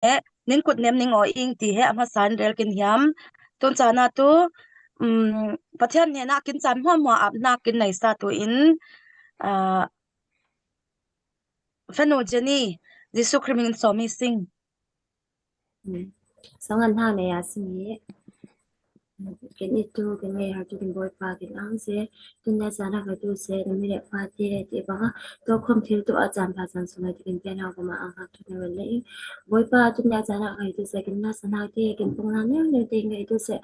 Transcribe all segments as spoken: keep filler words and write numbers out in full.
he, nin kut nem ning aw ing ti he a hmasa in rel kin hiam. Tun cana tu, um, Pathian hnena kin caan hmuahhmuah apna kin neisa tu in, ah, Fanu Jenny, Jesu Khrih min in sawm i sing. Sangan hang nei a sing i. Kin i tu, kin ngei har tu, kin Bawipa kin ang se. Tun nia cana kai tu se, na mi le pa te ti banga. To khom thil tu a caan pha caan sung ai ti kin pian hau kama ang hak tu na wen le i. Bawipa tun nia cana kai tu se, kin na sana te, kin pung na neu neu te ngai tu se.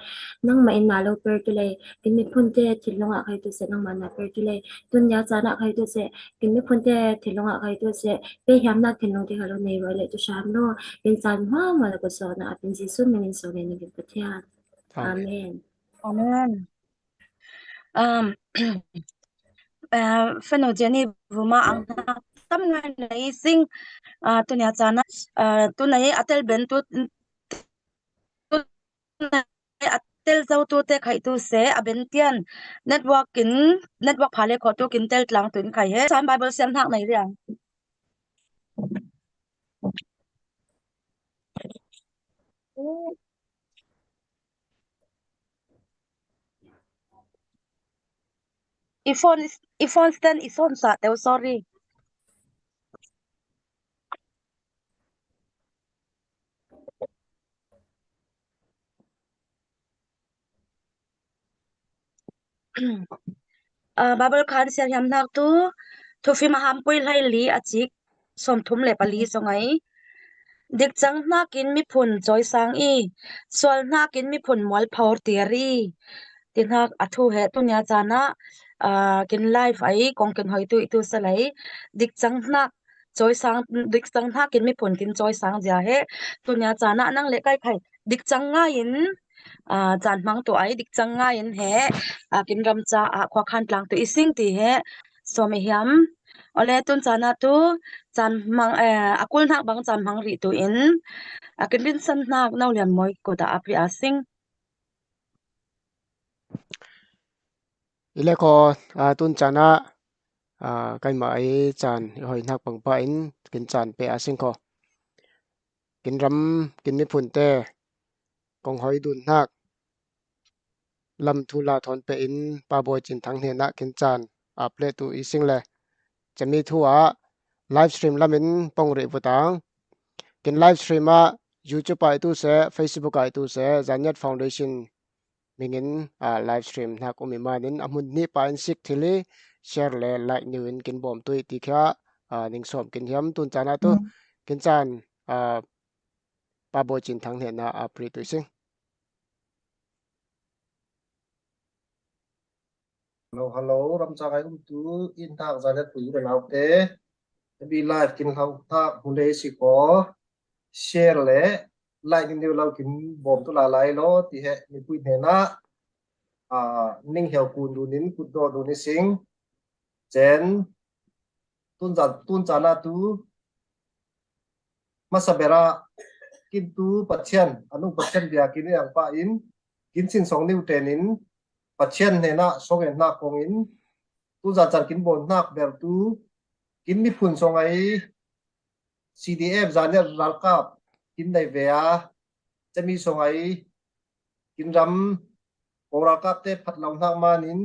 Nangma in na lo per tu le, kin miphun te thil lunga kai tu se, nangma na per tu le. Tun nia cana kai tu se, kin miphun te thil lunga kai tu se. Pe hiam na thil lung te ka lo nei rua le tu sam lo. Kin caan hmuahhmuah na ko so na a pin Jesu min in so le ni kin Pathian. Amen. Amen. Um, uh, Fanu Jenny Vuma ang hna tam ngai na i sing, uh, tu nia cana, uh, tu na i a tel ben tu, tu na i a tel zo tu te khai tu se a ben tian network in, network pha le kho tu kin tel tlang tu in khai he. San Bible siam hnak nei riang. I phone, i phone stand i son sa teu, sorry. Ah, Bible khan siar hiam hnak tu, Thufim a hampui hlei li a cik sawmthum le pali song ai. Dikcang hnakin miphun cawisang i, sual hnakin miphun mualphor tiar i, ti hnak a thu he tu nia cana, ah, kin live ai kong kin hoi tu i tu sa lai. Dikcang hnak cawisang, dikcang hnakin miphun kin cawisang zia he tu nia cana nang le kai khai dikcang ngai in, ah, caan hmang tu ai dikcang ngai in he, ah, kin ram caah khua khan tlang tu i sing ti he sawm i hiam. Ole tun cana tu caan hmang, eh, a kul hnak bang caan hmang rih tu in, ah, kin rinsan hnak no lian mawi kut ah a pri a sing. I le kho, ah, tun cana, ah, kaima i caan i hoi hnak pangpa in kin caan pe a sing kho. Kin ram, kin miphun te kong hoi dun hnak lam thu la thawn pe in Pa Bawi Cin Thang hnenah kin caan ap le tu i sing le cami thu ah live stream lam in pong rih vutang. Kin live stream ah YouTube ah i tu se, Facebook ah i tu se, Zaniat Foundation mingin, ah, live stream hnak um i manin a hmun hnih pa in sik thil i share le like niu in kin bawm tu i ti kha, ah, ning sawm kin hiam tun cana tu kin caan, ah, Pa Bawi Cin Thang hnenah a pri tu i sing. Hello, hello, ramcang ai um tu in hnak Zaniat pui u le nau te. Abi live kin hlau hnak hmu le si ko. Share le like niu lo kin bawm tu la lai lo ti he mipui hnenah, ah, ning hiau kun dun in kut dawh dun i sing. Cen tun cana tu masa berah kin tu Pathian, a nu Pathian bia kin i ang pa in kin sin song niu ten in Pathian hnenah song en hnak kong in tun zan can kin bawn hnak ber tu kin miphun song ai C D F Zaniat ralkap kin nei ve a cami song ai kin ram ko ralkap te phat lo hnak manin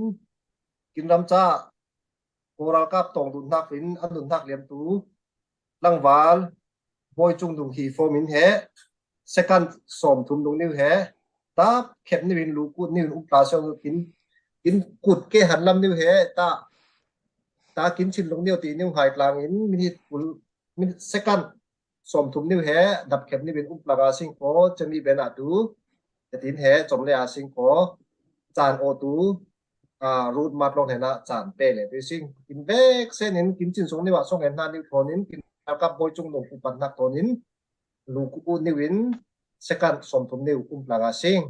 kin ram caah ko ralkap tawng dun hnak in an dun hnak liam tu tlangval Bawi Cung Dung hi form in he second sawm thum dung niu he ta khem niu in lu kut niu in um tla siang kin, kin kut ke han lam niu he ta, ta kin chin lung niu ti niu hai tlang in minute kul, minute second sawm thum niu he dap khem niu in um tla a sing ko cami ben a tu. Ka tin he com le a sing ko caan aw tu, ah, Ruth Mat Lawng hnenah caan pe le tu i sing. Kin vek sen in kin cin sung niu ah song en hna niu thawn in kin kap Bawi Cung Dung upat hnak thawn in lu ku niu in second sawm thum niu um tla a sing.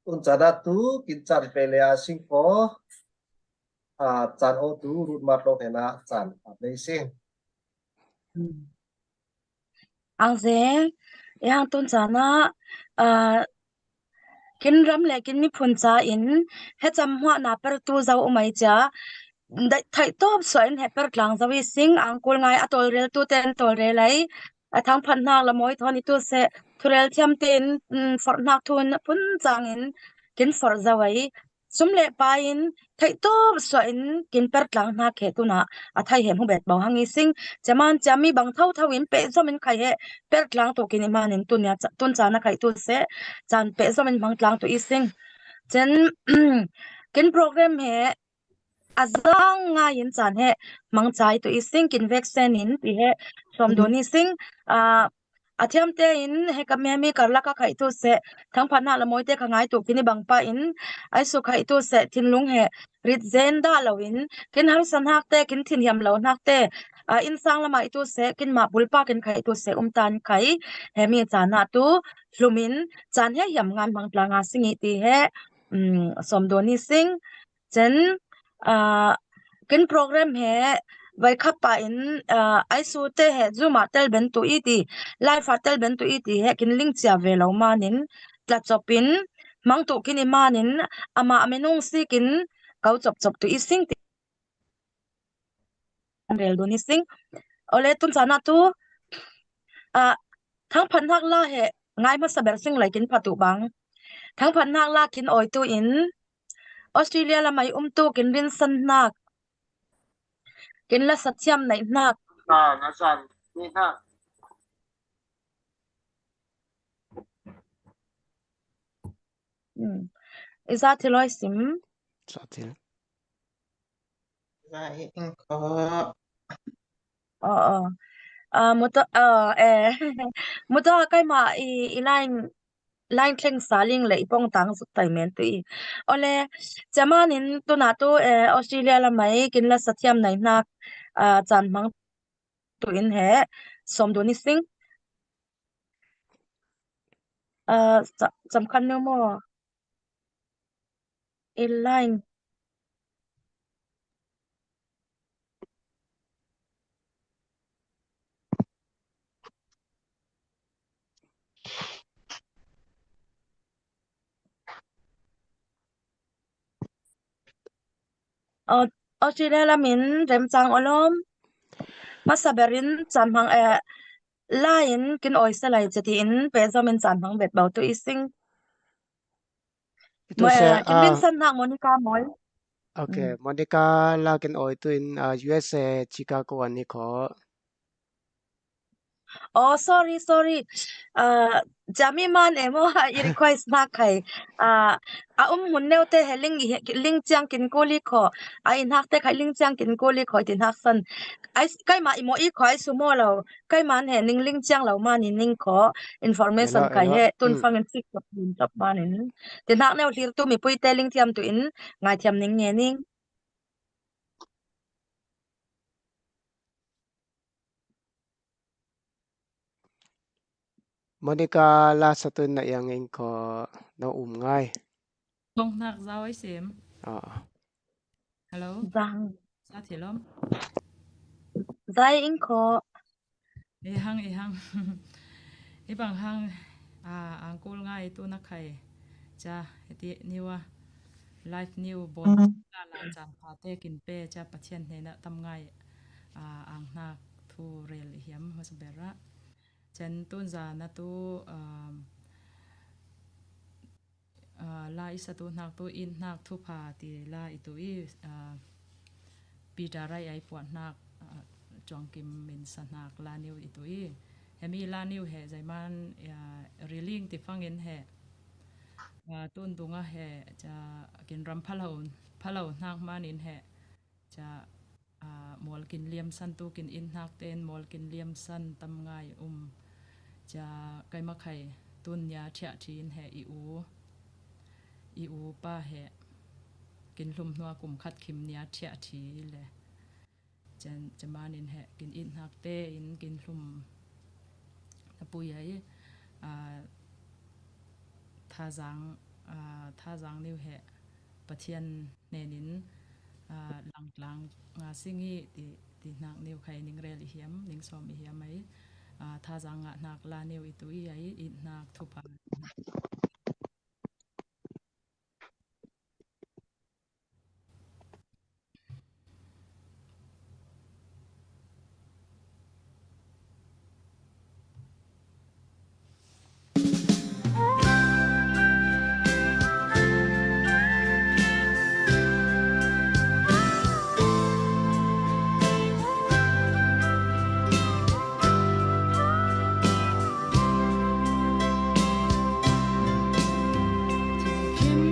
Tun caan ah tu kin caan peh le a sing ko, a, caan aw tu Ruth Mat Lawng hena caan a nei sing. Ang ze, yang tun caan ah, a, kin ram le kin miphun ca in, he cam huahna per tu zau umai cia, dai-, thaih tawp suah in he per tlang zau i sing, ang kul ngai a tawlrel tu ten tawlrel ai, a thangphat hnak la mawi thawn i tu seh, thurel thiam tein, um, forh hnak thu in a phun cangin kin forh zau ai. Sum le pai in theih tawp suah in kin per tlang hna khe tunah a thai he hmu bet bo hang i sing. Ceman ciami bang tho tho in peh zom in khai he per tlang tu kin i manin tun ya ca-, tun caan a khai tu seh, caan peh zom in hmang tlang tu i sing. Cen, kin program he a zang ngai in caan he hmang cai tu i sing, kin vek sen in ti he sawm dun i sing. A, a thiam tein he ka mi, mi karlak a khai tu seh, thangphat hna la mawi te kha ngai tu kin i bang pah in, ai su khai tu seh, thinlung he rit zen dah lo in, kin harsa hnak te, kin thinhiam lo hnak te, a, innsang lamah i tu seh, kin mah bulpa kin khai tu seh, um tan khai, he mi caan ah tu hlum in, caan he hiam ngan hmang tlang a sing i ti he, um, sawm dun i sing. Cen, a, kin program he vai khap pah in, a, ai su te he Zoom ah tel ben tu i ti, live ah tel ben tu i ti he kin ling cia ve lo manin tla cop in hmang tu kin i manin amah a minung si kin kau cop cop tu i sing ti an rel dun i sing. Ole tun caan ah tu, a, thangphat hnak la he ngai hmasa ber sing lai kin phat uh bang. Thangphat hnak la kin awi tu in Australia lamai um tu kin rinsan hnak, kin la sathiam naih hnak. Na, na san, ni hnak. Hmm. I za thil awi sim. Za thil. Za i ing ko. Oh, oh. Ah, muta, ah, eh. Muta kai ma i, i line, line thleng sa ling le i pong tang zuk tai men tu i. Ole, ceman in tuna tu, eh, Australia lamai kin la sathiam naih hnak, ah, caan hmang tu in he sawm dun i sing. Ah, ca-, cam khan nu maw? Line. Au-, Australia lam in remcang awlawm. Hmasa ber in caan hmang, eh, la in kin awi sa lai cati in pehzom in caan hmang bet bau tu i sing. I tu se, eh, kin ah, rinsan hnak Monica mawi. Ok, mm. Monica la kin awi tu in, ah, U S A Chicago an i kho. Oh, sorry, sorry. Ah, cami man emaw, i request hnak khai. Ah, a um hmun neu te he ling i, ling ciang kin kuli kho. A i hnak te khai ling ciang kin kuli kho ti hnak san. Ai, kai ma i maw i kho ai su maw lo. Kai man he ning ling ciang lo man i ning kho. Information kai he tun fang in sik top, top man in. Ti hnak neu hlir tu mipui te ling thiam tu in ngai thiam ning nge ning. Monica la satun na iang ing kho na um ngai. Tong hnak zau ai sim. Ah. Hello. Zang. Sa thilom. Zai ing kho. I hang, i hang. I bang hang, ah, ang kul ngai tu na khai. Ca, heti niwa. Live new bon. La la caan pha te kin pe, ca Pathian hne na tam ngai. Ah, ang hnak thu rel i hiam hmasa ber ah. Cen tun zan a tu, um, ah, la i sa tu hnak tu in hnak thupha ti la i tu i, ah, Peter ai ai puan hnak, ah, cuang kim min sa hnak la niu i tu i. Hemi la niu he zaiman, ah, riling ti fangin he, ah, tun dunga he, ca kin ram phalo, phalo hnak manin he, ca, ah, mual kin liam san tu kin in hnak ten mual kin liam san tam ngai um. Ca kai makhai tun nia thiah thin he i u, i u pa he kin hlum hnua kum khat khim nia thiah thi le. Cen, cemanin he kin in hnak te in kin hlum na pui ai, ah, thazang, aa, thazaang niu he Pathian hnenin, aa, langtlang, aa, sing hi ti, ti hnak niu khai ning rel i hiam, ning sawm i hiam ai, aa, thazaang ngah hnak la niu i tu i ai, i hnak thupha. Thim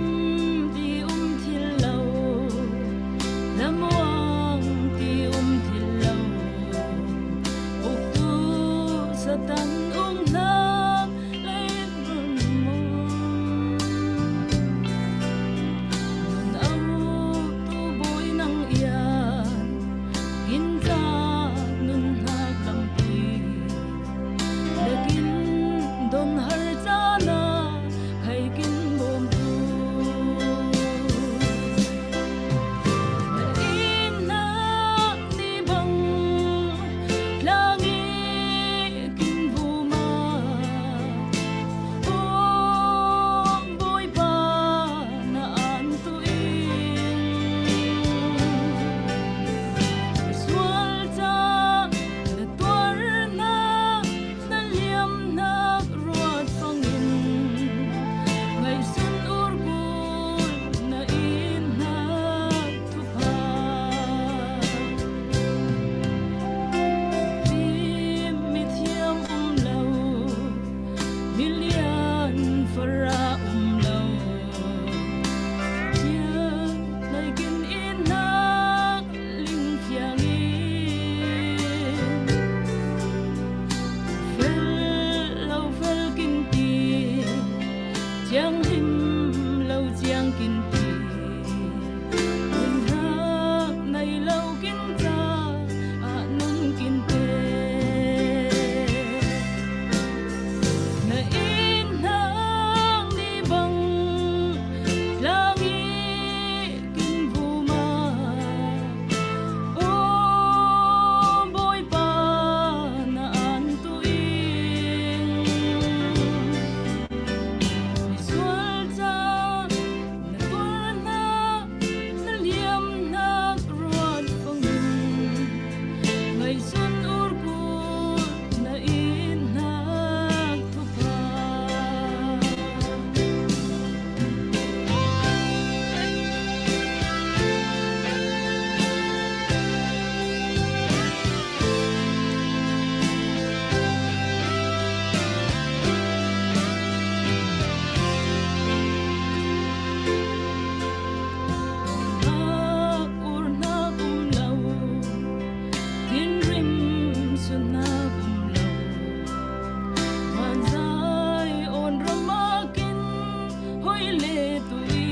ti um thil lo, lamuang ti um thil lo, uktu Satan um hnak lei mun mun. Nun au tu bawi nang ian, kin ca nun hnak lampi. Na kin don har caan ah khai kin bawm tu. Na in hnak ni bang tlang i kin vum ah, Aw Bawipa, na an tuin sual ca na tuar hna, na liamhnak ruat fangin ngaihsun ur kul na in hnak thupha. Fim mithiam um lo, milian fara um lo, thiang nai kin in hnak ling fiang in, fel lo fel kin ti, thianghlim lo thiang kin ti, in hnak nai lo kin caah nun kin pe. Na in hnak ni bang tlang i kin vum ah, Aw Bawipa, na an tuin misual ca na tuar hna, na liamhnak ruat fangin ngaihsun ur kul na in hnak thupha. Hnak ur hnak um lo, thinrim sun hnak um lo, vanzai awn ram ah kin hoi le tu i,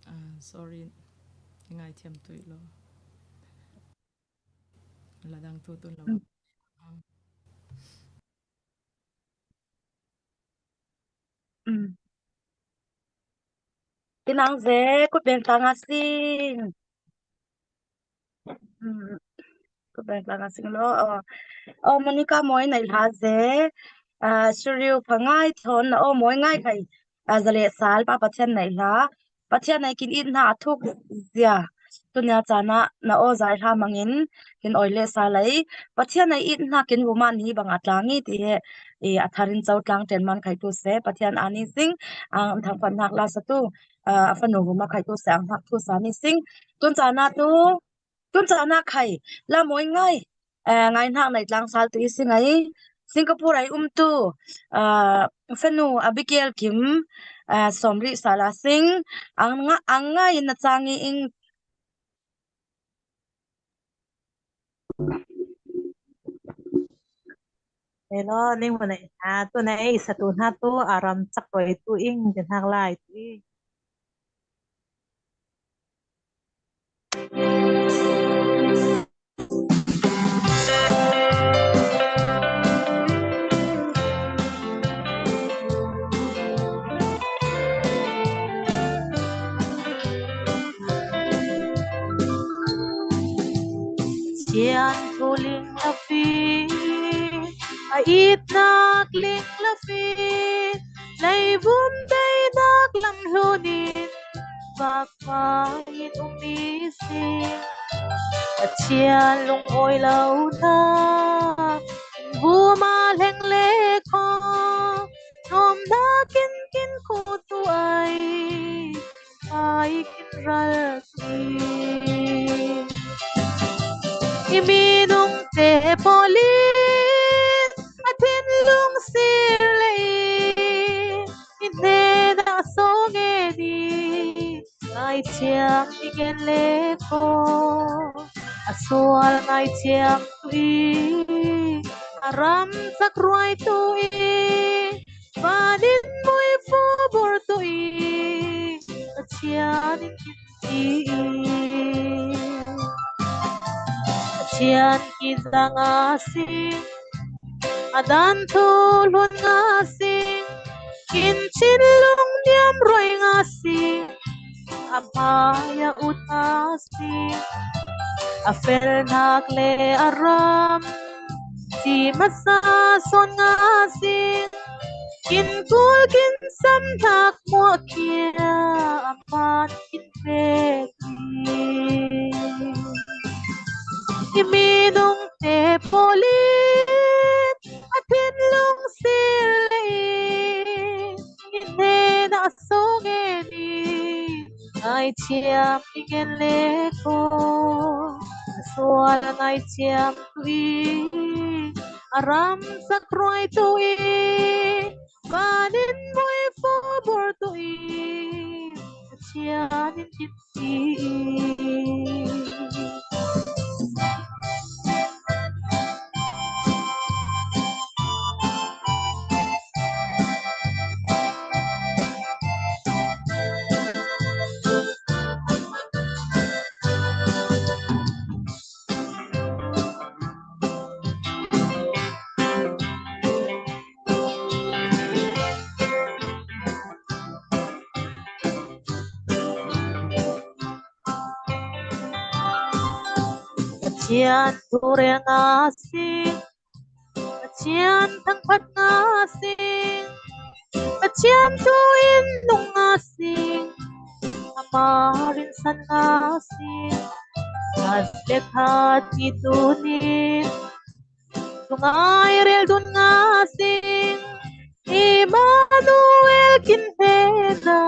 Ah, sorry, ngaithiam tuih lo. Ladang tu tun lo. Mm. Mm. Kinang ze, kut ben tang a sin. Mm. Ko bek langa sing lo. Oh, oh, Monica Moi nei hla ze. Ah, Suriu Phangai Thon na, oh, Moi Ngai Khai. Ah, zale sal pa Pathian nei hla. Pathian nei kin it hna a thuk zia. Tunia cana na aw zai hla mangin kin oi le sa lei. Pathian nei it hna kin vuma ni bang a tlangi ti he, i, a tharin co tlang ten man khai tu se. Pathian ani sing, ang thang pan hnak la sa tu, ah, a fanu vuma khai tu se, ang hnak tu sa ni sing. Tun cana tu, tun cana khai, la Moi Ngai. Eh, ngai hnak nei tlang sal tu i si ngai. Singapore ai um tu, ah, fanu Abigail Kim, ah, somri sala sing, ang nga, ang ngai na changi ing. Hello, ning mana ina, tu nei sa tu hna tu, aram chak roi tu ing, din hak lai tu ing. Chian thu ling lafi, a itnak ling lafi, leivum teinak lam hlunin, Bawipa in um i si. Pathian lungawi lo hna, vuma hleng le kho, nuam hna kin kin khutu ai, ai kin ral i. I minung te pawlin a thinlung sir le i, i hnenah so ngen i, ngaithiam i ngen le ko, a sual ngaithiam tu i, a ram sak ruai tu i, vanin muifu bur tu i, Pathian in kin ti i. Pathian ki zanga sing, a dan thu hlun nga sing, kin chin lung niam ruai nga sing, a hmai a ut nga sing, a felhnak le a ram, si masa son nga sing, kin kul kin sam hnak muah kia, a man kin pek i. I minung te pawlin a thinlung sir le i, i hnenah so ngen i, ngaithiam i ngen le ko, a sual ngaithiam tu i, a ram sak ruai tu i, vanin muifu bur tu i, Pathian in kin ti i. Pathian thurel nga sing, Pathian thangphat nga sing, Pathian thu in nung nga sing, amah rinsan nga sing, khat le khat i tunin, thungai rel dun nga sing, Immanuel kin hnena,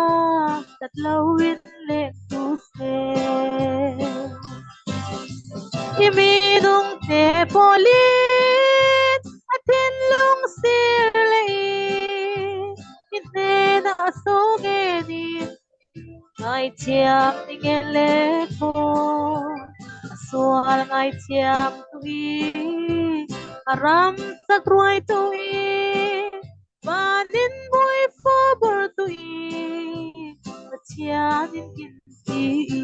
tat lo in leng tu se. I minung te pawlin a thinlung sir le i, i hnenah so ngen i, ngaithiam i ngen le ko, a sual ngaithiam tu i, a ram sak ruai tu i, vanin muifu bur tu i, Pathian in kin ti i.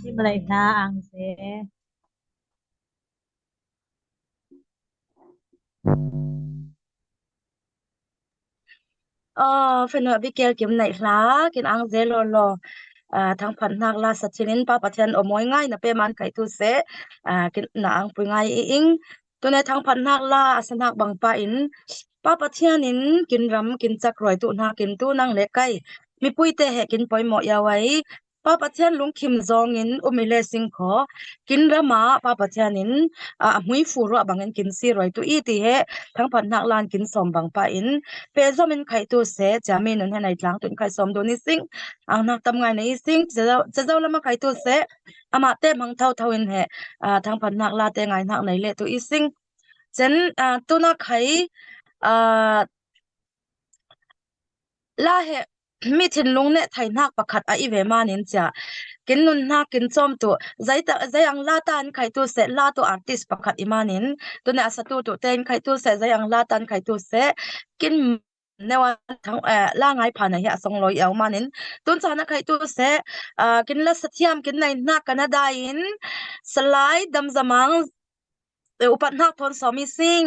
Hi malai hna ang se. Aw, fanu Abigail kim neih hla, kin ang zel lo lo. Aw, thangphat hnak la sa thil in Pa Pathian aw mawi ngai na pe man kai tu se. Aw, kin na ang pui ngai i ing. Tune thangphat hnak la a sa hnak bang pa in Pa Pathian in kin ram kin cak ruai tu hnak in tu nang le kai mipui te he kin poimawh iau ai. Pa Pathian lungkhim zawngin um i le sing khaw, kin rama Pa Pathian in, a, a hmui fu ruah bangin kin si ruai tu i ti he, thangphat hnak lan kin sawm bang pa in, pe zom in khai tu se, cia mi nun he nai tlang tu in khai sawm dun i sing, ang hnak tam ngai na i sing, cia zau, cia zau lama khai tu se, amah te hmang thau thau in he, a, thangphat hnak la te ngai hnak nai le tu i sing. Cen, a, tuna khai, a, la he mi thinlung ne thai hnak pakhat a i ve manin cia. Kin nun hnak kin cawm tu, zai ta, zai ang la ta an khai tu se, la tu artist pakhat i manin, tune a sa tu tu te in khai tu se, zai ang la ta an khai tu se, kin newa thang, eh, la ngai pha na hi a song loi au manin, tun chan a khai tu se, ah, kin la sa thiam, kin nai hnak kan a dai in, Salai Damzamang, eh, upat hnak thawn sawm i sing.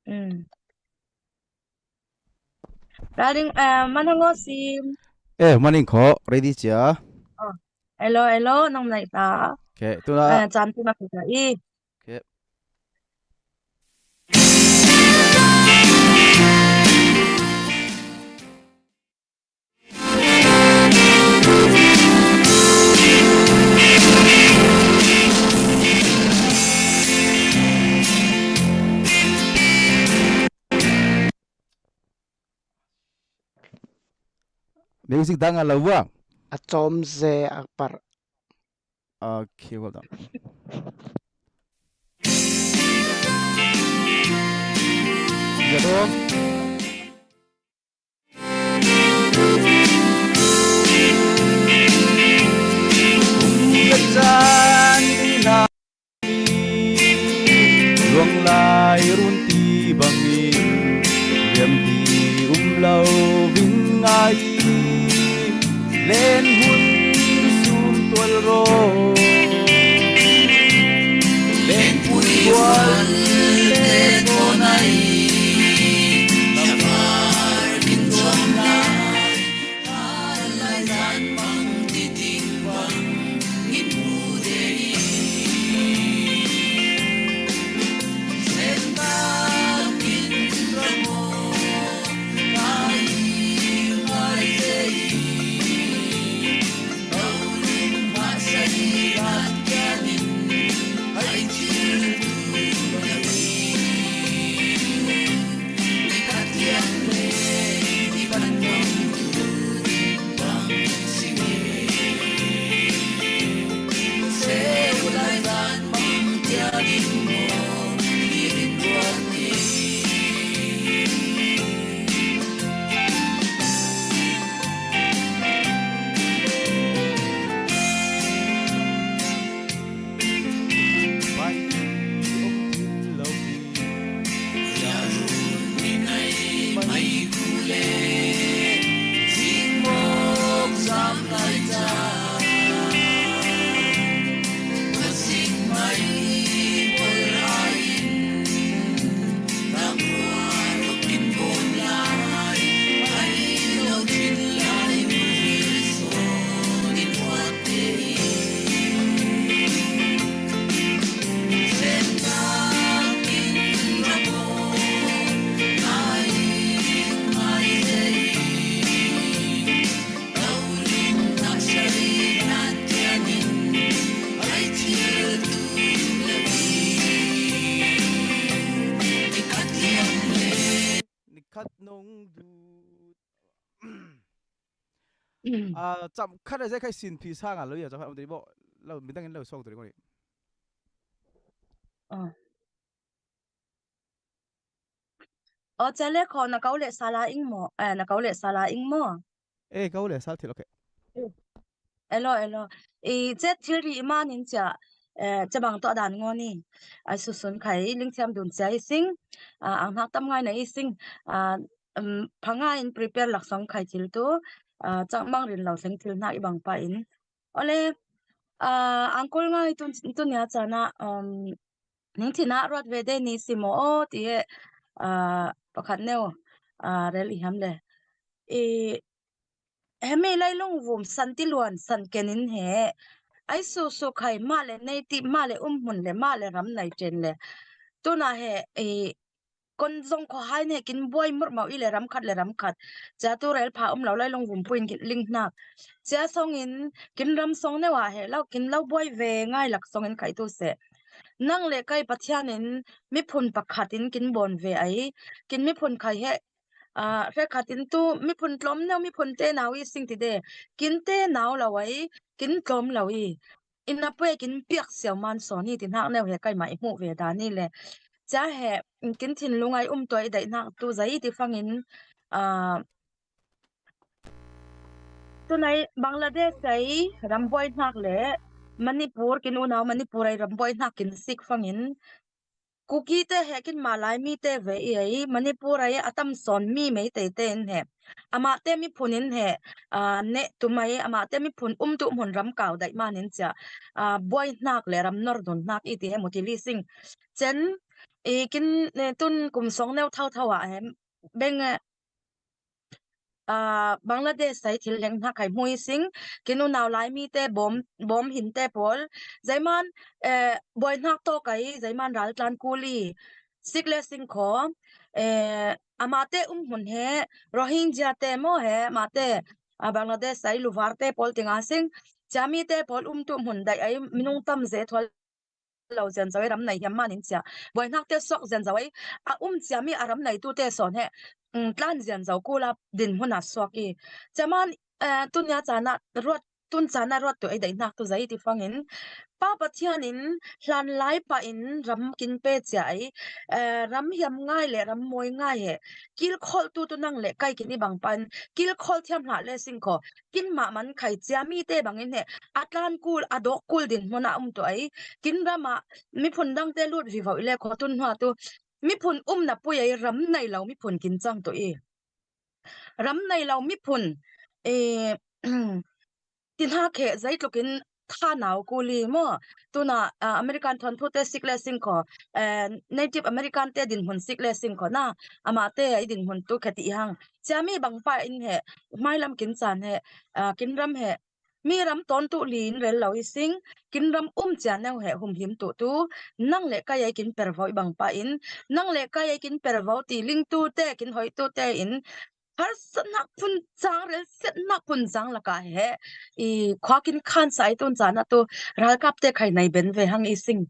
Mm. Darling, eh, man hang aw sim. Eh, man ing kho, ready cia. Oh, hello, hello, nang nai ta. Okay, tuna. Eh, chan tuna kita i. Okay. Music dang a lo vang. A cawm ze a par. Okay, well done. Luanglai runti bangin riamti um lo vin ngai. Len hun sum tual ro. Len hun tual le ko nai. Lavar kin tuam lai. Lai zan bang ti ting bang. Nikhat nong dut. Ah, cham khat a zai khai sin phi sa nga lo ya, cham khat a lo, midang in lo song tu ri ko ni. Ah. Aw, cia le kho na kau le sala ing maw? Eh, na kau le sala ing maw? Eh, kau le sal thil, okay. Eh. Elo, elo. I, cia thil ri i manin cia, eh, cia bang tawh dan ngo ni. Ai susun khai, ling thiam dun cia i sing. Ah, ang hnak tam ngai na i sing. Ah, um, phanga in prepare laksawng khai thil tu. Ah, cang mang rin lo thleng thil hnak i bang pa in. Ole, ah, ang kol ngai tun, tun nia cana, um, Ning thina ruat ve de ni si maw aw, ti he, ah, pakhat neu, a, rel i ham le. I, hemi lailung vum san ti luan san kenin he. Ai su su khai mah le nei ti mah le um hmun le mah le ram nai chen le. Tuna he, i, kon zong kho hai ne kin buai mur mau i le ram khat le ram khat. Cia tu rel pha um lo lailung vum puin kin ling hnak. Cia songin kin ram song neu a he lo kin lo buai ve ngai lak songin khai tu se. Nang le kai Pathianin miphun pakhatin kin bawn ve ai. Kin miphun khai he, a, hre khatin tu miphun tlawm neu miphun te nau i sing ti de. Kin te nau lo ai, kin tlawm lo i. Ina pue kin piak siau man sawn i ti hnak neu he kai mah i hmuh ve dan i le. Cia he kin thinlung ai um tua i daih hnak tu zai ti fangin, a, tunai Bangladesh ai ram buai hnak le Manipur kin unau Manipur ai ram buai hnak kin sik fangin Kuki te he kin malai mi te ve i ai Manipur ai a tam sawn mi mei te te in he. Amah te miphun in he, a, ne tum ai amah te miphun um tu hmun ram kau daih man in cia, a, buai hnak le ram nor dun hnak i ti he mu ti li sing. Chen, i kin, ne, tun kum song neu thau thau ah he beng, eh, a, Bangladesh ai thil leng hnak ai hmui sing, kin unau lai mi te bom, bom hin te pawl, zaiman, eh, buai hnak tawk ai, zaiman ral tlan kul i, sik le sing kho, eh, amah te um hmun he, Rohingya te maw he, amah te, a, Bangladesh ai luvar te pawl tinga sing, cia mi te pawl um tu hmun daih ai, minung tam ze thual lo zian zo i ram nei hiam man in cia. Buai hnak te suak zian zo i, a um cia mi a ram nei tu te sawn he, mm, tlan zian zo kula din hmun a suak i. Cia man, eh, tunia cana ruat, tun cana ruat tu ei daih hnak tu zai ti fangin. Pa Pathianin hlan lai pa in ram kin pe cia ai, eh, ram hiam ngai le ram mawi ngai he. Kilkholh tu tu nang le kai kin i bang pan, kilkholh thiam hlah le sing kho. Kin mah man khai cia mi te bangin he, a tlan kul, a dawk kul din hmun a um tu ai. Kin ram ah miphun dang te lut vivo i le kho tun hnu ah tu. Miphun umna pui ai ram nei lo miphun kin cang tu i. Ram nei lo miphun, eh, ti hnak he zeitlukin tha nau kul i maw. Tuna, ah, American thuanthu te sik le sing kho, eh, Native American te din hmun sik le sing kho na. Amah te ai din hmun tu khe ti hang. Cia mi bang pa in he, hmai lam kin can he, ah, kin ram he, mi ram tawn tu li in rel lo i sing, kin ram um cia neu he humhim tu tu, nang le kai ai kin pervo i bang pa in, nang le kai ai kin pervo ti ling tu te, kin hoi tu te in, harsatnak phun cang, relsiatnak phun cang laka he, i khua kin khan sa i tun cana tu, ralkap te khai nai ben ve hang i sing.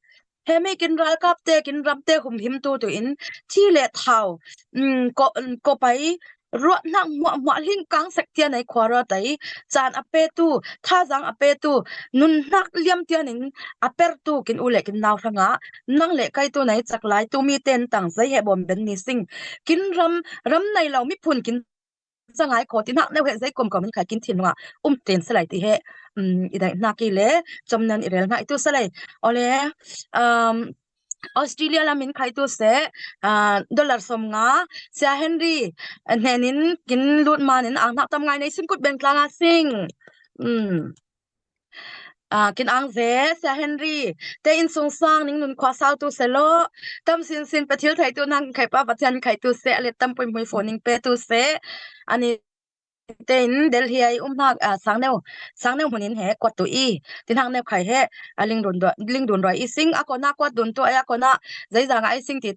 He mi kin ralkap te, kin ram te humhim tu tu in, thi le thau, mm, ko, ko pai, ruahnak hmuahhmuah hling kang sek tian ai khua ruat ai, caan a petu, thazang a petu, nunnak liam tian in a pertu kin u le kin nau hrangah, nang le kai tu nai cak lai tu mi ten tang zei he bawm ben ni sing. Kin ram, ram nei lo miphun kin cangai kho ti hnak neu he zei kom kom in khai kin thin nungah um ten salai ti he, um, i daih hnak i le, com nan i rel hna i tu salai. Ole, um, Australia lam in khai tu se, ah, dollar som nga, Sia Henry, eh, hnen in kin lut man in ang hnak tam ngai nei sing kut beng tlang a sing. Um. Ah, kin ang ve, Sia Henry, te in sung sang ning nun khua sau tu se lo, tam sin sin pe thil thai tu nang khai pa Pathian khai tu se, a let tam pui mui fo ning pe tu se, ani te in Delhi ai um hnak, ah, sang neu, sang neu hmun in he kuat tu i, ti hnak neu khai he, a ling dun dua, ling dun rua i sing, a kona kuat dun tu ai, a kona zeizang ai sing ti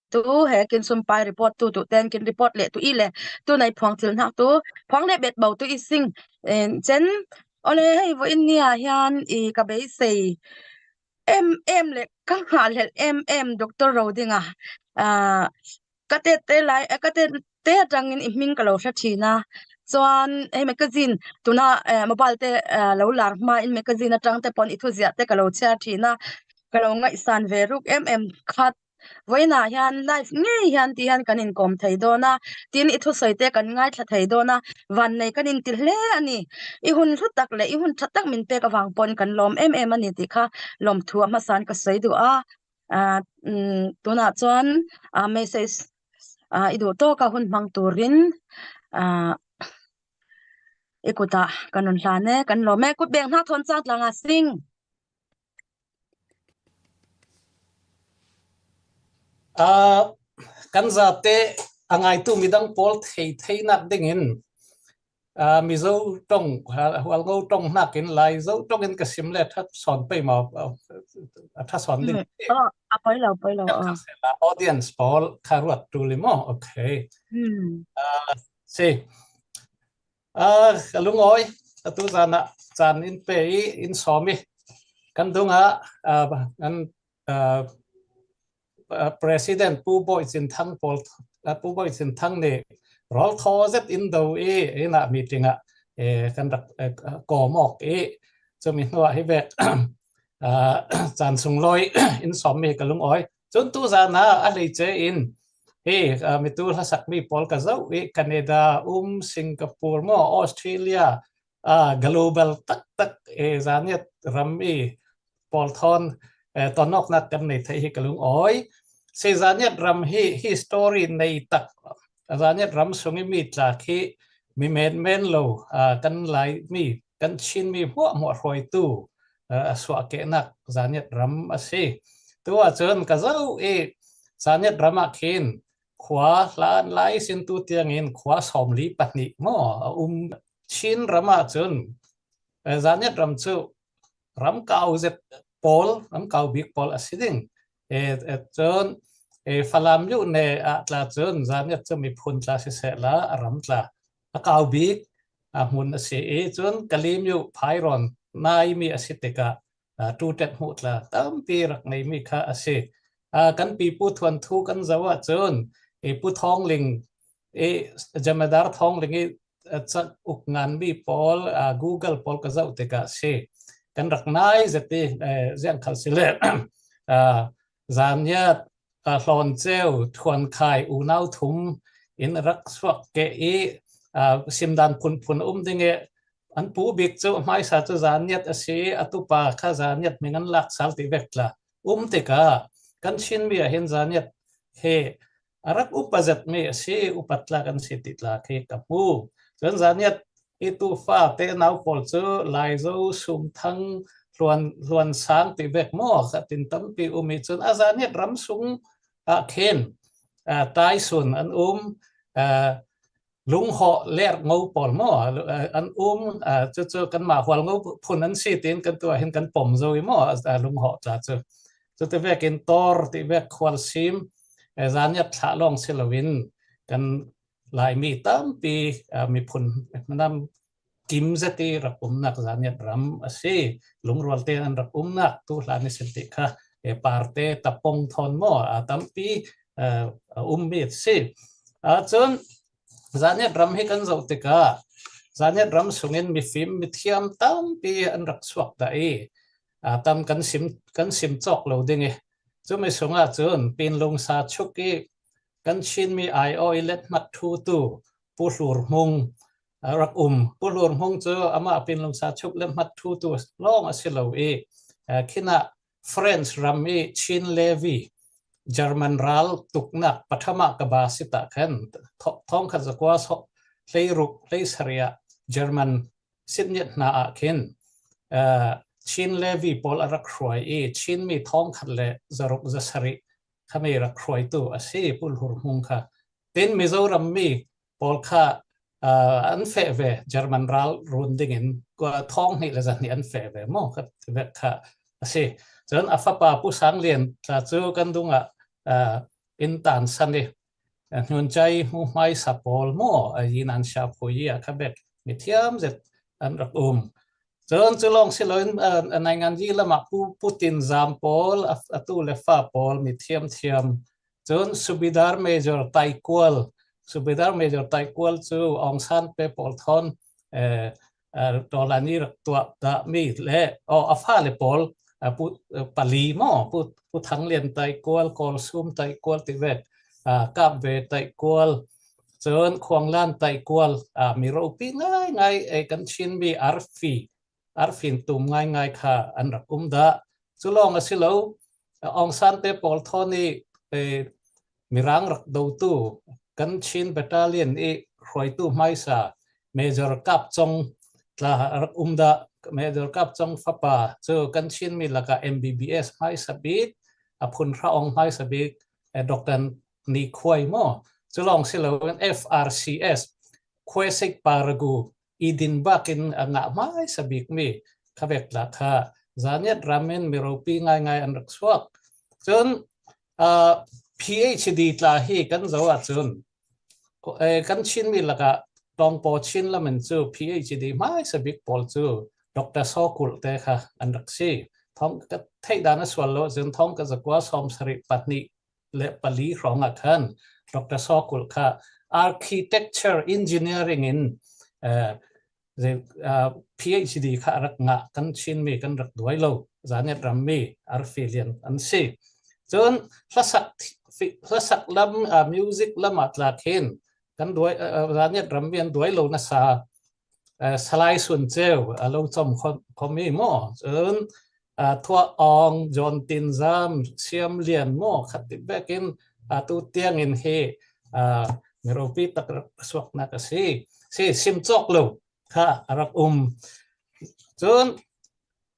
tu he kin sum pai report tu tu ten kin report le tu i le, tu nai phuang thil hnak tu, phuang le bet bau tu i sing, en, chen, ole hei vo in nia hian i ka bei sei, em em le ka ngah lel em em doctor ro dinga, ah, ka te te lai, eh, ka te te atangin i hming ka lo hre ṭhin a. Chuan hei magazine tuna, eh, mobile te, eh, lo lar hma in magazine atang te pawn i thuziah te ka lo chhiar ṭhin a. Ka lo ngaihsan ve ruk em em khat. Vawiinah hian live ngei hian ti hian kan inkawm thei dawn a. Tin i thusawi te kan ngaithla thei dawn a. Vannei kan inti hle a ni. I hun hlu tak leh i hun ṭha tak min pek avang pawn kan lawm em em a ni tih kha lawmthu a hmasan ka sawi duh a. Ah, mm, tunah chuan, ah, message, ah, i duh tawka hun hmang turin, ah, i kutah kan rawn hlan e, kan lawm e, kut beng hnak thawn chang tlanga sing. Ah, kan zate a ngaitu midang pawl thei thei nak dingin, aa, Mizo ṭong, aa, Hualngo ṭong hnakin Laizo ṭongin ka sim le ṭha sawn pei maw, aa, ṭha sawn ding. Hmm. Oh, a poi lo, poi lo, oh. Audience pawl kha ruat ṭul i maw? Okay. Hmm. Aa, si. Aa, ka lungawi, atu zana caan in pe i, in sawm i. Kan dungah, aa, kan, aa, aa, President Pu Bawi Cin Thang pawl, aa, Pu Bawi Cin Thang nih rawl thaw zet in do i, ina meeting ah, eh, kan rak, eh, kawm awk i, cumi hnuah hi vek, aa, caan sunglawi in sawm mi ka lungawi. Cun tu zana a hleice in hi, aa, mitu hlasak mi pawl ka zoh i, Canada um, Singapore maw, Australia, aa, global taktak, eh, Zanniat ram i pawl thawn, eh, tonawknak kan nei theih hi ka lungawi. Si, Zanniat ram hi history nei tak, Zanniat ram sung i mi tla khi mi menmen lo, aa, kan Laimi, kan Chinmi hmuahhmuah hruaitu, aa, a suahkehnak Zanniat ram a si. Tu ahcun ka zoh i Zanniat ram ah khin khua hlan lai sin tu tiangin khua sawmli pahnih maw a um. Chin ram ahcun, eh, Zanniat ram cu ram kau zet pawl, ram kau bik pawl a si ding. Eh, eh, cun, eh, Falam yu ne ah tla cun Zanniat cu miphun tla sisehla a ram tla a kau bik, a hmun a si i, cun Kalim yu Phairon nai mi a si tikah, aa, ṭutet hmuh tla tampi rak nei mi kha a si. Aa, kan pipu thuanthu kan zoh ahcun, i Pu Thawng Ling, i Jamadar Thawng Ling i, aa, cak uk nganmi pawl, aa, Google pawl ka zoh tikah si. Kan rak nai zet i, eh, ziangkhal si le, aa, Zanniat, aa, Hlawnceu, Thuankhai, unau thum in rak suak keh i, aa, simdan phunphun a um ding i, an pu bik cu hmaisa cu Zanniat a si, a tupa kha Zanniat min an lak sal ti vek tla um tikah kan Chinmi ah hin Zanniat hi a rak upa zetmi a si, upat tla kan si ti tla khi ka hmu. Cun Zanniat i tufa te nau pawl cu Laizo, Sumthang, Hluan, Hluan Sang ti vek maw, kha tin tampi um i cun a Zanniat ram sung ah khin, aa, Taisun an um, aa, Lunghawh Lerh Ngo pawl maw, aa, an um, aa, cucu kanmah Hualngo phun an si tiin kan tuah hin kan pom zo i maw, aa, Lunghawh tla cu. Cuti vekin Tor ti vek khualsim, aa, Zanniat thlah lawng si loin kan Laimi tampi, aa, miphun nam kim zet i rak umnak Zanniat ram a si. Lungrual tein an rak umnak tu hlan i sin ti kha, eh, Parte, Tapong thawn maw, aa, tampi, aa, a ummi a si. Aa, cun Zanniat ram hi kan zoh tikah Zanniat ram sungin mifim, mithiam tampi an rak suak dah i, aa, tam kan sim, kan sim cawk lo ding i, cumi sungah cun Pinlung Sa Chuk i kan Chinmi aiawh i let hmat thutu Pu Hlur Hmung, aa, rak um. Pu Hlur Hmung cu amah Pinlung Sa Chuk let hmat thutu lawng a si lo i, aa, khinah France ram i Chin Levy, German ral tuknak pathama ka ba si tah khan, tho-, thawngkhat zakua so-, hleiruk, hleisarih ah German sitngiat hna ah khin, aa, Chin Levy pawl a rak hruai i, Chinmi thawngkhat le zaruk zasarih khami rak hruaitu a si, Pu Hlur Hmung kha. Tin Mizoram mi pawl kha, aa, an feh ve, German ral run dingin, kua thawng hnih le zahnih an feh ve maw, kha ti vek kha a si. Cun a fapa Pu Sang Lian tla cu kan dungah, aa, in tansan i, aa, Hnuncai hmu hmaisa pawl maw, aa, Yinan Siaphuyi ah kha bek mithiam zet an rak um. Cun cu lawng si loin, aa, naingan yi lamah Pu, Pu Tin Zam pawl, a, a tu le fa pawl mithiam thiam. Cun Subedar Major Taikual, Subedar Major Taikual cu Aung San pe pawl thawn, eh, eh, Tawlani rak tuah dahmi le, oh, a fale pawl, ah, Pu, eh, pali maw, Pu, Pu Thang Lian Taikual, Kawl Sum Taikual ti vek, ah, Kap Ve Taikual, cun Khuang Lan Taikual, ah, mi ropi ngaingai, eh, kan Chinmi arfi, arfin tum ngaingai kha an rak um dah. Cu lawng a si lo, Aung San te pawl thawn i, eh, Mirang rak dotu kan Chin Battalion i hruaitu hmaisa Major Kap Cawng tla rak um dah. Major Kap Cawng fapa cu kan Chinmi lakah M B B S hmaisa bik, a phun hra awng hmaisa bik, eh, Doctor Ni Khuai maw, Cu lawng si loin F R C S, Khwesik Paragu, Edinburgh in a ngah hmaisa bikmi kha vek tla kha Zaniat ram in miropi ngaingai an rak suak. Cun, aa, P H D tla hi kan zoh ahcun, ko-, eh, kan Chinmi lakah Tawngpaw Chin lam in cu P H D hmaisa bik pawl cu Doctor Saw Kulh te kha an rak si. Thawng ka theih dan a sual lo ahcun thawng ka zakua sawm sarih pahnih le pali hrawng ah khan Doctor Saw Kulh kha architecture engineering in, eh, ze-, ah, P H D kha a rak ngah kan Chinmi kan rak duai lo, Zaniat rammi arfi lian an si. Cun hlasak, hlasak lam, ah, music lam ah tla khin kan duai, ah, ah, Zaniat rammi an duai lo nasa, ah, Salai Sun Ceu, ah, lo com kho-, khomi maw. Cun, ah, Thuah Awng, John Tin Zam, Siam Lian maw, khat ti vekin, ah, tu tiangin hi, ah, miropi tak rak suaknak a si. Si, sim cawk lo kha a rak um. Cun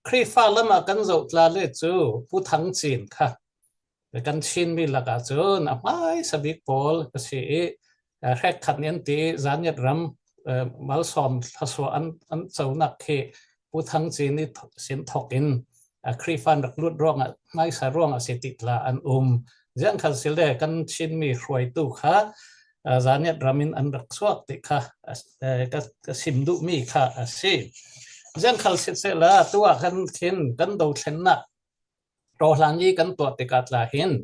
Khrihfa lam ah kan zoh tla le cu Pu Thang Cin kha kan Chinmi lakah cun a hmaisa bik pawl ka si i, eh, hrekkhat nih an ti i, Zaniat ram, eh, malsawm hlasua an, an conak khi Pu Thang Cin i th-, sin thawk in, eh, Khrihfa an rak lut ruangah, hmaisa ruangah si ti tla an um. Ziangkhal si le kan Chinmi hruaitu kha, eh, Zaniat ram in an rak suak ti kha, eh, ka, ka sim duhmi kha a si. Ziangkhal sisehla, tu ah kan khin kan dothlennak Ṭawhlan i kan tuah tikah tla hin,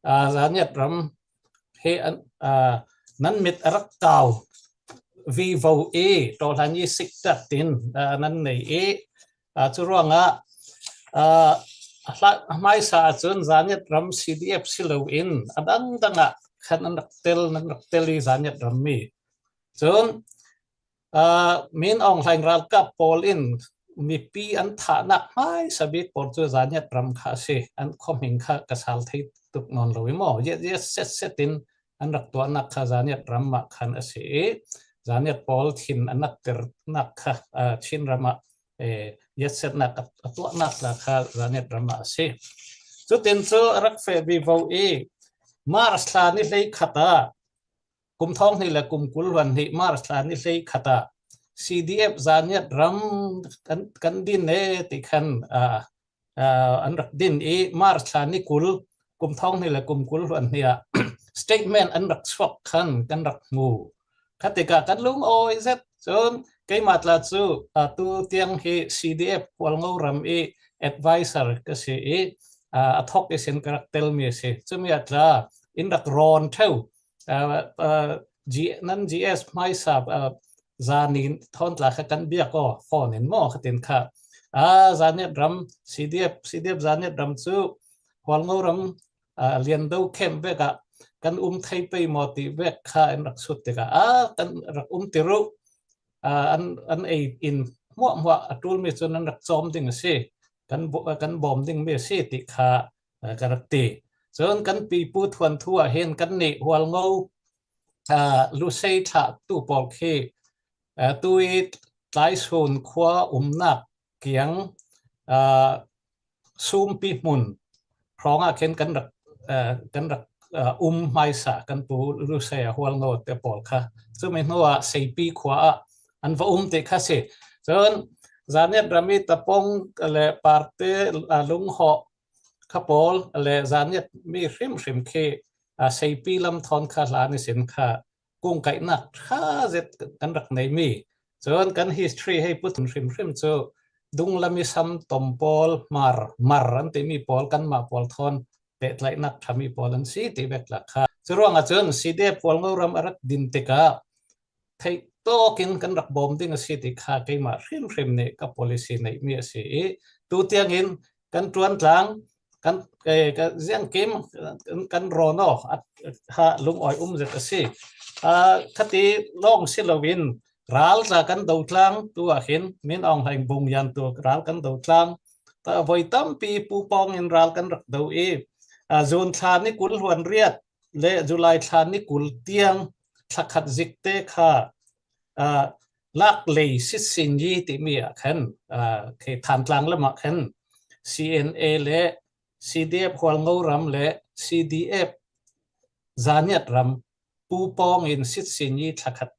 aa, Zaniat ram hi an, aa, nan mit a rak kau vivo i Ṭawhlan i siktat in, aa, nan nei i, aa, cu ruangah, aa, hla-, hmaisa ahcun Zaniat ram C D F si loin a dangdang ah khan an rak tel, nan rak tel i Zaniat rammi. Cun, aa, Min Aung Hlaing ralkap pawl in mipi an thahnak hmaisa bik pawl cu Zaniat ram kha a si. An khuahming kha ka sal thei tuk nawn lo i maw? Yet, yet set set in an rak tuahnak kha Zaniat ram mah khan a si i, Zaniat pawl thin an nakternak kha, aa, Chin ram ah, eh, yet setnak a, a tuahnak tla kha Zaniat ram ah a si. Cutin cu a rak feh vivo i, March thla ni hleikhat ah, kum thawng hnih le kum kul hluan hnih March thla ni hleikhat ah C D F Zaniat ram kan, kan din e ti khan, aa, aa, an rak din i March thla ni kul, kum thawng hnih le kum kul hluan hnih ah statement an rak suak khan kan rak hmu. Khatikah kan lungawi zet. Cun keimah tla cu, aa, tu tiang hi C D F Hualngo ram i advisor ka si i, aa, a thawk ihsin ka rak telmi a si. Cumi ah tla in rak rawn ṭheu, aa, aa, G-, nan G S hmaisa, aa, zanin thawn tla kha kan biak aw, phone in maw khatin kha. Aa, Zaniat ram, C D F, C D F Zaniat ram cu Hualngo ram, aa, Liando camp vek ah kan um thei pei maw ti vek kha in rak sut tikah, aa, kan rak um ti ruh, aa, an, an ei in hmuahhmuah a ṭulmi cun an rak cawm ding a si, kan bo-, kan bawm dingmi a si ti kha, aa, ka rak ti. Cun kan pipu thuanthu ah hin kannih Hualngo, aa, Lusei thlah tu pawl khi, aa, tu i Tlaisun khua umnak kiang, aa, Sumpi hmun hrawng ah khin kan rak, aa, kan rak, aa, um hmaisa kan pu Lusei a Hualngo te pawl kha. Cumi hnu ah Seipi khua ah an va um ti kha si. Cun Zaniat ram i Tapong le Parte, aa, Lunghawh kha pawl le Zaniat mi hrimhrim khi, aa, Seipi lam thawn kha hlan ihsin kha kungkaihnak ṭha zet kan rak neimi. Cun kan history hei pu hrimhrim cu Dunglam i Sam Tom pawl, Hmar, Hmar an timi pawl, kanmah pawl thawn pehtlaihnak ṭhami pawl an si ti vek tla kha. Cu ruangah cun C D F Hualngo ram a rak din tikah theih tawk in kan rak bawm ding a si ti kha keimah hrimhrim nih ka policy neihmi a si i, tu tiangin kan ṭuan tlang, kan, eh, ka ziangkim, kan, kan rawn aw, a, ha, lungawi um zet a si. Aa, khati lawng si loin ral tla kan do tlang, tu ah hin Min Aung Hlaing bung yan tu ral kan do tlang. Ta voi tampi pupawng in ral kan rak do i, aa, June thla ni kul hluan riat le July thla ni kul tiang thlakhat zikte kha, aa, lak lei sitsin yi timi ah khan, aa, khi Thantlang lam ah khan C N A le C D F Hualngo ram le C D F Zaniat ram pupawng in sitsin i thlakhat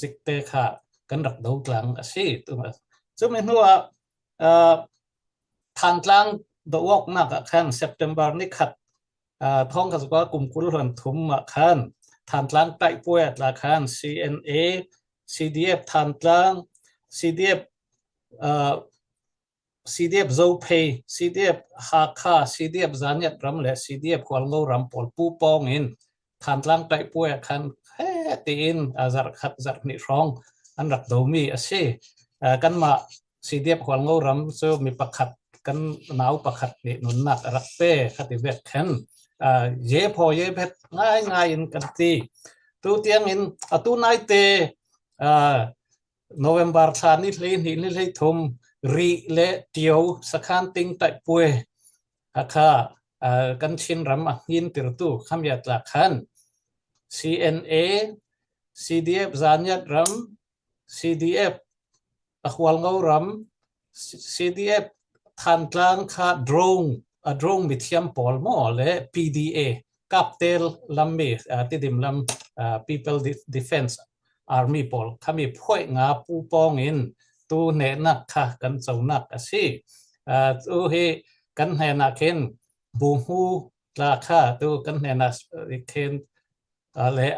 zikte kha kan rak do tlang a si. Cumi hnuah, ah, Thantlang doawknak ah khan September ni khat, ah, thawngkhat zakua kum kul hluan thum ah khan Thantlang taihpuai ah tla khan C N A, C D F Thantlang, C D F, ah, C D F Zophei, C D F Hakha, C D F Zaniat ram le C D F Hualngo ram pawl pupawng in Thantlang taihpuai ah khan he tiin, ah, zarh khat zarh hnih hrawng an rak do mi a si. Ah, kanmah C D F Hualngo ram cu mi pakhat, kan nau pakhat nih nunnak a rak pe kha ti vek khan, ah, ye phaw ye phet ngaingai in kan ti. Tu tiangin atu naite, ah, November thla ni hlei hnih ni hlei thum Rih le Tio Sakhan ting taihpuai a kha, ah, kan Chin ram a hngin tirtu khamiat lak khan C N A, C D F Zaniat ram, C D F a Hualngo ram, C-, C D F Thantlang kha drone, a drone mithiam pawl maw le P D A, Kaptel lam mi, ah, Tidim lam, ah, People De-, Defense Army pawl khami phuaih nga pupawng in tu hnehnak kha kan conak a si. Ah, tu hi kan hnehnak hin buhmu tla kha tu kan hnehnak, ah, khin, ah, le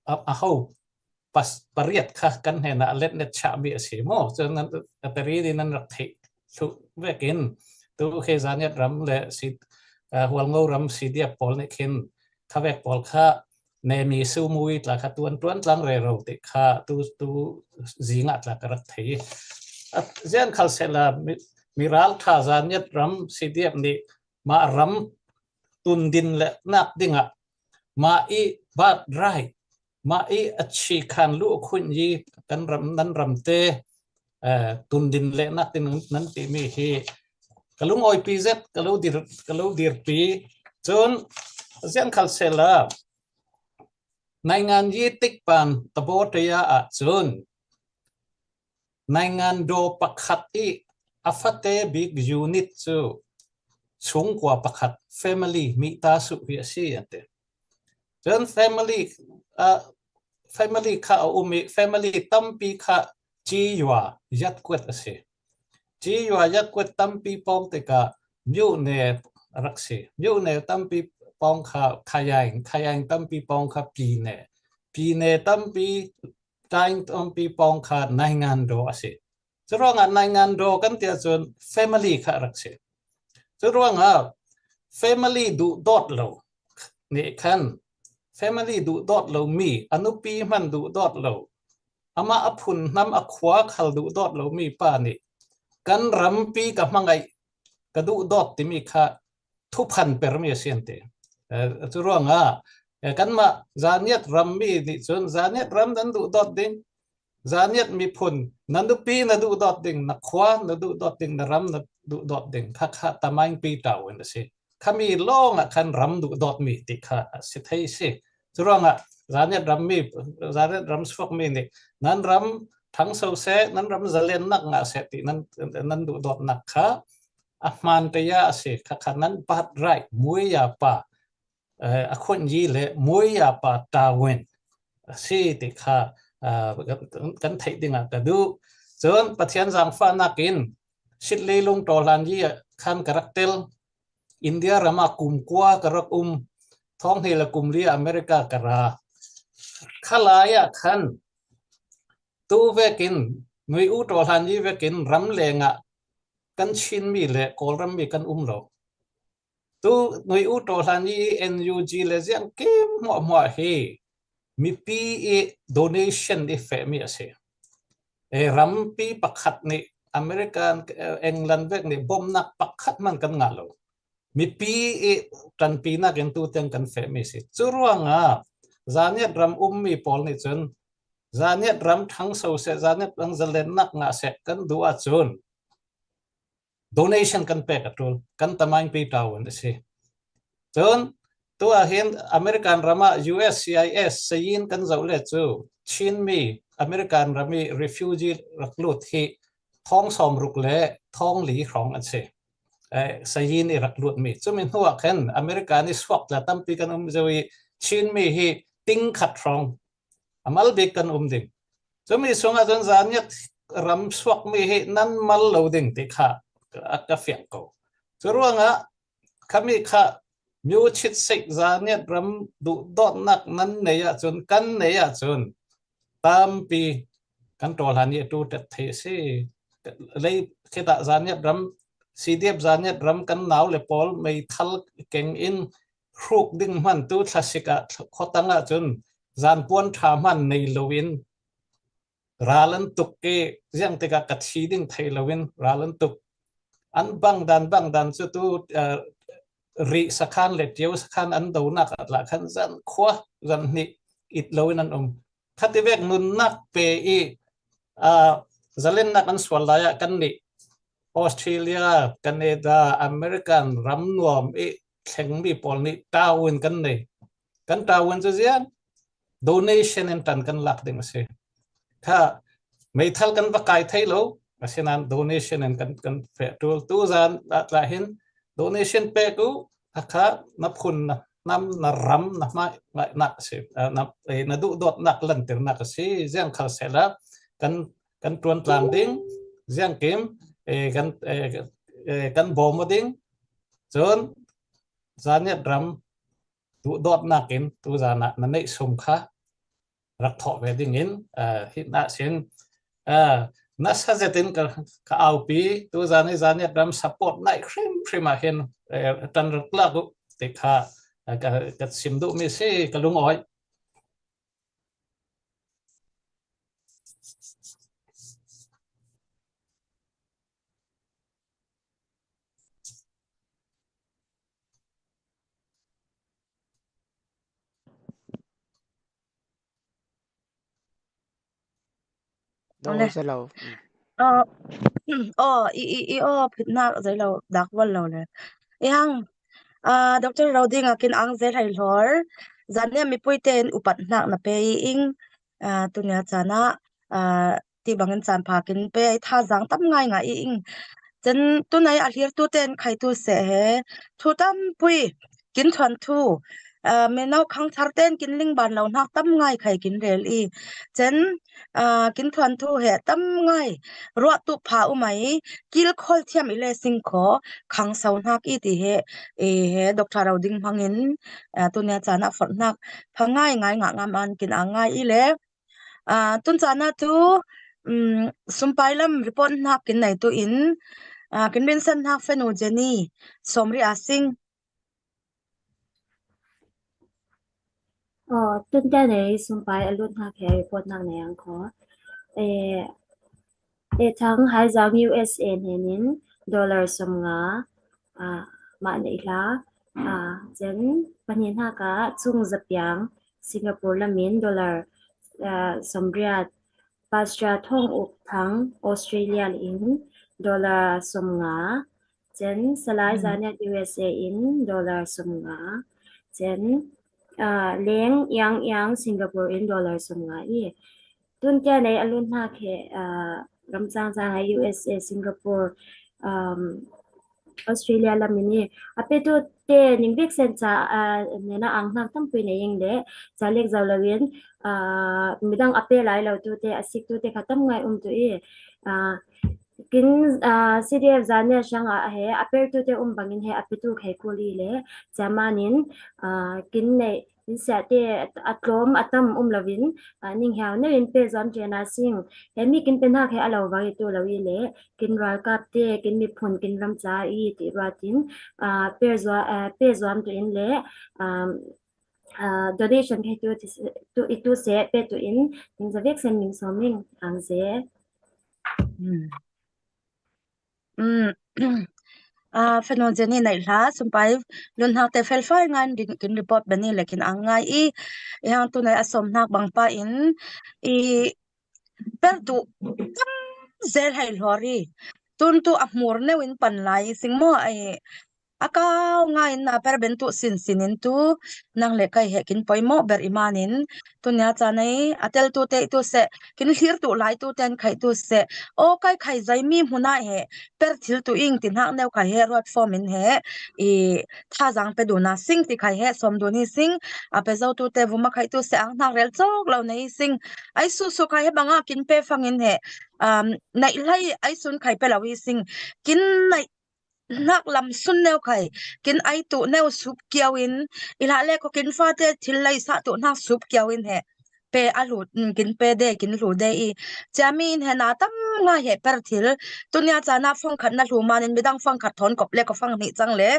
a, aho pas-, pariat kha kan hnenah a letnet chah mi a si maw? Cun nan, a tari dih nan rak theih thluh vekin tu khi Zaniat ram le si, ah, Hualngo ram C D F pawl nih khin kha vek pawl kha nemi sumui tla kha tuan tuan tlang rero ti kha tu, tu zingah tla ka rak thei. Ah, zian khal sehla mi, miral tha Zaniat ram C D F nih mah ram tundin le nak dingah mah i birthright, mah i a chi khan lu a khun yi kan ram, nan ram te, eh, tundin le nak ding nan timi hi ka lungawipi zet, ka lo dir, ka lo dirpi. Cun zian khal sehla naingan yi tikpan tabawtaya ah cun naingan daw pakhat i a fate bik unit cu chungkua pakhat family mihta suh hi a si an ti. Cun family, ah, family kha a um i family tampi kha ciyua yatkuat a si. Ciyua yatkuat tampi pawng tikah myone rak si. Myone tampi pawng kha khayaing, khayaing tampi pawng kha pine. Pine tampi, taing tampi pawng kha naingan daw a si. Curuangah naingan daw kan tiah cun family kha rak si. Curuangah family duhdawt lo nih khan family duhdawt lo mi, a nupi hman duhdawt lo, amah a phun hnam a khua khal duhdawt lo mi pa nih kan rampi ka hmangaih ka duhdawt timi kha thuphan permi a si an ti. Eh, curuangah, eh, kanmah Zaniat ram mi nih cun Zaniat ram nan duhdawt ding, Zaniat miphun, na nupi na duhdawt ding, na khua na duhdawt ding, na ram na duhdawt ding kha kha tamaingpi tawin a si. Khami lawngah khan ram duhdawtmi ti kha a si thei si. Curuangah Zaniat ram mi, Zaniat ram suakmi nih nan ram thangso seh, nan ram zalennak ngah seh ti nan, nan duhdawtnak kha a hman taya a si. Kha kha nan birthright, muiya pa, eh, a khun yi le muiya pa tawin a si ti kha, ah, kan, kan theih dingah ka duh. Cun Pathian zaangfahnak in Sydney lung tawhlan yi ah khan ka rak tel. India ram ah kum kua ka rak um. Thawng hnih le kum li ah America ka ra. Khalai ah khan tu vekin, Nui U tawhlan yi vekin ram lengah kan Chinmi le Kawlram mi kan um lo. Tu Nui U tawhlan yi N U G le ziang kim hmuahhmuah hi mipi i donation i fehmi a si. E, rampi pakhat nih American, eh, England vek nih bomnak pakhat hman kan ngah lo. Mipi i ṭanpinak in tu tiang kan fehmi si. Curuangah Zaniat ram ummi pawl nih cun Zaniat ram ṭhangso seh, Zaniat ram zalennak ngah seh kan duh ahcun donation kan pek a ṭul, kan tamaingpi ṭaun a si. Cun tu ah hin American ram ah U S C I S sayin kan zoh le cu Chinmi American ram i refugee rak lut hi thawng sawmruk le thawng li hrawng an si. Eh, sayin i rak lutmi. Cumi hnuah khan American i suak tla tampi kan um zo i Chinmi hi ting khat hrawng a mal bik kan um ding. Cumi sungah cun Zanniat ram suak mi hi nan mal lo ding ti kha a ka fiang ko. Cu ruangah khami kha myo chit sik Zanniat ram duhdawtnak nan nei ahcun, kan nei ahcun tampi kan ṭawlhan i a ṭu ṭet thei a si. Lei khitah Zanniat ram, C D F Zanniat ram kan nau le pawl meithal keng in hruk ding hman tu thlasik ah khuatang ahcun zanpuan ṭha hman nei loin ral an tuk i ziang tikah ka thi ding thei loin ral an tuk. An bang dan, bang dan cu tu, eh, rih sakhan le ṭio sakhan an donak ah tla khan zan khua, zan hnih it loin an um. Khativek nunnak pe i, ah, zalennak an sual lai ah kannih Australia, Canada, American ram nuam i thlengmi pawl nih tau in kan nei. Kan tau in cu ziang donation in ṭan kan lak ding a si. Kha meithal kan va kai thei lo, asinain donation in kan, kan feh ṭul. Tuzan ah tla hin donation pek u, a kha na phun, na hnam, na ram, na hmaihnak a si, ah, na, eh, na duhdawtnak lantirnak a si. Ziang khal sehla kan, kan ṭuan tlang ding, ziangkim, eh, kan, eh, eh, kan bawm aw ding. Cun Zanniat ram duhdawtnak in tuzan ah na neih sum kha rak thawh ve ding in, ah, hi na sin, ah, nasa zetin ka, ka aupi, tuzan i Zanniat ram support naih hrimhrim ah hin, eh, ṭan rak lak uh ti kha, ah, ka, ka sim duhmi si ka lungawi. Dawh Ole. Zei lo. Mm. Aw, aw, i, i, i aw phitnak zei lo, dak val lo le. I hang, ah, Doctor Roding a kin ang zel hai hlor, Zanniat mipui ten upat hnak na pe i ing, ah, tunia caan ah, ah, ti bangin caan pha kin pe i thazaang tam ngai ngai i ing. Cun tunai a hlirtu ten khaitu seh he, thu tampui, kin thuanthu, ah, mino khangthar ten kin lingban lo hnak tam ngai khai kin rel i. Cun, ah, kin thuanthu he tam ngai ruah tu pha umai, kilkhawl thiam i le singkhaw khangso hnak i ti he, i he Doctor Roding hmangin, ah, tunia caan ah forh hnak pha ngai ngai ngah ngam an kin ang ngai i le, ah, tun caan ah tu, um, sumpai lam report hnak kin nei tu in, ah, kin rinsan hnak fanu Jenny, Somri a sing. Aw, tunte nei sumpai a lut hnak he report hnak nei ang kho. Eh, eh, thang Haizang U S A hnenin dollar sawmnga, ah, mah neih hla, ah, cun pahnih hnak ah Cung Zapiang Singapore lamin dollar, ah, sawmriat, Pastor Thawng Uk Thang Australia in dollar sawmnga, cun Salai Zanniat U S A in dollar sawmnga, cun, ah, Leng Iang Iang Singapore in dollar sawmnga i, tuntia nei a lut hnak he, ah, ramcang cang he U S A, Singapore, um, Australia lam in i a petu te ning bik sen ca, ah, nena ang hnak tampi nei ing le ca lek zo lo in, ah, midang a pe lai lo tu te, a sik tu te kha tam ngai um tu i, ah, kin, ah, C D F Zanniat siang ah he a per tu te um bangin he a petu khai kul i le ca man in, ah, kin nei in siate a tlawm a tam um loin, ah, ning hiau neu in pe zuam ṭiana sing. He mi kin pe hnak he a lo vang i tu lo i le, kin ralkap te, kin miphun, kin ramca i ti ruat in, ah, pe zua-, ah, pe zuam tu in le, ah, ah, donation he tu ti se, tu, i tu se pe tu in, ning zavek sen ning sawming ang ze. Hmm. Um, ah, fanu Jenny neih hla, sumpai lut hnak te felfai ngan kin report bani le kin ang ngai i, i hang tunai a sawm hnak bang pa in, i per tu tam zel hai hlor i, tun tu a hmur neu in pan lai sing maw, i, a kau ngai in na per ben tu sin sin in tu nang le kai he kin poimawh ber i manin, tunia chan ei a tel tu te tu se, kin hlir tu lai tu ten khai tu se, o kai khai zai mi hmuna he per thil tu ing ti hnak neu khai he ruat form in he i thazang pe duna sing ti khai he sawm duni sing, a pe zo tu te vuma khai tu se ang hnak rel cawk lo nei sing, ai su su khai he banga kin pe fangin he, um, naih lai ai sun khai pe lo i sing, kin naih hnak lam sun neu khai, kin ai tu neu sup kiau in, i hlah le ko kin fate thil lai sa tu hnak sup kiau in he pe a hlut, mm, kin pe de, kin hlu de i. Ciami in he na tam ngai he per thil. Tunia chan a fang khat na hlu manin midang fang khat thawn kop le ko fang hnih cang le.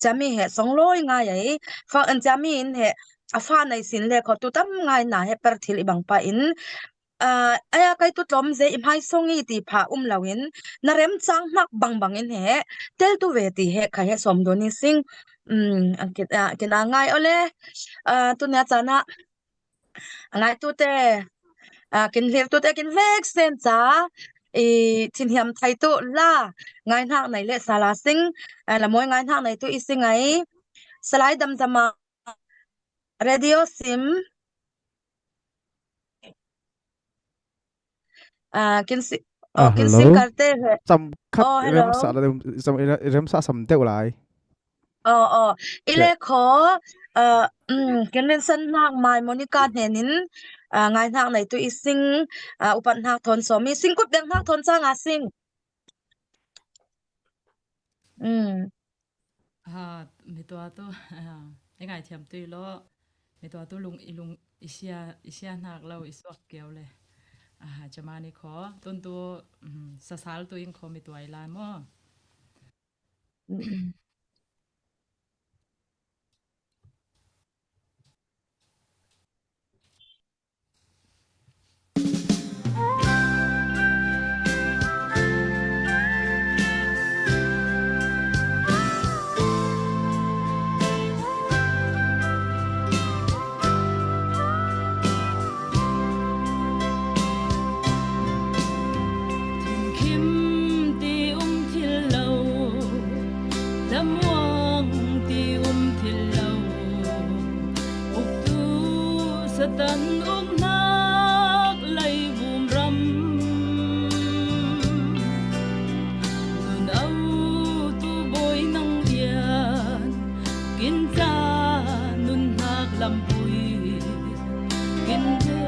Ciami he song lawi ngai ai. Fang, ciami in he a fa nei sin le ko tu tam ngai na he per thil i bang pa in. Ah, aya kai tu tlawm ze i hmai song i ti pha um lo in, na rem cang hnak bang bang in he tel tu ve ti he khai he sawm duni sing. Um, kin, ah, kin a ngai ole. Ah, tunia chan a a ngai tu te, ah, kin hlir tu te kin vek sen ca i thinhiam thai tu la ngai hnak nei le sala sing, ah, la mawi ngai hnak nei tu i sing ai. Salai dam dam a radio sim. Ah, kin si, oh, kin sim karte he. Sam khat, oh, hello. Rem sa la, sam, rem sa sam deuh lai. Oh, oh. I le kho, ah, um, kin rin san hnak mai Monica hnenin, ah, ngai hnak nei tu i sing, ah, upat hnak thawn sawm i sing kut deng hnak thawn cang a sing. Um. Ha, mi tua tu, ah, i ngai thiam tu i lo, mi tua tu lung, i lung, i sia, i sia hnak lo, i suak kiau le. Ah, camani kho, tun tu, um, sasal tu in kho mi tua i lai maw. Thingkhim ti um thil lo, lamuang ti um thil lo, uktu Satan uknak leivum ram. Nun au tu bawi nang ian, kin ca nun hnak lampui, kin te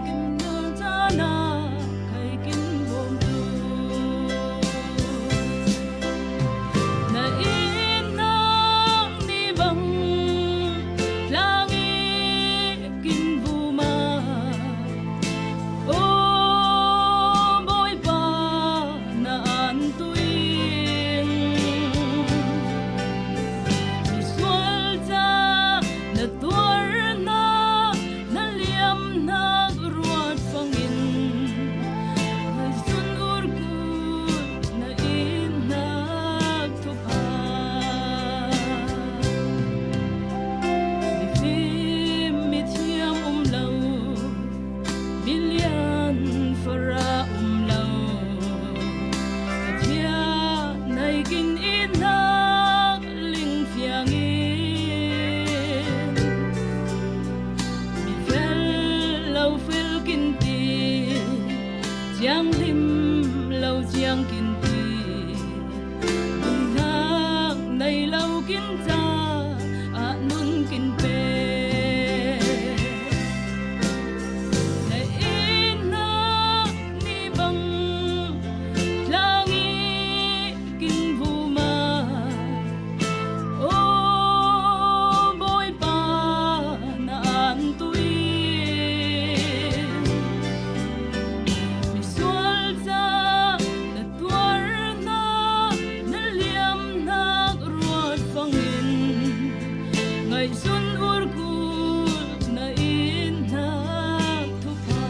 kin dal cana khai kin bawm tu. Na in hnak ni bang tlang i kin vuma. O Bawipa, na an tu in, misual ca na tuarnak, na liamnak ruat fangin, ngaihsun urkul na innak thupha. Mifim mithiam um lo, milian fara um lo, Pathian nei kin innak ling fiangin, mi fel lo fel kin ti, ciang hlim lo ciang kin ti, nunnak nei lo kin caah nun kin pe. Na innak ni bang tlang i kin vuma. O Bawipa, na an tu in, misual ca na tuarnak, na liamnak ruat fangin, ngaihsun urkul na innak thupha.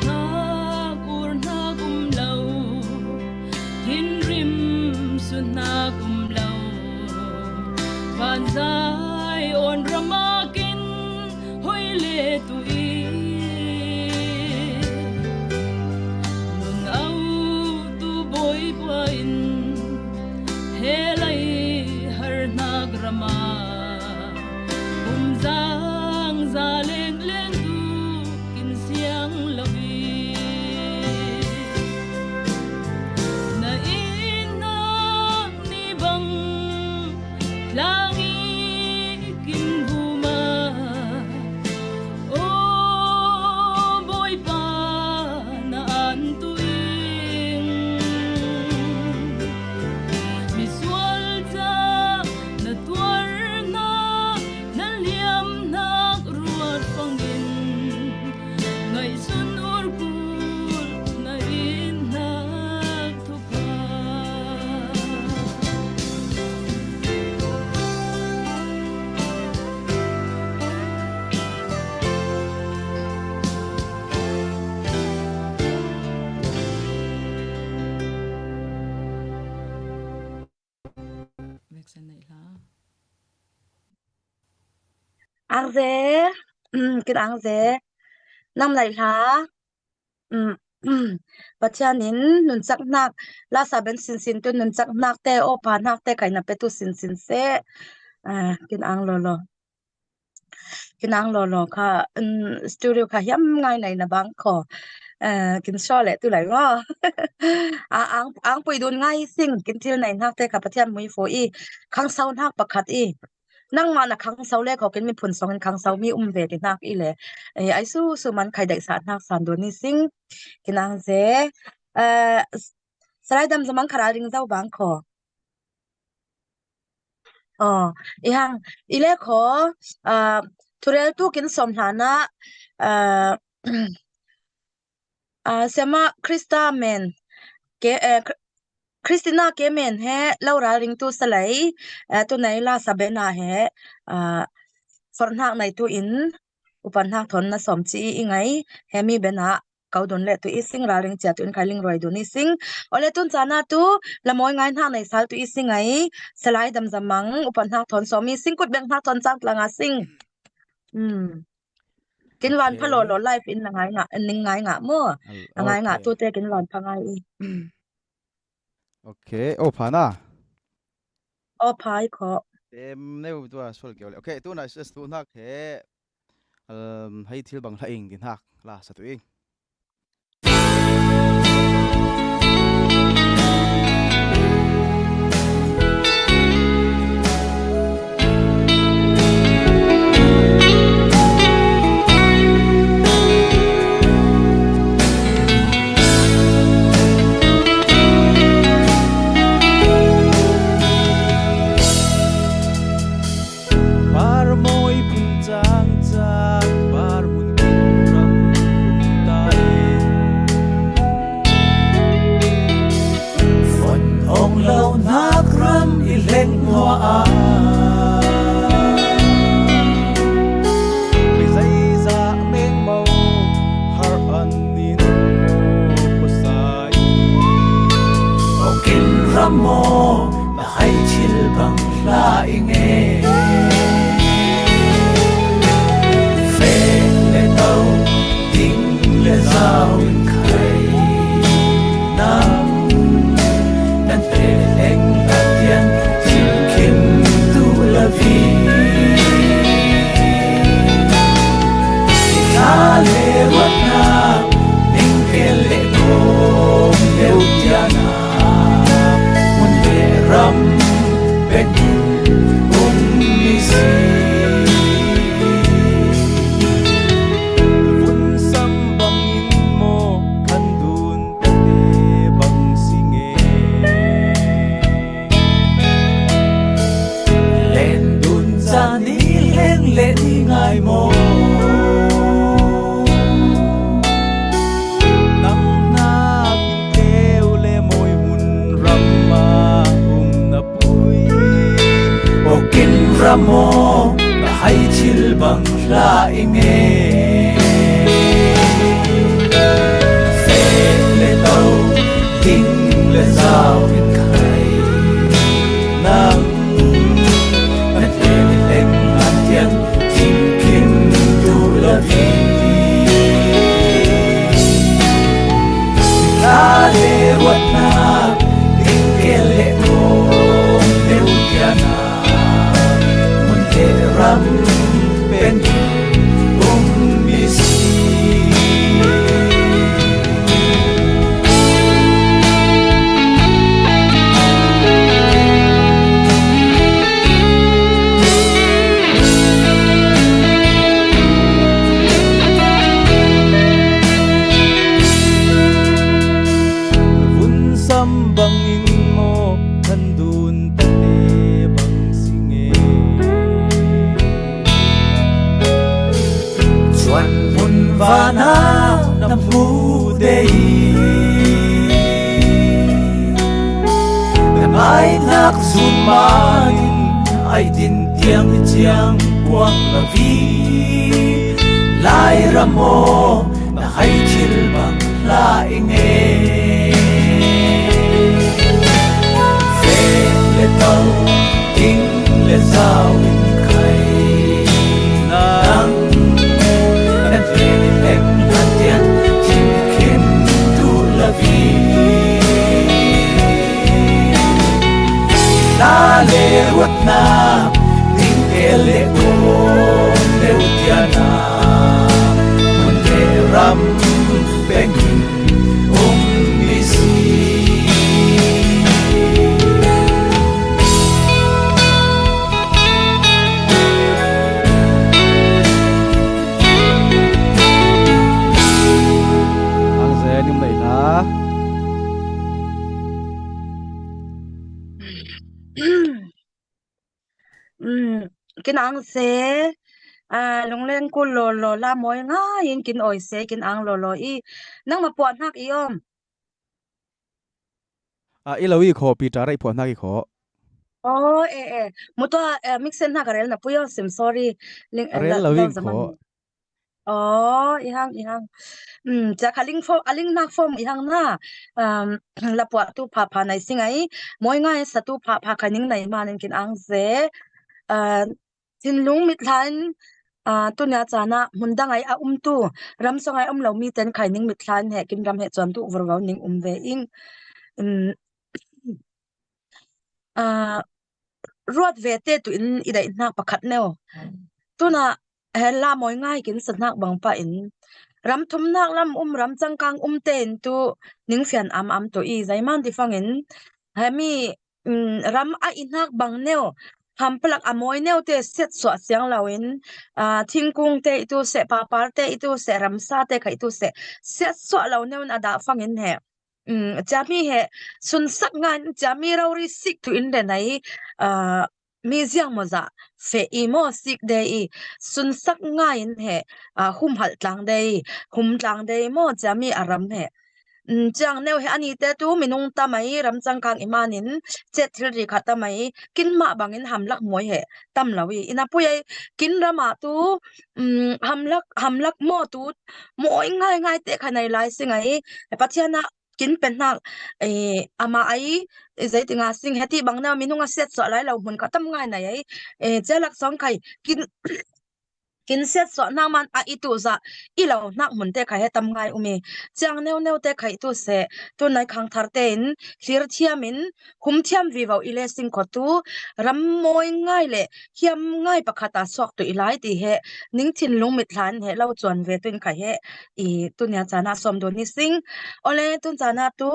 Hnak, urnak um nak um lo. Van Zion rama kin hoi le tu i, nun au tu Bawipa in, he lai har nak rama um zang za leng leng tu kin siang lo i, na in nak ni bang tlang i kin vuma. O Bawipa, na an tu ing. Misual ca na tuarna, na liamnak ruat fangin, ngaihsun urkul na innak thupha. Veksen neih hla. Ang ze, kin ang ze, nam neih hla. Pathian in nunchak hnak, lasa ben sinsin tu nunchak hnak te, awpa hnak te kai na pe tu sinsin se. Ah, kin ang lo lo. Kin ang lo lo kha, um, studio kha hiam ngai nai na bang kho. Eh, kin shaw le tu lai maw. Ah, ang, ang pui dun ngai sing, kin thil nai hnak te kha Pathian mui fo i, khang sau hnak pakhat i. Nangmah na khang sau le kho, kin miphun song in khang sau mi um ve ti hnak i le. Eh, ai su su man khai daih sa hnak san dun i sing. Kin ang ze. Eh, Salai Dam Za Mang kha ral ring zau bang kho. Oh, i hang, i le kho, ah, thurel tu kin som hla na, ah, ah, Sema Krista men, ke, eh, Kr-, Kristina ke men he lo ral ring tu salai, eh, tu nei lasa bena he, ah, for hnak nei tu in, upan hnak thon na som ci i ngai, he mi bena kau dun le tu i sing, ralring cia tu in khai ling ruai dun i sing. Ole tun cana tu, la mawi ngai hnak nei sal tu i sing ai, Salai Dam Za Mang, upan hnak thon som i sing, kut beng hnak thon cang tlanga sing. Hmm. Kin van pha lo lo live in na ngai ngah, ning ngai ngah maw. A ngai ngah tu te kin van pha ngai i. Okay, aw pha na. Aw pha i kho. Em, neu tua sual keu le. Okay, tu na ses tu hnak he. Um, hei thil bang hla ing din hak la sa tu ing. Par mawi phun cang cang, par mun kin ram kum ta in. Fon ong lo nak ram i leng hua a. Pi zai za meng mau har an nin kusai. Ong kin ram mo. Hai thil bang hla i nge. Fek le tau, ding le zau in khai. Nang, nan pe leng la tian, thim khin tu la vi. Hla le ruat na, ning kel le kong deuh tiang a. Mun le ram bek in um i si. Vun sam bangin maw khan dun tete bang si nge. Len dun ca ni leng le ni ngai maw. Nang hnak in teu le mawi hun ram ah um na pui. Aw kin ram aw, ka hai thil bang hla i nge. Fek le tau, ding le zau in khai. Ai nak zun manin ai din tiang ciang kuang la vi. Lai ramo na hai thil bang la inge. Fek le tau, ting le zau in khai. Nang na fek le tau, ting khin tu la vi. Na le ruat na, ting ke le ko le u tia na, mun le ram peng in um mi si. Ang ze nim nei na. Um, kin ang se, ah, lungleng kul lo lo la moi ngai in kin oi se, kin ang lo lo i. Nang ma puan hak i om. Ah, i lo i kho, Peter, i puan hak i kho. Oh, eh, eh. Mutua, eh, mixen hak a rel na pui o sim, sorry. Ling, eh, rel la, lo la i zaman kho. Oh, i hang, i hang. Um, cia kha ling fo, a ling nak fom i hang na. Um, la puah tu pha pha nai sing ai. Moi ngai sa tu pha pha khai ning nai ma ning kin ang ze. Uh, thinlung mit hlain, uh, tu nia cana mun dang ai a um tu. Ram song ai um lo mi ten khai ning mit hlain he kin ram he chuan tu vur vau ning um ve ing. Um, ah, ruat ve te tu in i daih hnak pakhat neu. Tuna he la moi ngai kin sa hnak bang pa in ram thum nak lam um, ram changkang um te in tu ning fian am am tu i zai man ti fang in he mi, um, ram a i hnak bang neu, ham palak a moi neu te siat suah siang lo in, ah, thingkung te i tu se, papar te i tu se, ramsa te kha i tu se, siat suah lo neu in a dah fang in he. Um, ciami he sunsak ngai in ciami rori sik tu in le nai, ah, mi ziang maw zah feh i maw sik de i sunsak ngai in he, ah, hum halh tlang de i hum tlang de i maw ciami a ram he. Um, ciang neu he ani te tu minung tam ai ram changkang i manin cet thil ri khat tam ai kin mah bangin hamlak moi he tam lo i ina pui ai kin ram ah tu, um, hamlak, hamlak maw tu moi ngai ngai te kha nai lai sing ai Pathian a kin pen hnak, eh, ama ai, eh, zei tinga sing heti bang na minung a siat suah lai lo hmun kha tam ngai nai ai, eh, cia lak sawng khai kin, kin siat suah hnak man a i tu zah i lo hnak hmun te kha he tam ngai um i ciang neu neu te kha i tu se tu nai khang thar te in thlir thiam in hum thiam vivo i le sing kho tu ram moi ngai le hiam ngai pakhat a suak tu i lai ti he ning thinlung mit hlan he lo chuan ve tu in kha he i tu nia cana sawm dun ni sing. Ole tun cana tu,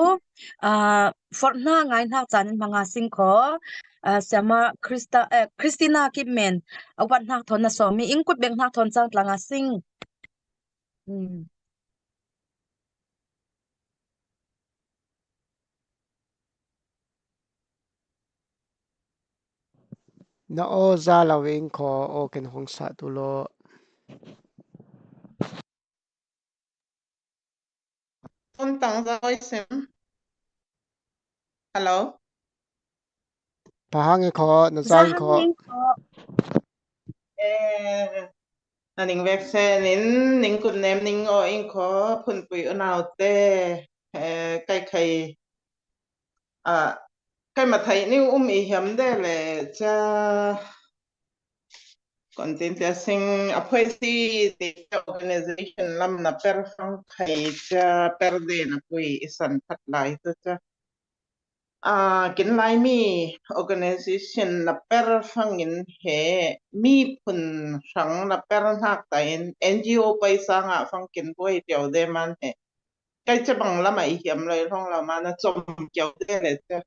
ah, forh hna ngai hnak caan in hmanga sing kho, ah, siama Krista, eh, Kristina Kipmen a upat hnak thawn na sawm i ing kut bek hnak thawn cang tlanga sing. Hmm. Na aw za lo ing kho, aw ken hong sah tu law. Tun tang za oi sim. Hello. Pahang i kho, na za i kho. Eh, na ning vek se nin, ning kut nem ning aw ing kho, phunpui unau te, eh, kai khai, ah, kai ma thai ni um i hiam de le cha, kon tin tia sing a phuai si ti organization lam na per fang khai cha per de na pui i san phat lai tu cha. Ah, kin lai mi organization na per fangin he mi phun hrang na per hnak ta in N G O paisa nga fang kin buai piau de man he. Kai cha bang lama i hiam loi hlong lama na chom kiau de le cha.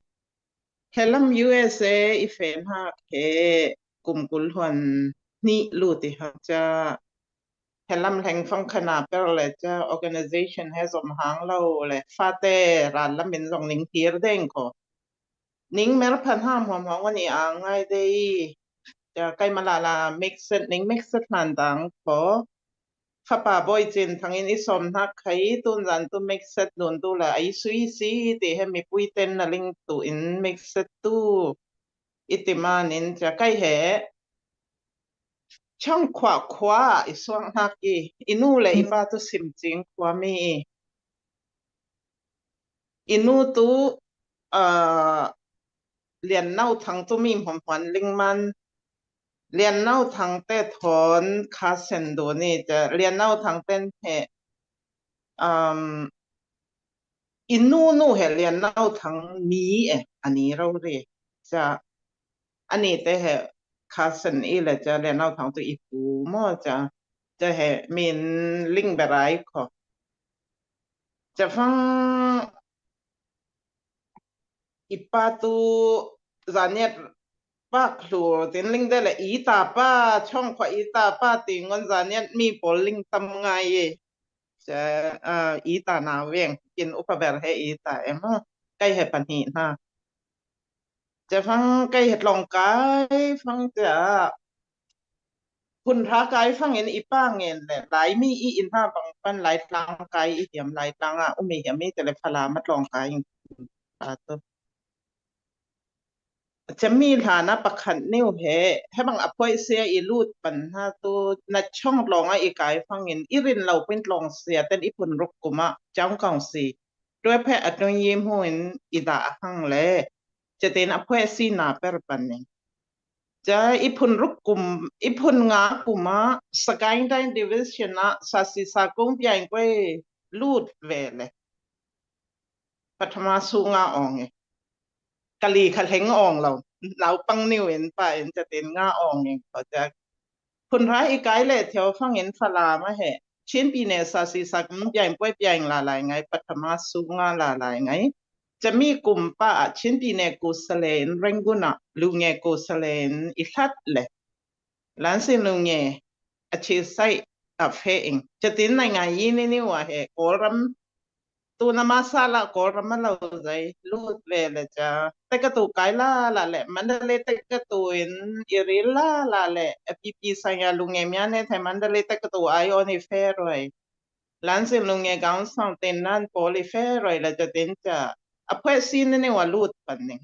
He lam U S A i fe hnak he kum kul huan hnih lut i hang cha. He lam hleng fang khana per le cha organization he zom hang lo le fate ral lam in zong ning thir deng ko. Ning mer phan ham huam hong ani a ngai de i. Cha kai malala mixed ning mixed hlan dang ko. Papa Bawi Cin Thang in i sawm hnak khai tun zan tu mixet dun tu la ai sui si ti he mipui ten na ling tu in mixet tu i ti manin cia kai he Chawngkhuah khua i suak hnak i, i nu le i pa tu Simcing khua mi i, i nu tu, aa, Lian Nau Thang tu mi hmuahmuah ling man, Lian Nau Thang te thawn kha sen dun i, cia Lian Nau Thang ten he, um, i nu nu he Lian Nau Thang mi e, ani rori. Cia ani te he kha sen i le cia Lian Nau Thang tu i pu maw cia, cia he min ling berai kho. Cia fang i pa tu Zaniat pak hlur tin ling de le i ta pa, Chawngkhuah i ta pa ti ngon Zaniat mi pawl ling tam ngai i. Cia, aa, i ta na veng, kin upa ber he i ta em ha. Kai he pahnih hna. Cia fang kai he tlawng kai fang cia. Phun hra kai fang in i pa ngen le, Laimi i inn hna bang pan Laitlang kai i hiam, Laitlang ah um i hiam i ti le Falam a tlawng kai in pa tu. Cia mi hlan ah pakhat niu he, he bang a phuaih sia i lut pan hna tu, na chong tlawng ah i kai fang in, i rin lo pin tlawng sia ten i phun ruk kum ah, Chawng Kawng si. Tuai pheh a tung yi hmu in i dah a hang le, cia tin a phuaih si na per pan in. Cia i phun ruk kum, i phun nga kum ah, Sagaing Division ah, Sasi Sakung Piang Kuai lut ve le. Pathama su nga awng e. Kali kha hleng awng lo. Naupang niu in pa in cia tin nga awng e. Ko cia phun hra i kai le theo fang in Falam ah he. Chin pi ne Sasi Sakung Piang Kuai Piang la lai ngai, Pathama su nga la lai ngai. Cia mi kum pa ah Chin pi ne ku sale in Rangoon ah, lu nge ku sale in i hlat le. Lansin lu nge a chi sai a fe ing. Cia tin nai ngai yi ni niu ah he Kawlram tu na ma sa la Kawlram a lo zai lut ve le cia. Te ka tu kai la la le, Mandalay te ka tu in i ril la la le, a pi pi sa ya lu nge mia ne the Mandalay te ka tu ai on i fe roi. Lansin lu nge gaung sang tin nan pawl i fe roi le cia tin cia. A phuaih si ni niu a lut pan ning.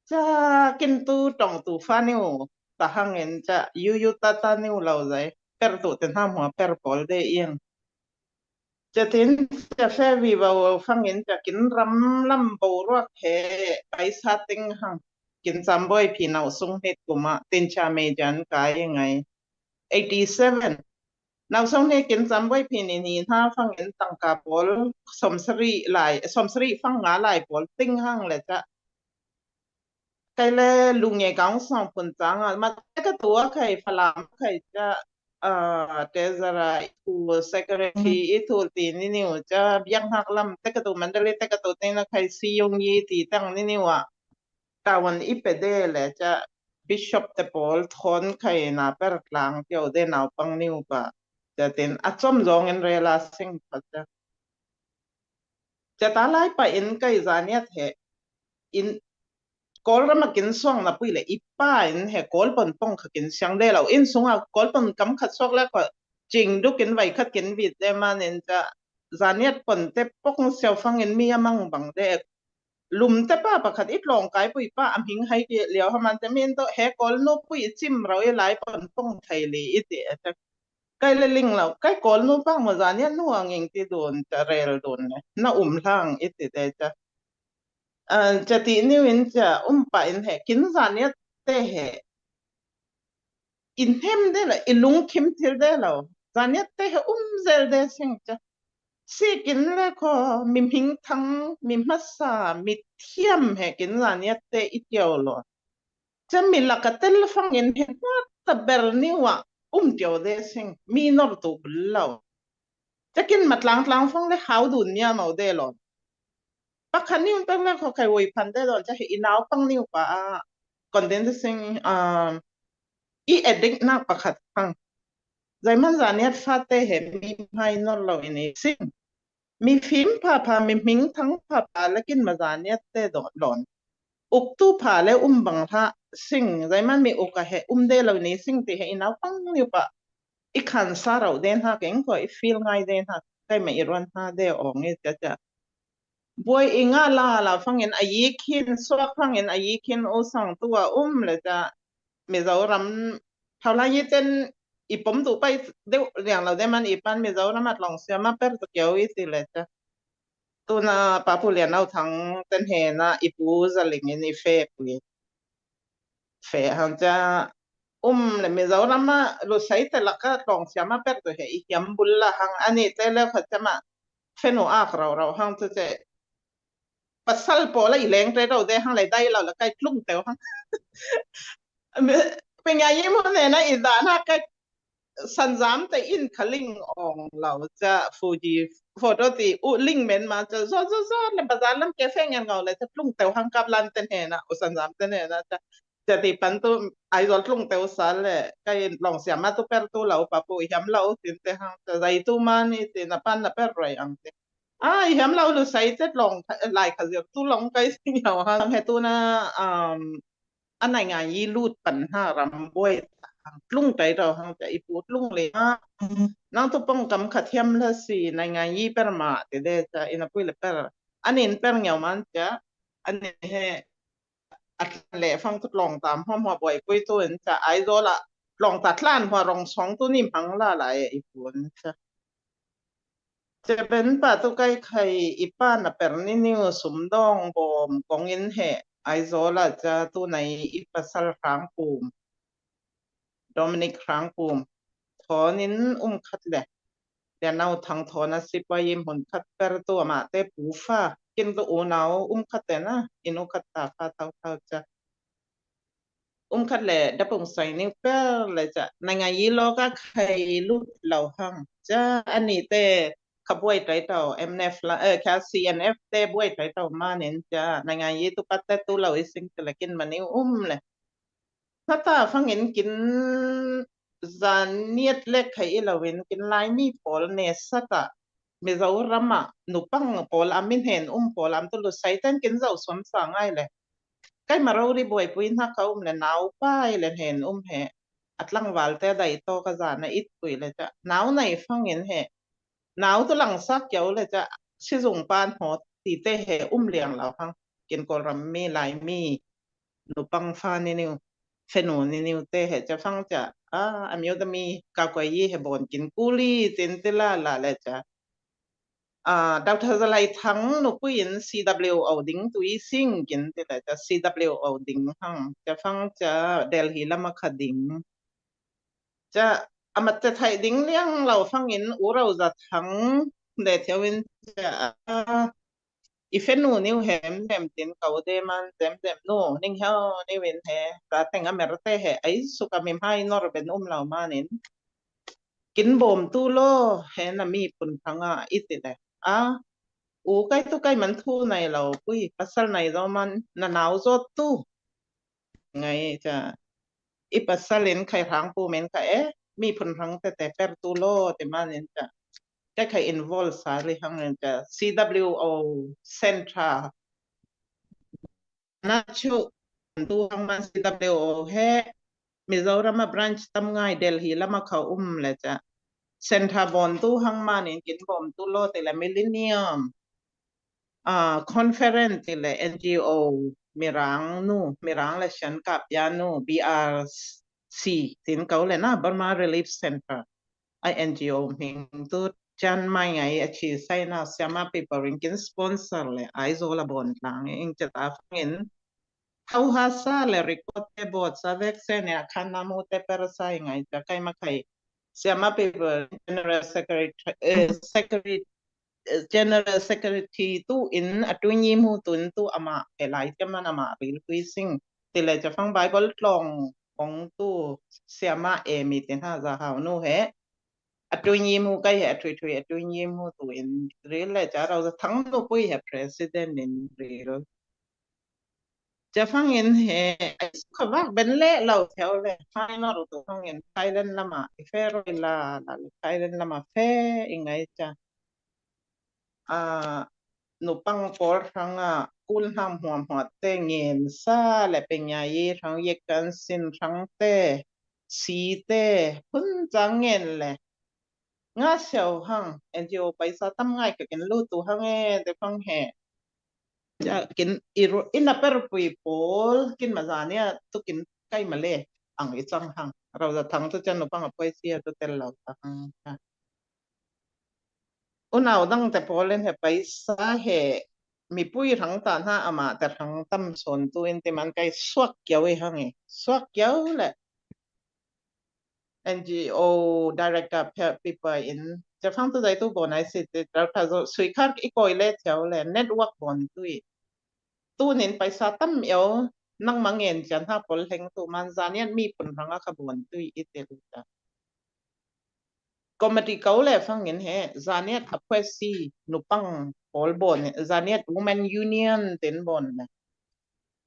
Cia kin tu tong tu fa niu ta hang in cia yu yu ta ta niu lo zai per tu te hna hmua per pawl de iang. Cia tin cia fe vivo fang in cia kin ram lam bo ruak he pai sa ting hang. Kin cam boi phi nau sung hnit kum ah tin cia me jan kai ngai. Eighty seven. Nau sung hnit kin cam boi phi ni ni hna fang in tangka pawl sawmsarih lai, sawmsarih fang nga lai pawl ting hang le cia. Kai le lu nge gaung sang phun cang ah, ma te ka tu a khai Falam khai cia, ah, te zara i tu secretary i tu ti ni niu cia biak hnak lam te ka tu Mandalay te ka tu te na khai si yung yi ti tang ni niu ah. Tawan i pe de le cia bishop te pawl thawn khai na per tlang tio de naupang niu pa. Cia tin a com zong in rel a sing pa cia. Cia ta lai pa in kai Zaniat he in Kawlram a kin suang na pui le i pa in he Kawl pon pong kha kin siang de lo. In sung a Kawl pon kam khat suak le kho cing duk in vai khat kin vit de man in cia Zaniat pon te pong siau fang in mi a mang bang de. Lum te pa pakhat i tlawng kai pui pa a hming hai ki liau ha man te min to he Kawl nu pui i cim ro i lai pon pong thai li i ti a cia. Kai le ling lo, kai Kawl nu pang maw Zaniat nu a nging ti dun cia rel dun le. Na um hlang i ti te cia. Ah, cia ti niu in cia um pa in he kin Zaniat te he. I hnem de lo, i lungkim thil de lo. Zaniat te he um zel de sing cia. Si kin le kho, mi hming thang, mi hmasa, mi thiam he kin Zaniat te i tio lo. Cia mi lak a tel fang in he hna ta ber niu ah um tio de sing, mi nor tu bul lo. Cia kin ma tlang tlang fang le hau dun nia mo de lo. Pakhat niu pek le kho khai woi phan de lo, cia he i naupang niu pa a, kon den de sing, um, i addict nak pakhat fang. Zaiman Zaniat fate he mi hmai nor lo in i sing. Mi fim pha pha, mi hming thang pha pha, lakin ma Zaniat te dawh lawn. Uk tu pha le um bang hlah sing, zaiman mi uk a he um de lo ni sing ti he i naupang niu pa. i khansa rau den ha keng ko i feel ngai den ha kai ma i ruan ha de ong i cha cha. Buai i nga la la fangin a yi khin suak fangin a yi khin u sang tu a um le cha Mizoram thau lai yi ten i pom tu pai deuh liang lo de man i pan Mizoram at long sia ma per tu kiau i ti le cha. Tuna pa pu lian au thang ten he na i pu za ling in i fe pui. Fe hang cha um le Mizoram a lu sai te laka tlong siam a per tu he i hiam bul la hang ani te le kha chama fenu ak rau rau hang tu che. Pasal po la i leng te rau de hang le dai lo la kai tlung teu hang. Pe nya yi mo ne na i da na kai sanzam te in kha ling ong lo cha Fuji photo ti u ling men ma cha zo zo zo le bazar lam ke fe ngen ngau le cha tlung teu hang kap lan ten he na u sanzam ten he na cha. Cha ti pan tu Aizawl tlung teu sa le kai long siam ma tu per tu lo pa pu hiam lo tin te hang cha zai tu ma ni ti na pan na per roi ang te. A hiam lo lu sai te long lai kha zir tu long kai sing lo hang he tu na um a nai ngai yi lut pan ha ram buai hang tlung tai rau hang cha i pu tlung le ha. Nang tu pong kam kha thiam la si nai ngai yi per ma te de cha i na pui le per. Anin per ngiau man cha ani he a tlan le fang tu tlong tam hom hua buai pui tu in cha Aizawl a tlong ta tlan hua rong song tu ni mang la la e i pu in cha. Che ben pa tu kai khai i pa na per ni niu sum dong bom kong in he Aizawl a cha tu nai i pasal Hrang Pum. Dominic Hrang Pum. Thon in um khat le. Dia nau thang thon a si pa yim hun khat per tu ama te pu fa. Kin tu u nau um khat te na. In u khat ta fa thau thau cha. Um khat le da pung sai ni per le cha. Nai ngai yi lo ka khai lu lo hang. Cha ani te kha buai tai tau M N F la, eh, kha C N F te buai tai tau ma nin cha. Nai ngai yi tu pat te tu lo i sing te le kin ma ni um le. Hata fangin kin zan niat lek khai i lo in kin lai mi pol ne sata Mizoram a nupang pol am in hen um pol am tu lu sai ten kin zau som sa ngai le. Kai ma ro ri buai pui na ka um le nau pai le hen um he. A tlang val te dai to ka zan a it pui le cha. Nau nai fangin he. Nau tu lang sak kiau le cha. Si zung pan ho ti te he um liang lo hang. Kin Kawlram mi lai mi. Nupang fa ni niu, fenu ni niu te he cha fang cha, a, a miu ta mi ka koi yi he bon kin kuli tin ti la la le cha. A, Doctor Zalai Thang nu pui in C W O ding tu i sing kin ti la cha C W O ding hang cha fang cha Delhi lama kha ding. Cha, a mat cha thai ding liang lo fang in u rau za thang de thiau in cha, a, i fenu niu hem hem tin kau de man zem zem nu ning heo niu in he ka teng a mer te he ai su ka mi mai nor ben um lau man in kin bom tu lo he na mi pun phang a i ti le a u kai tu kai man thu nai lo pui pasal nai lo man na nau zot tu ngai cha i pasal in khai rang pu men ka e mi phun rang te te per tu lo te man in cha ka khai involve sa ri hang in cha C W O Centre na chu tu hang man C W O he Mizoram a branch tam ngai Delhi lama kha um le cha Centre bon tu hang man in kin bom tu lo te le Millennium a conference ti le N G O Mirang nu Mirang le Shan Kap Ya nu B R C tin kau le na Burma Relief Centre a N G O hming tu chan mai ngai a chi sai na siama paper in kin sponsor le Aizawl a bon tlang ing cha ta fangin hau ha sa le record te bot sa vek se ne a khan na mu te per sai ngai cha kai ma khai siama paper General Secretary, eh, Secretary General Secretary tu in a tu nyi mu tun tu ama he lai te man ama ril tui sing ti le cha fang Bible tlong kong tu siama e mi tin ha za hau nu he a tu nyi mu kai he a tui tui a tu nyi mu tu in ril le cha rau za thang nu pui he president in ril. Cha fang in he ai su kha vak ben le lau theo le final tu fang in Thailand lama i fe roi la la le Thailand lama fe i ngai cha. A nupang pol rang a kul ham huam huat te ngin sa le penya yi rang ye kan sin rang te si te phun chang ngen le nga siau hang, N G O paisa tam ngai ka kin lu tu hang e, te phang he. Ja kin iru, ina per pui pol, kin ma zania tu kin kai ma le, ang i chang hang. Rau za thang tu chan upang a poi sia tu tel lau ta hang. Unau dang te pol in he paisa he, mipui rang ta na ama te rang tam son tu in te man kai suak kiau i hang e. Suak kiau le. N G O director pe pipa in, te phang tu dai tu bon ai si te, director zo sui khar i koi le thiau le, network bon tu i. Tu nin paisa tam iau, nang ma ngen chan ha pol heng tu man zaniat mi pun rang a ka bon tu i te lu ta. Committee kau le phang in he, zaniat a pwe si nupang pol bon, zaniat women union ten bon le.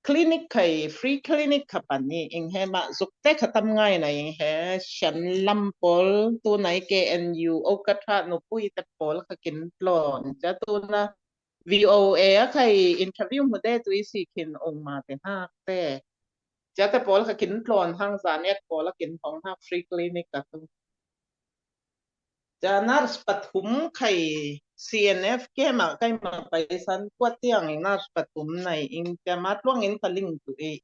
Clinic khai, free clinic kha pan ni ing he ma zuk te kha tam ngai na ing he, shan lam pol tu nai K N U o ka tha nu pui te pol kha kin tlon. Cha tu na V O A a khai interview mu de tu i si kin ong ma te hak te. Cha te pol kha kin tlon hang zaniat pol a kin hong hak free clinic ka tu. Cha nurse pathum khai C N F ke ma kai ma paisan kuat tiang ing nurse pathum nai ing cha ma tluang in ka ling tu i.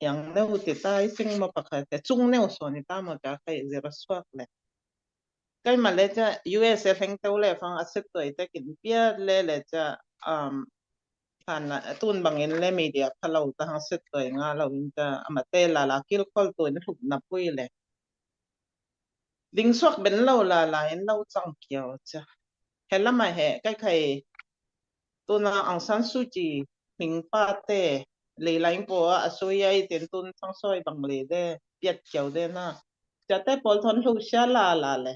Yang neu ti tai sing ma pakha te chung neu so ni ta ma cha khai zira suak le. Kai ma le cha U S A heng teu le phang a set toi te kin piat le le cha, um, than na tun bang in le media pha lo ta hang set toi nga lo in cha ama te la la kil khol tu in hluk na pui le. Ding suak ben lo la la in lo chang kiau cha. He lama he kai khai tu na Aung San Suu Kyi hming pa te lei lain po a sui ai ten tun thang soi bang le de piat kiau de na. Cha te pol thon hlu sia la la le.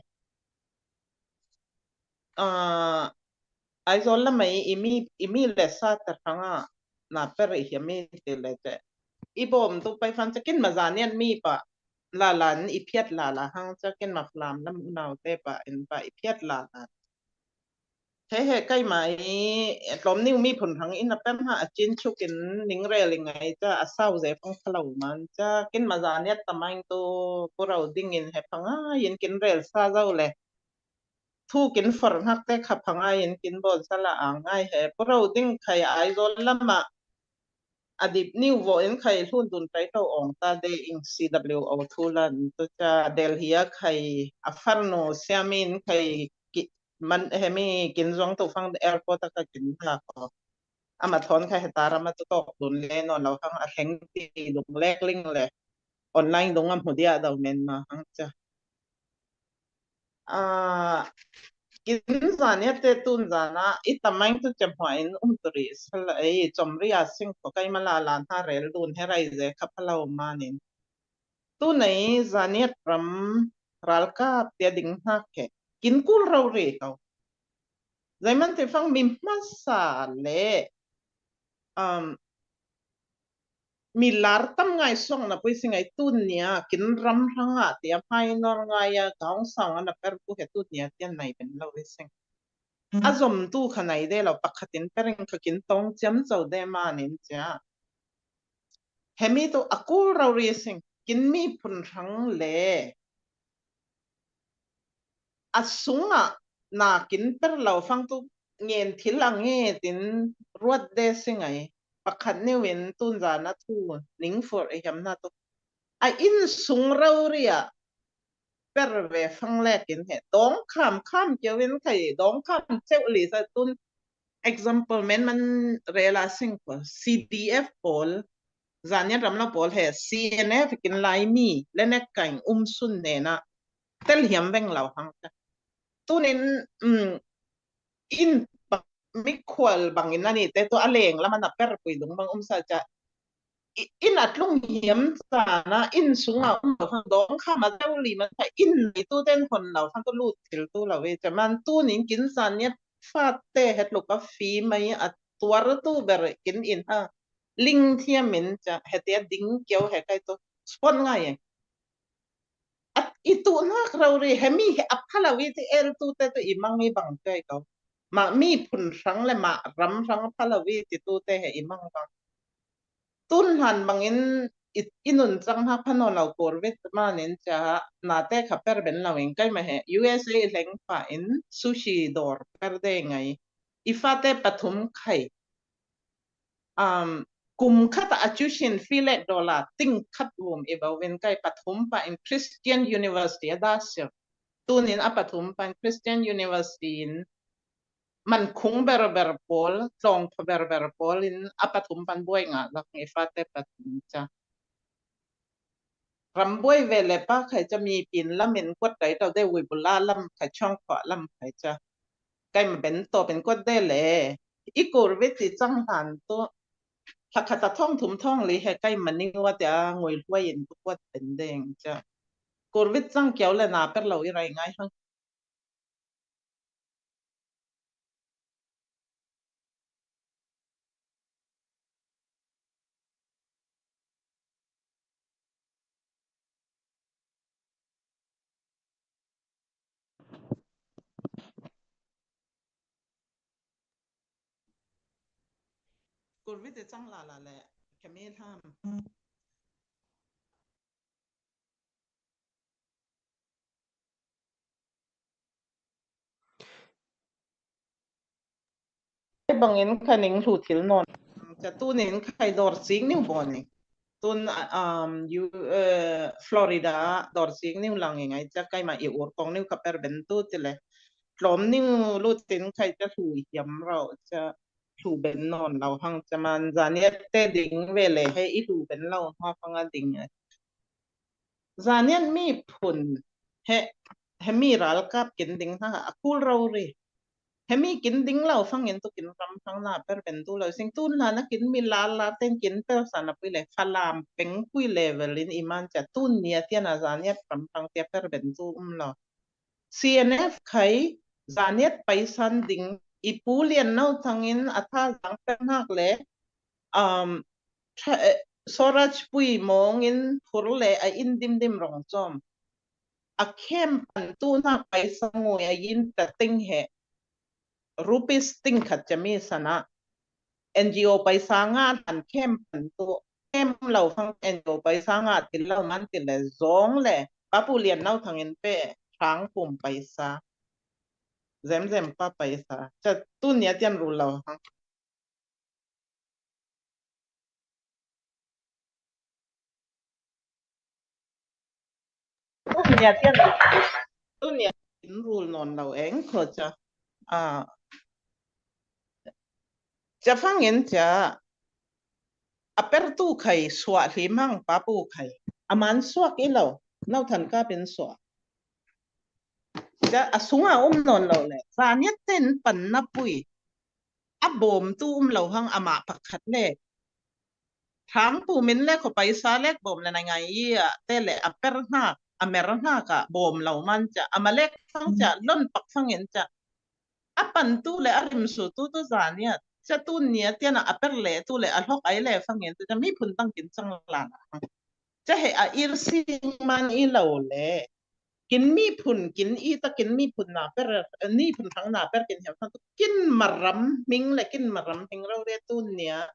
A, Aizawl lamah i mi, i mi le sa ta hrangah na per i hiam i ti le te. I bawm tu pai fan chakin ma zanian mi pa la lan i phiat la la hang chakin ma Falam lam unau te pa in pa i phiat la la. He he kai mai tlawm ning mi phun hang in a pem ha a chin chuk in ning rel i ngai cha a sau ze pang khalo man chakin ma zaniat ta mai tu purau ding in he phanga in kin rel sa zo le. Thu kin for hnak te kha phangai in kin bawn sa la ang ngai he. Puro ding khai Aizawl lamah a dip niu vawh in khai hlun tun tai to awng ta de ing C W O thu lan tu cha Delhi a khai a farnu siam in khai ki, man hemi kin zuang tu fang airport a ka kin ha ko. Ama thawn khai heta rama tu tawk tun le nawn lo hang a thleng ti lung lek ling le online lung a hmu dia do men ma hang cha. A, kin zaniate tun zana i tamang tu chemhua in um tu ri sala ei chomri a sing ko kai mala la hna rel dun he rai ze kha phalo manin. Tu nei zaniat ram ralkap tia ding hna ke kin kul ro ri ko. Zaiman te fang mi hmasa le, um, mi lar tam ngai song na pui si ngai tun nia kin ram hrang a tia hmai nor ngai a gaung sang ana per tu he tun nia tia nai ben lo i sing. A zom tu kha nai de lo pakhatin pering kha kin tong chiam zo de manin tia. Hemi tu a kul ro ri sing kin mi phun hrang le a sungah na kin per lo fang tu ngen thil a nge tin ruat de si ngai. Pakhat neu in tun zana thu ning fur i hiam na tu a in sung ro ri a per ve fang lek in he dawng kham kham keu in khai dawng kham cheu li sa tun example men man rela sing ko C D F pawl zanian ram lo pawl he C N F kin lai mi le nek kain um sun nena tel hiam veng lo hang ta. Tunin, um, in mikhual bangin a ni te tu a leng lam a na per pui dung bang um sa cha. I, in a tlung hiam sa na in sunga um lo hang dawng kha ma deu li man kha in nei tu ten hon lo hang tu lut thil tu lo ve cha man tunin kin zaniat fat te het lu ka fi mai a tuar tu ber kin in ha ling thiam in cha he te ding keu he kai tu spon ngai e. At i tu nak rau ri hemi he a phalo i ti el tu te tu i mang i bang kai ko. Ma mi phun hrang le ma ram hrang phalo i ti tu te he i mang bang. Tun hlan bangin i, i nunchang hak pha nawn lo, Covid manin cia nate kha per ben lo in, keimah he U S A i hleng pah in sushi dawr per de ngai. I fate pathum khai. Um, kum khat a tuition fee le dollar ting khat vum i bau in kai pathum pah in Christian University a da sir. Tunin a pathum pah in Christian University in man khung berber pawl, tlawng pha berber pawl in a pathum pan buai ngah lak i fate pathum cia. Ram buai ve le pa khai cia mi pin lam in kuat kai tau de, ui bula lam khai, chong khua lam khai cia. Kai ma ben tawp in kuat de le. I Covid i chang hlan tu. Thakhat a thawng thum thawng li he kai ma ning ua tia ngui hluai in tu kuat ben deng cia. Covid chang kiau le na per lo i rai ngai hang. Covid i chang la la le, kami hlam. Bangin kha ning hlu thil nawn. Cia tunin khai dawr sik niu baw ni. Tun, um, you, uh, Florida dawr sik niu lang i ngai cia kai ma i ur kong niu kha per ben tu ti le. Tlawm niu lutin khai cia hlu hiam rau cia hlu ben nawn lo hang cia man zaniat te ding ve le he i hlu ben lo hma hang a ding a. Zaniat miphun he, he mi ralkap kin ding hna a kul rori. He mi kin ding lo fangin tu kin ram hang na per ben tu lo sing tun hna na kin mi lal la ten kin per sa na pui le Falam pengpui level in i man cia tun nia tian a zaniat ram hang tia per ben tu um lo. C N F khai zaniat paisan ding i pu lian no thangin a tha zang per hnak le um, tra, eh, Swaraj pui mawngin phur le a in dimdim rong cawm. A camp pan tu hnak paisa ngui a yin ta ting he rupees ting khat cami sana N G O paisa nga hlan camp pan tu camp lo fang N G O paisa nga til lo man til le zong le papu lian nau thangin pe hrang pum paisa. Zem zem pa paisa. Ca tu nia tian ru lo hang. Tunia tian, tunia in rul nawn lo eng kho ca. A, ca fangin ca a pertu khai suah hlim hang papu khai. A man suak i lo, nau than kapin suah. Ca a sunga um nawn lo le, zaniat ten pan na pui. A bawmtu um lo hang amah pakhat le. Hrang pumin le kho paisa lek bawm le na ngai i a te le a per hnak, a mer hnak a bawm lo man ca. A ma lek fang ca, lon pak fangin ca. A pantu le a rimsu tu tu zaniat. Ca tu nia tiana a per le tu le a hlok ai le fangin tu ca mi phun tang kin cang lan. Ca he a ir sing man i lo le. Kin mi phun, kin i ta kin mi phun na per, ni phun thang na per kin hiam thang tu. Kin maram hming le kin maram hming rau le tu nia.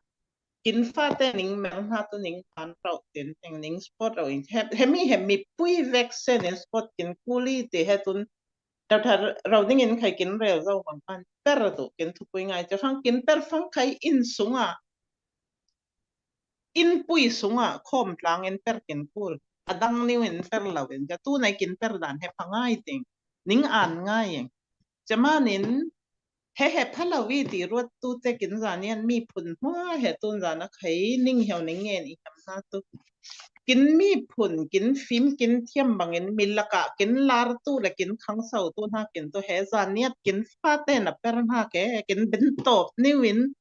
Kin fate ning meng hna tu ning pan rau tin, ning, ning sport rau in. He, he mi he mi pui vek sen in sport kin kuli ti he tun. Tau thar rau ding in khai kin rel zo bang pan. Per tu kin thupui ngai. Ca fang kin per fang khai in sunga. Inn pui sungah khawm tlangin per kin kul. A dang niu in per lo in, ca tu nai kin per dan he pha ngai ting. Ning an ngai ing. Ca manin, he he pha lo i ti ruat tu te kin zanian mi phun hmua he tun zana khai ning hiau ning ngen i hiam hna tu. Kin mi phun, kin fim, kin thiam bangin mi lakah kin lar tu le kin khang sau tu hna kin tu he zaniat kin fate na per hna ke, kin bentawp niu in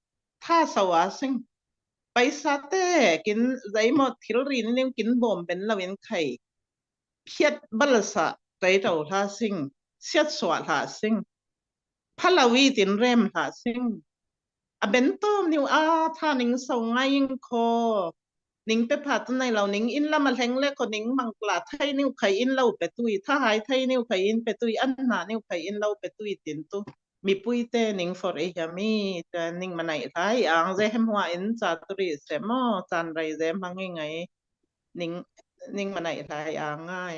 tha sau a sing. Paisa te kin zaimawh thilri ning kin bawm ben lo in khai. Phiat balsa tei to hla sing, siat suah hla sing. Pha lo i tin rem hla sing. A ben tawm niu a tha ning sau ngai ing kho. Ning pe pha tu nai lo ning in lam a hleng le kho ning mangkla thai niu khai in lo pe tui, tha hai thai niu khai in pe tui, an hna niu khai in lo pe tui tin tu. Mipui te ning for i hiam i, tua ning manai hlai ang ze hem hua in ca tu ri se maw, can rei ze hmang i ngai. ning, ning manai lai a ngai.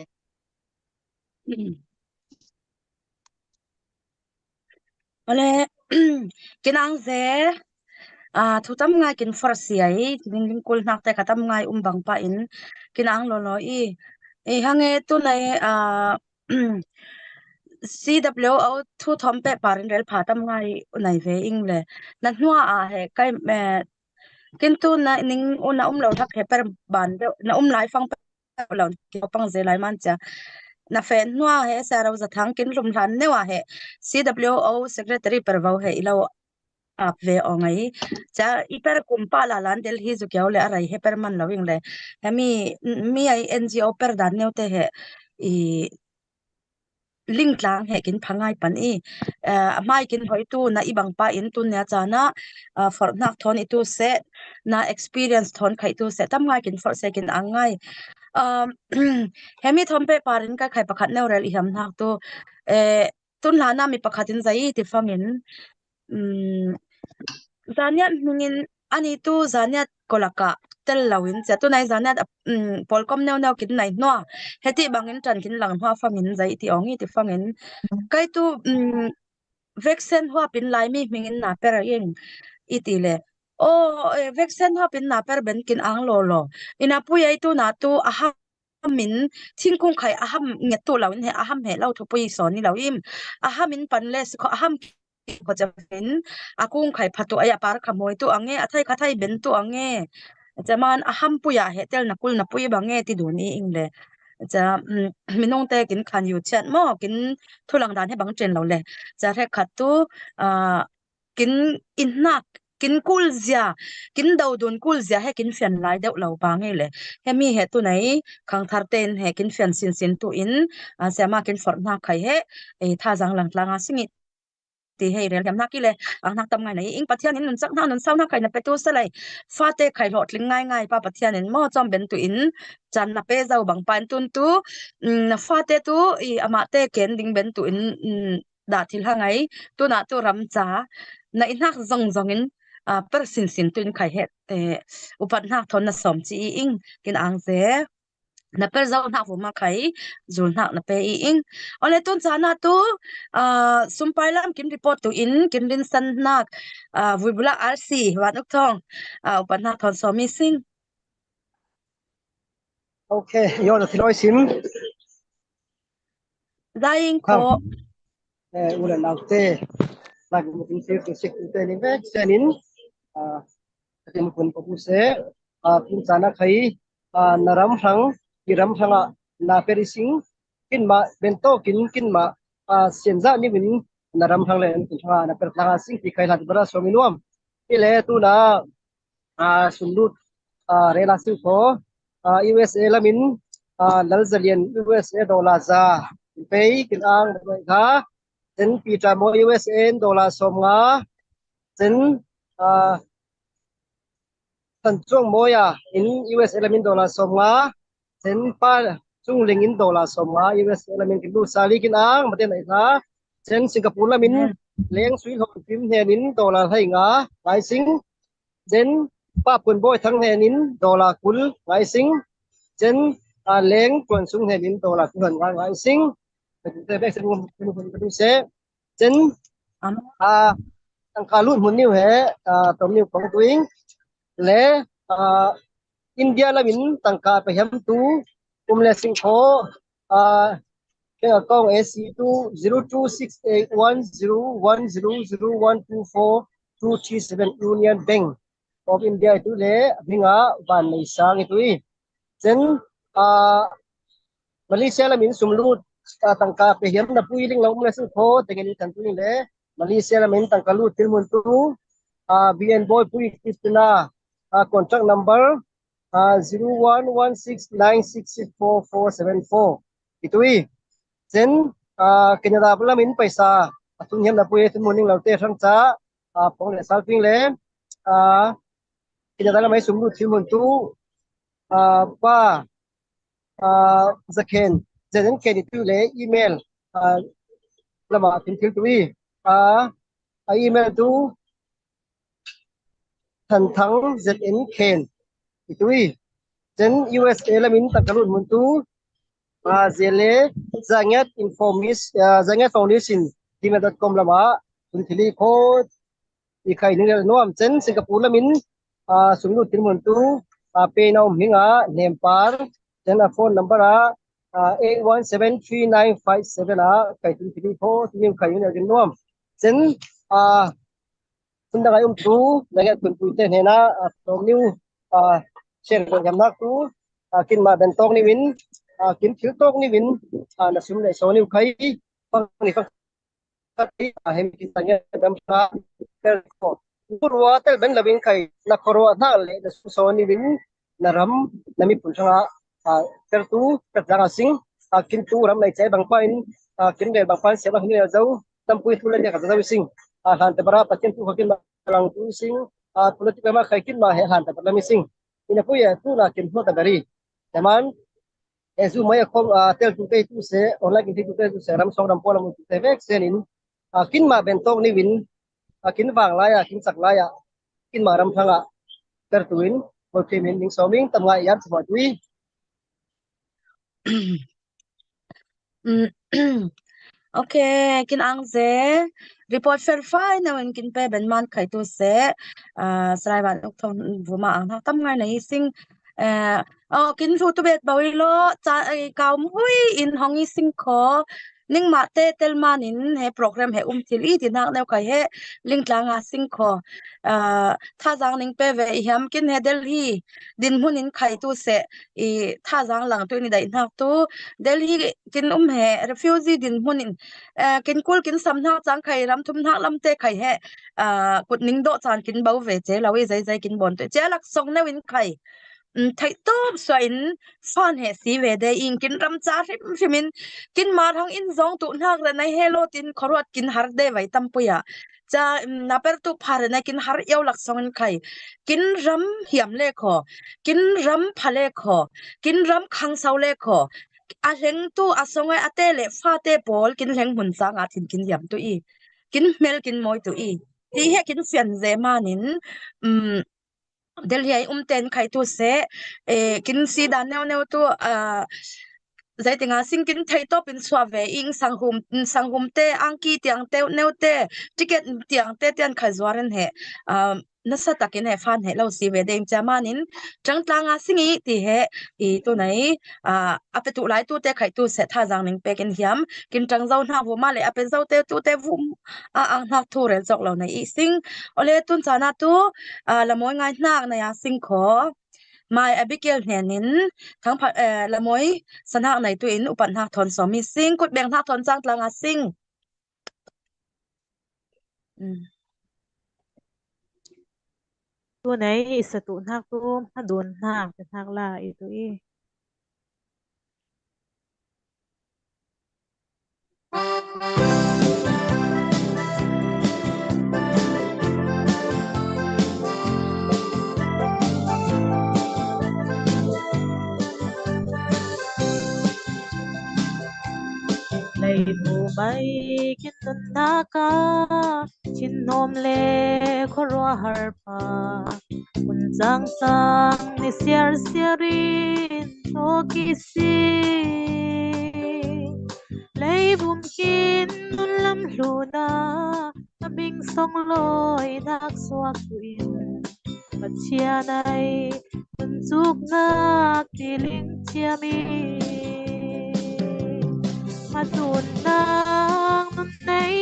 Ole, kinang ze, a, thu tam ngai kin force ai, ning ling kul nak te ka tam ngai um bang pa in, kinang lo lo i, i hange tu nai, a, C W O thu thom pe parin rel pha tam ngai u nai ve ing le. Na hnua a he kai, eh, kin tu na ning u na um lo thak he per ban deuh, na um lai fang pe lo ki pang ze lai man cha. Na fe hnua he sa rau za thang kin lum hlan neu a he C W O secretary per vau he i lo ap ve o ngai. Cha i per kum pa la lan Delhi zu kiau le a rai he per man lo ing le. He mi, mi ai N G O per dan neu te he i ling tlang he kin pha ngai pan i, eh, a mai kin hoi tu na i bang pa in tu nia cha na, ah, for nak thon i tu se, na experience thon khai tu se, tam ngai kin for se kin ang ngai. Um, he mi thom pe parin ka khai pakhat neu rel i ham nak tu, eh, tun la na mi pakhat in zai ti fangin, um, Zaniat hmingin ani tu Zaniat kolaka tel lo in, cha tu nai Zaniat, um, polkom neu neu kin nai hnua. Heti bangin tran kin lang hnua fangin zai ti ong i ti fangin. Kai tu, um, vaccine hua pin lai mi hmingin na per ing i ti le. O, eh, vaccine hua pin na per ben kin ang lo lo. Ina pui ai tu na tu a ha min, thingkung khai a ham nget tu lo in he a ham he lo thu pui sawn ni lo im. A ham in pan le si kho a ham kho cha in a kung khai pha tu ai a par kha moi tu ange, a thai kha thai ben tu ange. Cha man a ham pui a he tel na kul na pui bang nge ti dun i ing le. Cha, um, minung te kin khan yu chat mo, kin thu lang dan he bang chen lo le. Cha he khat tu, a, kin in nak, kin kul zia, kin do dun kul zia he kin fian lai deuh lo pa nge le. He mi he tu nai khang thar ten he kin fian sin sin tu in, a, siama kin for nak khai he, e, tha zang lang tlang a sing i ti he rel hiam nak i le, ang nak tam ngai nai ing Pathian in nun chak na nun sau nak khai na pe tu sa lai. Fa te khai lo tling ngai ngai pa Pathian in mo chom ben tu in, chan na pe zau bang pa in tun tu, um, na fa te tu i ama te ken ding ben tu in, um, dah thil ha ngai, tu na tu ram cha, na i hnak zong zong in, a, per sin sin tu in khai het, eh, upat hnak thon na sawm ci i ing, kin ang ze, na per zau hnak vuma khai, zul hnak na pe i ing. Ole tun cha na tu, a, sumpai lam kin report tu in, kin rinsan hnak, a, vui bula R C, van uk thong, a, upat hnak thon sawm i sing. Ok, yo na thiloi sim. Zaing ko. Eh, ulan autte. Lagi mutin sir tu sik tu te ni ve senin. Ah, ati mukun ko puse. Ah, pun sana khai. Ah, naram hang, kiram hang a, na perising. Kin ma bento kin, kin ma, ah, sienza ni min naram hang le kin hang a, na per hang a sing ki khai lat bara so minuam. Ile tu na, a, sumlut, a, rela sing kho, a, U S A lamin, a, lal zalian U S A dollar za pei kin ang mai kha, chen Peter mo U S A in dollar som nga, chen, a, Than Chuang Moya in U S A lamin dollar som nga, chen Pa Chung Ling in dollar som nga, U S A lamin kin lu sali kin ang, mate nai kha, chen Singapore lamin Leng Sui Hong Kim Hnen in dollar hai nga, ngai sing, chen Pa Pun Boi Thang Hnen in dollar kul ngai sing, chen, a, Leng Tuan Sung Hnen in dollar kul han nga ngai sing. Te bek sen mun mun mun se. Chen, a, tangka lut mun niu he, a, tom niu kong tuing. Le, a, India lamin tangka pe hiam tu, um le sing kho, a, Bank account A C tu zero two six eight one zero one zero zero one two four two three seven, Union Bank of India i tu le, a hming a Van Nei Sang i tu i. Chen, a, Malaysia lamin sumlut, a, tangka pe hiam na pui ling lo um le sing kho, te ngen i kan tu ling le, Malaysia lamin tangka lut thil mun tu, a, B N Boi Pui Kristina, a, contract number, a, zero one one six nine six six four four seven four. I tu i. Chen, a, Canada lamin paisa, a, tun hiam na pui thil mun ling lo te sang cha, a, pong le sal ping le, a, Canada lamai sumlut thil mun tu, a, Pa, a, Zakhen, Zakhen Khen i tu le email, a, lama thil thil tu i, a, a email tu, Than Thang Z N Khen i tu i. Cen U S A lamin tak ka lut mun tu, ah, zia le, Zangiat Information, ah, Zangiat Foundation, gmail dot com lamah, tun thili kho i khai ning nuam. Cen Singapore lamin, ah, sung lut thil mun tu, ah, pe na um hing a, Nempar, cen a phone number a, ah, eight one seven three nine five seven a, khai tun thili kho, tun khai ning nuam. Cen, ah, Tun dang a i um tu, Zangiat kunpui te hnena, ah, tawk niu, ah, share hiamnak tu, ah, kin mah ben tawk niu in, ah, kin thil tawk niu in, ah, na sum le saw niu khai, pang ni pang khat hi, ah, hemi kin Zangiat dam kha, tel ko. Kurua tel ben lo in khai, na khuaruahnak le na sum saw niu in, na ram, na miphun hrangah, ah, teltu, tel tlanga sing, ah, kintu ram nai cai bang pa in, ah, kin rel bang pa in siapa hin rel zo, tampui thu le nia ka zo sing, ah, hlan te bara Pathian thu kha kin ma lang tu sing, ah, politik lama khai kin ma he hlan te bara mi sing. Ina pui, ah, tu na kin hmu ta beri. Taman, eh, zu mai a khom, ah, tel tu te tu se, online kin tu te tu se, ram song ram pua lam tu te vek sen in, ah, kin ma ben tawk niu in, ah, kin vang lai a, kin sak lai a, kin ma ram hrangah, tel tu in, bol khe min ning sawming, tam ngai yam chuma tu i. Mm, ok, kin ang ze, report verify na win kin pe ben man khai tu se, ah, Sarai van uk thong vuma ang hak tam ngai na i sing, eh, oh, kin thu tu bet bau i lo, cha, eh, kau mui in hong i sing kho, ning ma te tel man in he program he um thil i ti nak neu khai he, ling tlanga sing kho, ah, thazang ning pe ve i hiam kin he Delhi, din hmun in khai tu se, i thazang lang tu in i daih hnak tu, Delhi kin um he, refugee din hmun in, eh, kin kul kin sam hnak cang khai, ram thum hnak lam te khai he, ah, kut ning dawh caan kin bo ve ce lo i zeizei kin bawn tu. Cia lak song neu in khai. Mm, theih tawp suah in fan he si ve de in kin ram ca hrim hrim in kin mar hang in zong tu hnak re nai he lo tin khuaruat kin har de vai tam pui ah. Ca, mm, na per tu phar re nai kin har iau lak song in khai. Kin ram hiam le kho, kin ram pha le kho, kin ram khang sau le kho. A hleng tu a song ai a te le fa te pawl kin hleng hmun sang a thin kin hiam tu i. Kin hmel kin mawi tu i. Ti he kin fian ze man in, mm, Delhi ai um ten khai tu se, eh, kin si dan neu neu tu, ah, zeitinga sing kin thei tawp in suah ve ing sanghum, sanghum te, angki tiang te, neu te, ticket tiang te, tian khai zuar in he, ah, nasa takin he fan he lo si ve deng cia man in, tang tlanga sing i ti he, i tu nai, ah, a pe tu lai tu te khai tu se thazang ning pek in hiam, kin tang zo hna vuma le a pe zo te tu te vum a ang hnak thu rel cawk lo na i sing. Ole tun cana tu, ah, Lamawi ngai hnak na ya sing kho. Mai Abigail hnen in thang pha, eh, Lamawi sa hnak nai tu in upat hnak thawn sawm i sing, kut beng hnak thawn cang tlanga sing. Mm. Tu nei i satu hnak tu, a dun hnak, hnak la i tu i. Leibu bai kin nunnak ah, thinhawm le khuaruahhar pa, hun cangcang ni siarsiar in thawk i si. Leibum kin nun lam hluna, a ming song lawi nak suak tu in, Pathian ai tunchuknak tiling thiam i, a tunnak nun nei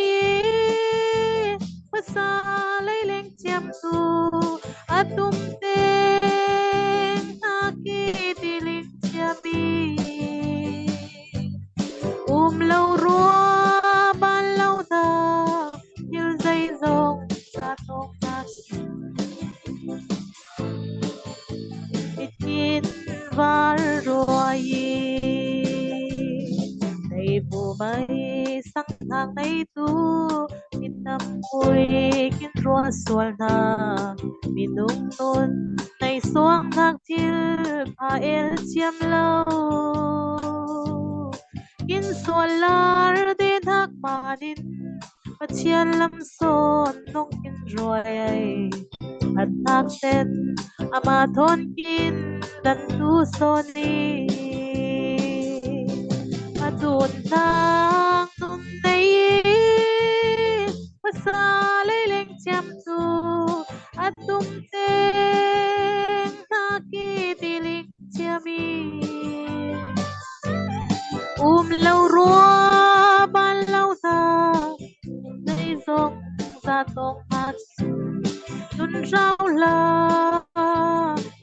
i, khuasa leileng thiam tu, a tum teng nak i tiling thiam i, um lo rua ban lo na, thil zeizong sa tawng nak i thin var ruai i, leibu bai sang hnak nei tu, i tampui kin ruah sual hna, minung nun nei suak nak thil pha el thiam lo. Kin sual lar de hnak man in, Pathian lam sawn nong kin ruai ai. Khat nak ten ama thawn kin dan tu sawn i, a tun tang nun nei i, pasa lei leng ciam tu, a tum teng nak i ti ling ciam i. Um lo rua ban lo ta, nei zong za tong hat, nun rau la,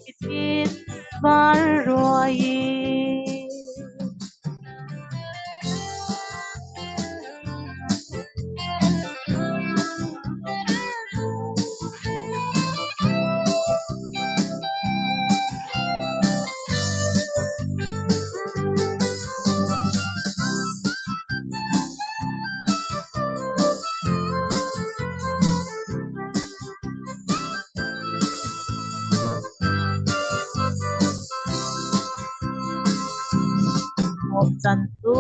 i tin val rua i. Hawm can tu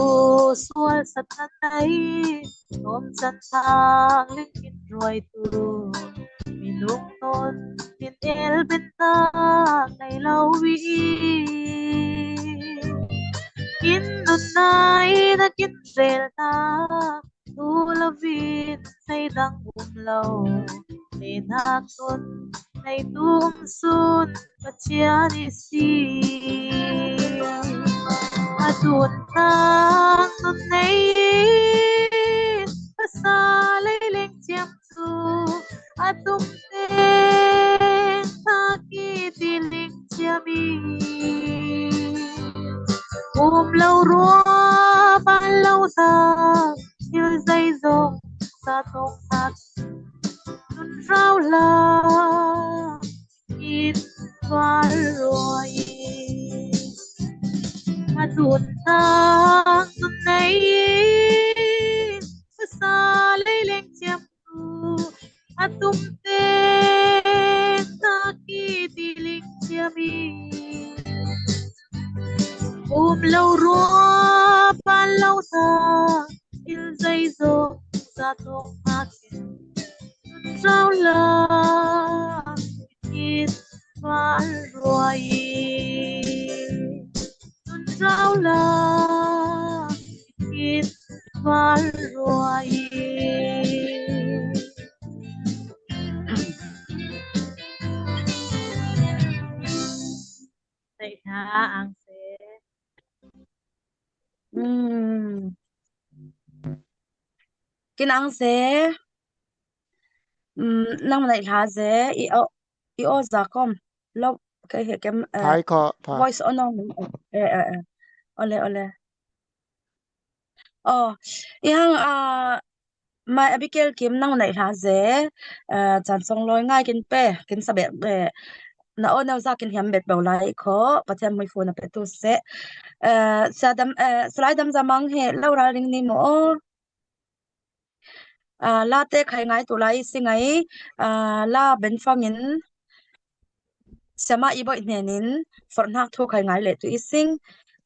sual sat na nei, hawm can thang ling in ruai tu, minung non min el ben tak nei lo i. Kin nun nai na kin rel na, tu lo vin sei dang um lo, ne nak nun nei tu um sun, Pathian i si. A tun tang nun nei in, pasa lei leng ciam tu, a tum teng tak i ti ling ciam i. Um lo rua ban lo ta, thil zai zong sa tong tak, nun rau la, in val rua i. A tun tang nun nei in, pasa lei leng ciam tu, a tum teng nak i ti ling ciam i. Um lo rua ban lo ta, thil zai zong sa tong nak i. Nun rau la, in val rua i. Nun rau la, in val rua i. Neih hna ang se. Hmm. Kin ang se. Hmm, nang neih hlah ze, i aw, i aw za kom. Lo, kei he kem, eh, Thai kho, pha. Voice on ong. Eh, eh, eh. Ole, ole. Oh, i hang, ah, mai Abigail Kim nang neih hlah ze, eh, Chan Song Lawi ngai kin pe, kin sa bet, eh, na aw neu za kin hiam bet bau lai kho, Pathian muifu na pe tu se. Eh, Sia Dam, eh, Salai Dam Za Mang he lo ralring ni maw? Ah, la te khai ngai tu lai i si ngai, ah, la ben fangin, Siama i boih hnenin, forhnak thu khai ngai le tu i sing.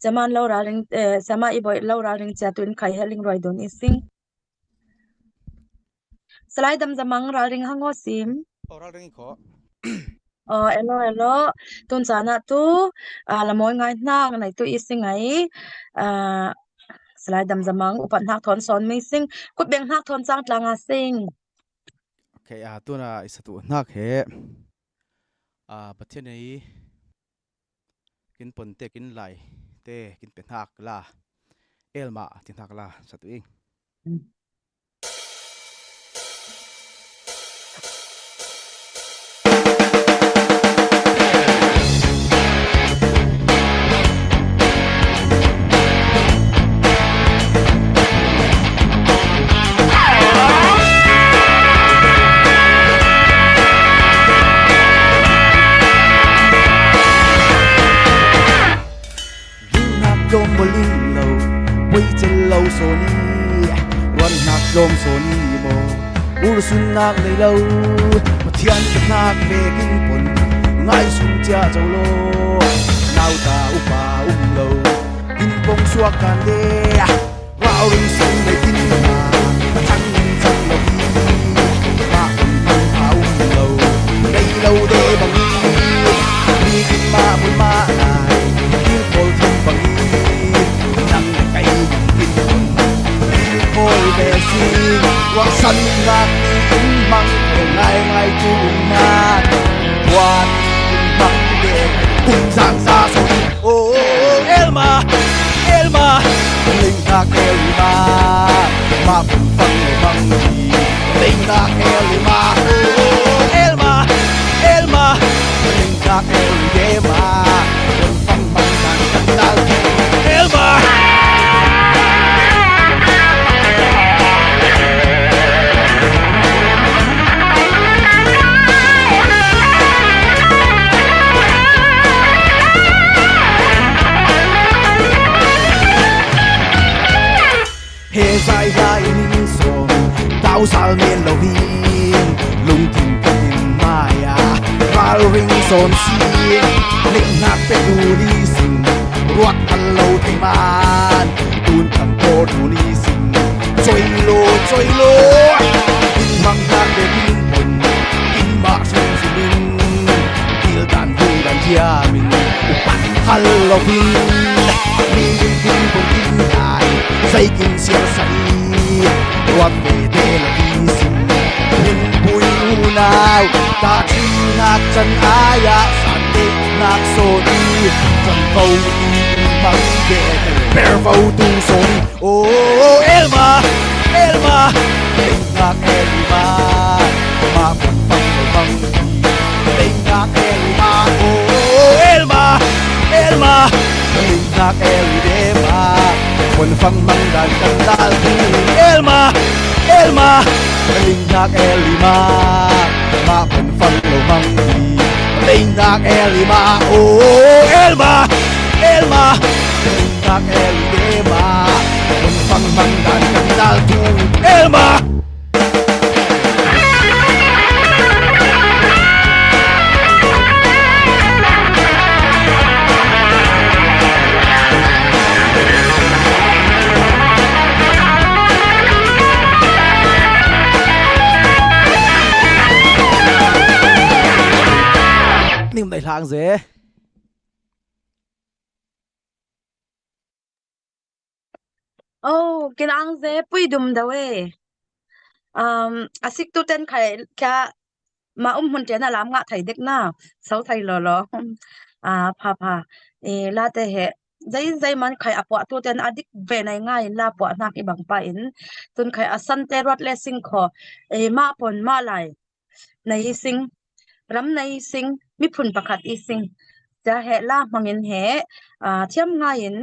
Siama lo ralring, eh, Siama i boih lo ralring cia tu in khai he ling ruai dun i sing. Salai Dam Za Mang ralring hang aw sim. Oh, ralring i kho. Oh, elo, elo. Tun caan ah tu, ah, la mawi ngai hna ngai tu i sing ngai. Ah, Salai Dam Za Mang upat hnak thawn sawn mi sing. Kut beng hnak thawn cang tlang a sing. Okay, ah, tun a i satu hnak he, ah, Pathian ei kin pon te, kin lai te, kin pe hnak la, elma ti hnak la satu ing. Rinnak tlawm maw ling lo, puai cel lo sawn i, ruannak tlawm sawn i maw, ursunnak nei lo, Pathian peknak vekin pon, ngaihsun cia co law, nauta upa um lo, kin pong suak kan de, rau ring sung nei kin ma, a thang ning thang lo i, ma pon pang pha um lo, nei lo An nak ni in mang ngaingai tu nak, buat in mang de, um zang sa so. Oh, Elma, Elma, ling nak Elma, ma pun fang mang di, ling nak Elma. Oh, Elma, Elma, ling nak Elma, pun fang mang dan kan dal. Elma. He zai lai ning som, tau sal men lo vin, lungkim ka in maya, ral ring som sin, ling nak pe du ni sing, ruak an lo thei man, tun kan por du ni sing, choi lo, choi lo, in mang nak pe in pun, in mak sung sung in, til dan vui dan jia min, upat hal lo vin, mi vin vin pun in dai, zai kin sial sai, ruat ve de lo vin sing, min vui u nau, ta chin nak chan aya, san de nak so di, chan vau di, mang de, per vau tu so di. Oh, Elma, Elma, ling nak Elma, ma pun fang lo mang di, ling nak Elma. Oh, Elma, Elma, ling nak Elma, pun fang mang dan kan dal di. Elma, Elma, ling nak Elma, ma pun fang lo mang di, ling nak Elma. Oh, Elma, Elma, ling nak Elma, pun fang mang dan kan dal di. Elma. Ning dai hlang ze. Oh, kin ang ze pui dum da we. Um, a sik tu ten khai kya ma um hun ten a lam nga thai dek na, sau thai lo lo. Ah, pha pha. E, la te he. Zai zai man khai a pua tu ten a dik ve nai ngai in la pua nak i bang pa in. Tun khai a san te ruat le sing kho. E, ma pon ma lai. Nei sing, ram nei sing, miphun pakhat i sing. Tia he la hmangin he, ah, thiam ngaiin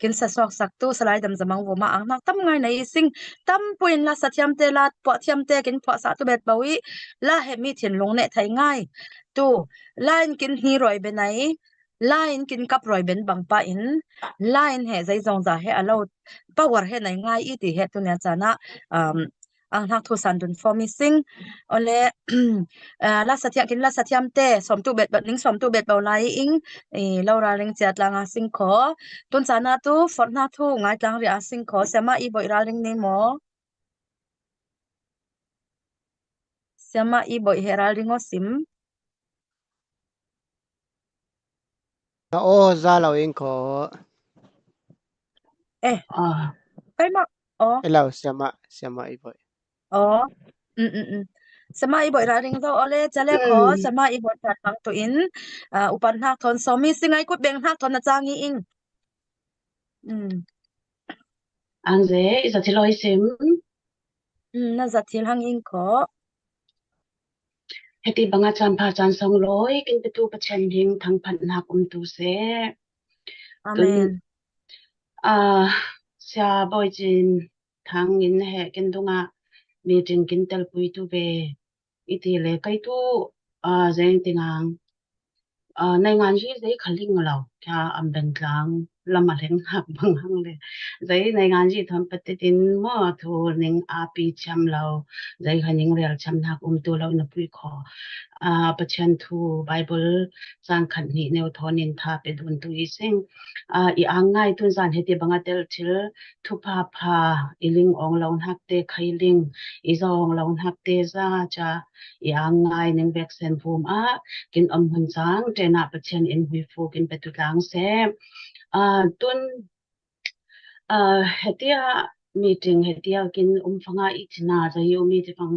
kin sa suak sak tu, salai dam zamang vuma ang nak tam ngai nei sing, tam puin la sa thiam te, la puah thiam te kin puah sa tu bet bau i, la he mi thin lung ne thai ngai. Tu, la in kin hi roi be nai, la in kin kap roi ben bang pa in, la in he zai zong za he a lo, power he nai ngai i ti he tu nia chana, um, ang hnak thu san dun form i sing. Ole, ah, la sa thiam kin la sa thiam te, som tu bet bat ning som tu bet bau lai ing, i lo ral ring cia tlang a sing kho. Tun chana tu, fort hnak thu ngai tlang ri a sing kho. Siama i boih ral ring ni mo. Siama i boih he ral ring o sim. Na aw za lo ing kho. Eh. Ah. Kai ma. Oh. Hello, siama, siama i boih. Oh. Mm, mm, mm. Siama i boih ra ring do ole chale kho, mm, siama i boih chat bang tu in, ah, upan hnak thon somi singai kut beng hnak thon na chang i ing. Mm. Ang ze, i za thil oi sim. Mm, na za thil hang ing kho. Heti banga chan pha chan song loi, kin petu Pathian hing thang phat nak um tu se. Amen. Tun, ah, sia boi chin thang in he kin dunga meeting kin tel pui tu ve. I ti le kai tu, ah, zeng tingang. Ah, naingan zi zei kha ling lo, kha am ben tlang, lam a leng hak bang hang le. Zei naingan zi thon patit in mo thu ning a pi cham lo, zei kha ning rel cham nak um tu lo na pui kho. Ah, Pathian thu Bible sang khat ni neu thon in tha pe dun tu i sing. Ah, i ang ngai tun zan heti banga tel thil, thupha pha, i ling ong lo hnak te khai ling, i za ong lo hnak te za cha, i ang ngai ning bek sen vum a, kin om hun chang, tena Pathian in hui fu kin petu tlang se. Ah, tun, ah, hetia, meeting he tia kin um fanga i china za i um i ti fang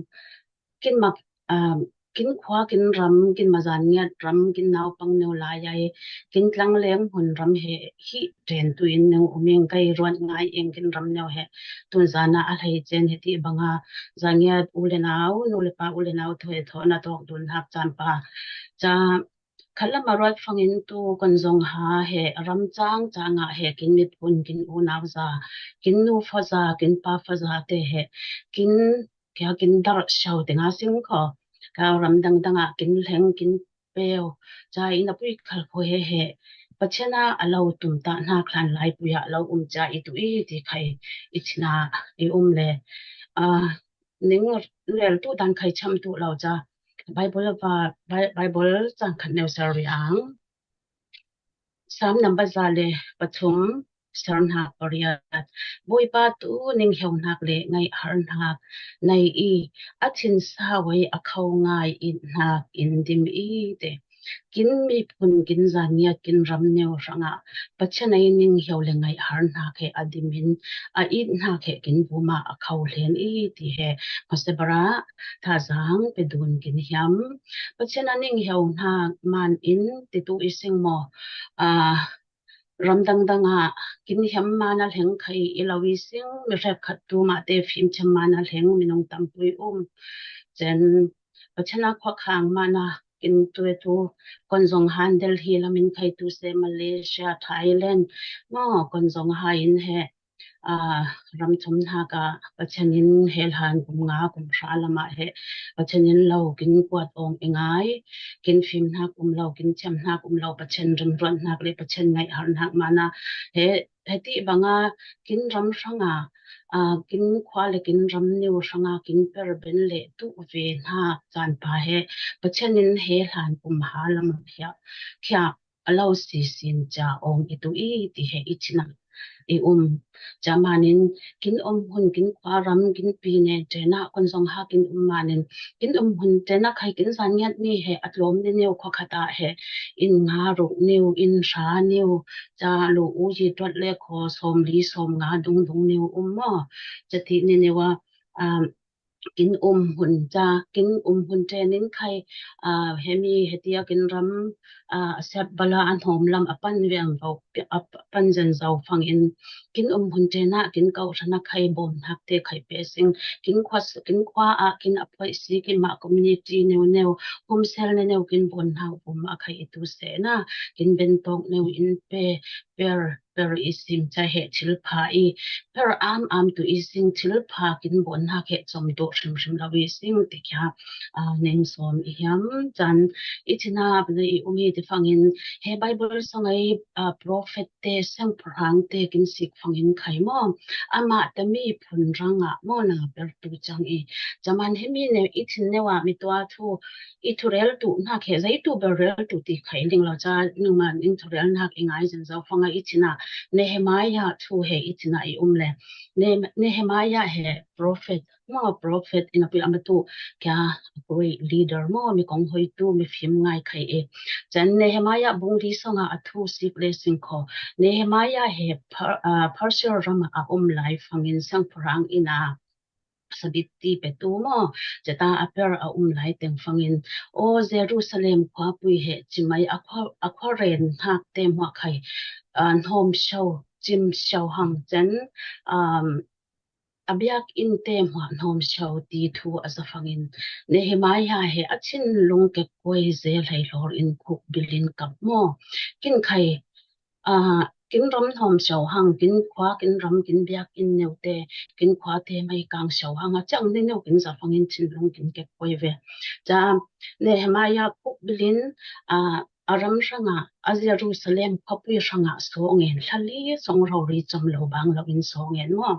kin mak, um, kin khua, kin ram, kin mazan ngiat ram, kin naupang neu lai ai, kin tlang leng hun ram he hi ten tu in neu um ing kai ruat ngai ing kin ram neu he tun zana a hlei chen he ti banga za ngiat u le nau, nu le pa u le nau thu he tho na tok dun hak chan pa. Cha khat lama ruat fangin tu kon zong ha he ram chang changa he kin mit pun kin u nau za, kin nu fa za, kin pa fa za te he kin kia kin dar shau te nga sing kho. Ka ram dang danga kin leng kin peu. Cha ina pui khal kho he he. Pachena a lo tum ta na khlan lai puya lo um cha i tu i ti khai i china i um le. A ning rel tu dan khai cham tu lo cha. Bible va Bi- Bible chang khat neu sar ri ang. Sam number za le pathum, sarnak pariat. Bawipa tu ning heunak le ngaihharnak nei i a thin sawei a kho ngai in hnak in dim i te. Kin miphun kin zan ngiat kin ram neu hrangah Pathian ei ning heu le ngaihharnak he a dimin a itnak he kin buma a kho hlen i ti he Mosebara thazang pedun kin hiam. Pathian a ning heunak man in titu i sing maw? A ram dangdang ah kin hiam man a hleng khai i lo i sing, mi hrek khat tu mah te fim thiam man a hleng minung tampui um. Chen Pathian a khuak hang man a kin tuetu kon zong han Delhi lamin khai tu se Malaysia, Thailand maw kon zong ha in he a ram thum hnak ah Pathian in he hlan kum nga kum hra lamah he Pathian in lo kin kuat awng i ngai, kin fim hnak um lo, kin thiam hnak um lo, Pathian rimruat hnak le Pathian ngaihhar hnak man a he heti banga kin ram hranga a kin khua le kin ram niu hranga kin per ben le tu ve hna caan pa he Pathian in he hlan kum ha lamah khia khia a lo sisin ca awng i tu i ti he i chinah i um. Ca manin kin um hun kin khua ram kin pi ne tena kon zong ha kin um manin kin um hun tena khai kin zan ngiat ni he a tlawm ni neu khua khat ah he in nga ruk niu in hra niu ca lu u yi tuat le kho sawm li sawm nga dung dung niu um maw ca ti ni neu a um, kin um hun ca kin um hun tenin khai a hemi hetia kin ram a sep bala a hnawm lam a pan veng vo a pan zen zo fangin kin um hun tena kin kau hrana khai bawm hnak te khai pe sing kin khua kin khua a kin a phoih si kin mah community neu neu hum sel ne neu kin bawn hna bawm a khai i tu sehna kin ben tawk neu in pe per per i sim ca he thil pha i per am am tu i sing thil pha kin bawn hna he com dawh hrim hrim lo i sing ti kha a ning sawm i hiam can i china bana i um i ti fangin he Bible sangai a prophet te sengphrang te kin sik fangin khai maw amah tami phun rangah maw na per tu cang i caman hemi ne i thin neu ah mi tua thu i thurel tu hnak he zei tu ber rel tu ti khai ling lo ca ningman in thurel hnak i ngai zin zo fanga i china Nehemiah thu he i china i um le Ne- Nehemiah he prophet maw prophet in a pil ama tu kya great leader maw mi kong hoi tu mi fim ngai khai e chan Nehemiah bung li songa a thu sik le sing kho Nehemiah he Persia rama a um lai fangin sangphrang ina sabit ti pe tu maw ceta a per a um lai teng fangin o Jerusalem khuapui he chimai a khua a khua ren hnak te hmuah khai a hnawm sho chim sho hang chen um a biak in te hmuah hnawm sho ti thu a za fangin Nehemiah he a chin lung ke kuai zel hei hlor in khuk bilin kap maw kin khai a kin ram hnawm sho hang kin khua kin ram kin biak in neu te kin khua te mai kang sho hang a chang ni neu kin za fangin chin lung kin ke kuai ve ca Nehemiah khuk bilin a a ram hrangah a Jerusalem khuapui hrangah sawng en hlali song rori com lo bang lo in sawng en maw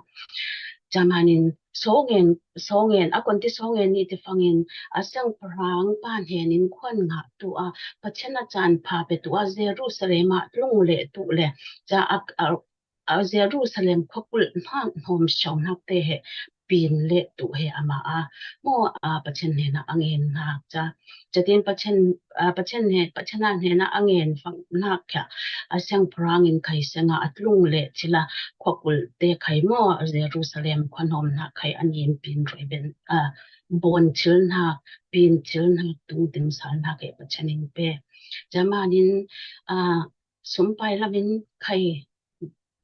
camanin sawng en sawng en a konti sawng en ni ti fangin a sengphrang pan henin khuan ngah tu a Pathian a caan pha pe tu a Jerusalem ah tlung le tu le ca a a Jerusalem khuakulh hnak hnawm sho hnak te he pin le tu he ama a mo a Pathian hena a ngen nak ca. Catin Pathian, a, Pathian he, Pathian a hena a ngen fang nak kha a siangpahrang in khai senga a tlung le thila khokul te khai mo Jerusalem khonhom nak khai a ngen pin roi ben, a, bon thil nak, pin thil nak, tung tim sal nak he Pathian in pe. Camanin, a, sumpai lamin khai,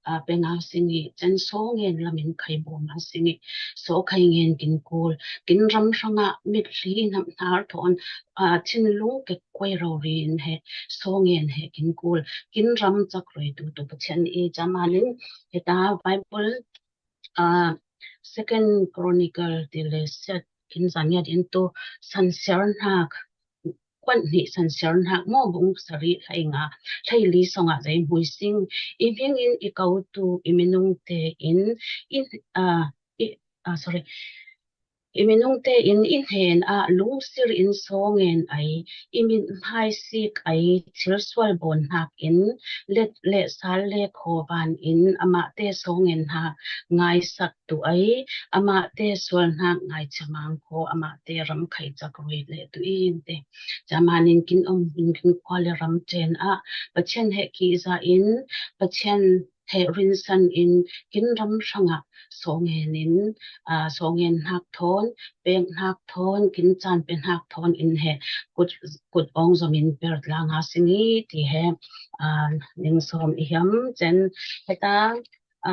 a, pe nga singi, cen so ngen lamin khai bo nga singi, so khai ngen kin kul, kin ram hranga mit hli nam hnar thon, a, thinlung ke koi rau rin he, so ngen he kin kul, kin ram cak roi tu tu Pathian i camanin, heta Bible, a, Second Chronicle ti le set kin zaniat in tu sansiar nak, kuan hnih sansiar nak mo bung sari hlai nga, hlai li songa zei hmui sing, i hmingin i kau tu i minung te in, in, a, i, a, sorry, i minung te in i hnen a lungsir in so ngen ai, i mit hmai sik ai, thil sual bon nak in, let le sal le kho ban in, amah te so ngen nak ngaisak tu ai, amah te sual nak ngai chamang kho, amah te ram khai cak roi le tu in te. Camanin kin om hun kin khua le ram ten a, Pathian he ki za in, Pathian he rinsan in, kin ram hranga so ngen in, a, so ngen nak thon, pek nak thon, kin can pe nak thon in he, kut, kut ong zom in per tla nga singi ti he, a, ning som i hiam cen, heta, a,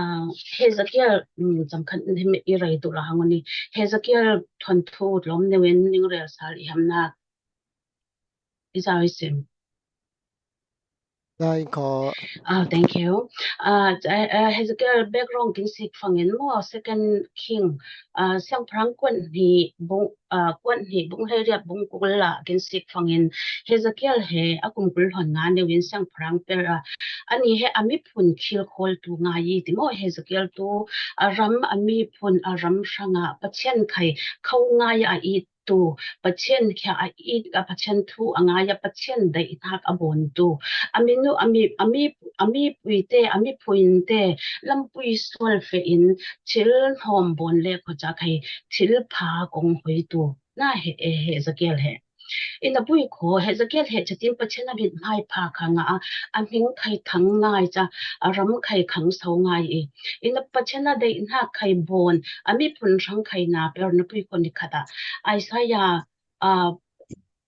Hezekiel, um, zam khan i rei tu la hang ni, Hezekiel thon thu lom neu in ning rel sal i hiam na, i za i sim. Ngai kho. Ah, thank you. Ah, eh, eh, Hezekiel background kin sik fangin mo, Second King, ah, siangpahrang kuan hnih bung, ah, kuan hnih bung hleiriat bung kul la kin sik fangin Hezekiel he a kum kul hon nga neuin siangpahrang per a, ani he a miphun khil khol tu ngai i ti mo Hezekiel tu a ram a miphun a ram hranga Pathian khai kho ngai a i tu, Pathian khia a it, a Pathian thu a ngai a Pathian daihnak a bon tu, a minu, a mi, a mi, a mipuite, a mipuinte, lampui sual fe in thil hnom bon le kho ca khai thil pha kong hoi tu na he, he, Hezekiel he. Ina pui kho Hezekiel he chatin Pathian a mit hmai pha kha nga a, a hming khai thang ngai ca, a ram khai khang sau ngai i. Ina Pathian a daihnak khai bon, a miphun hrang khai na per na pui kho ni khata. Isaiah, a,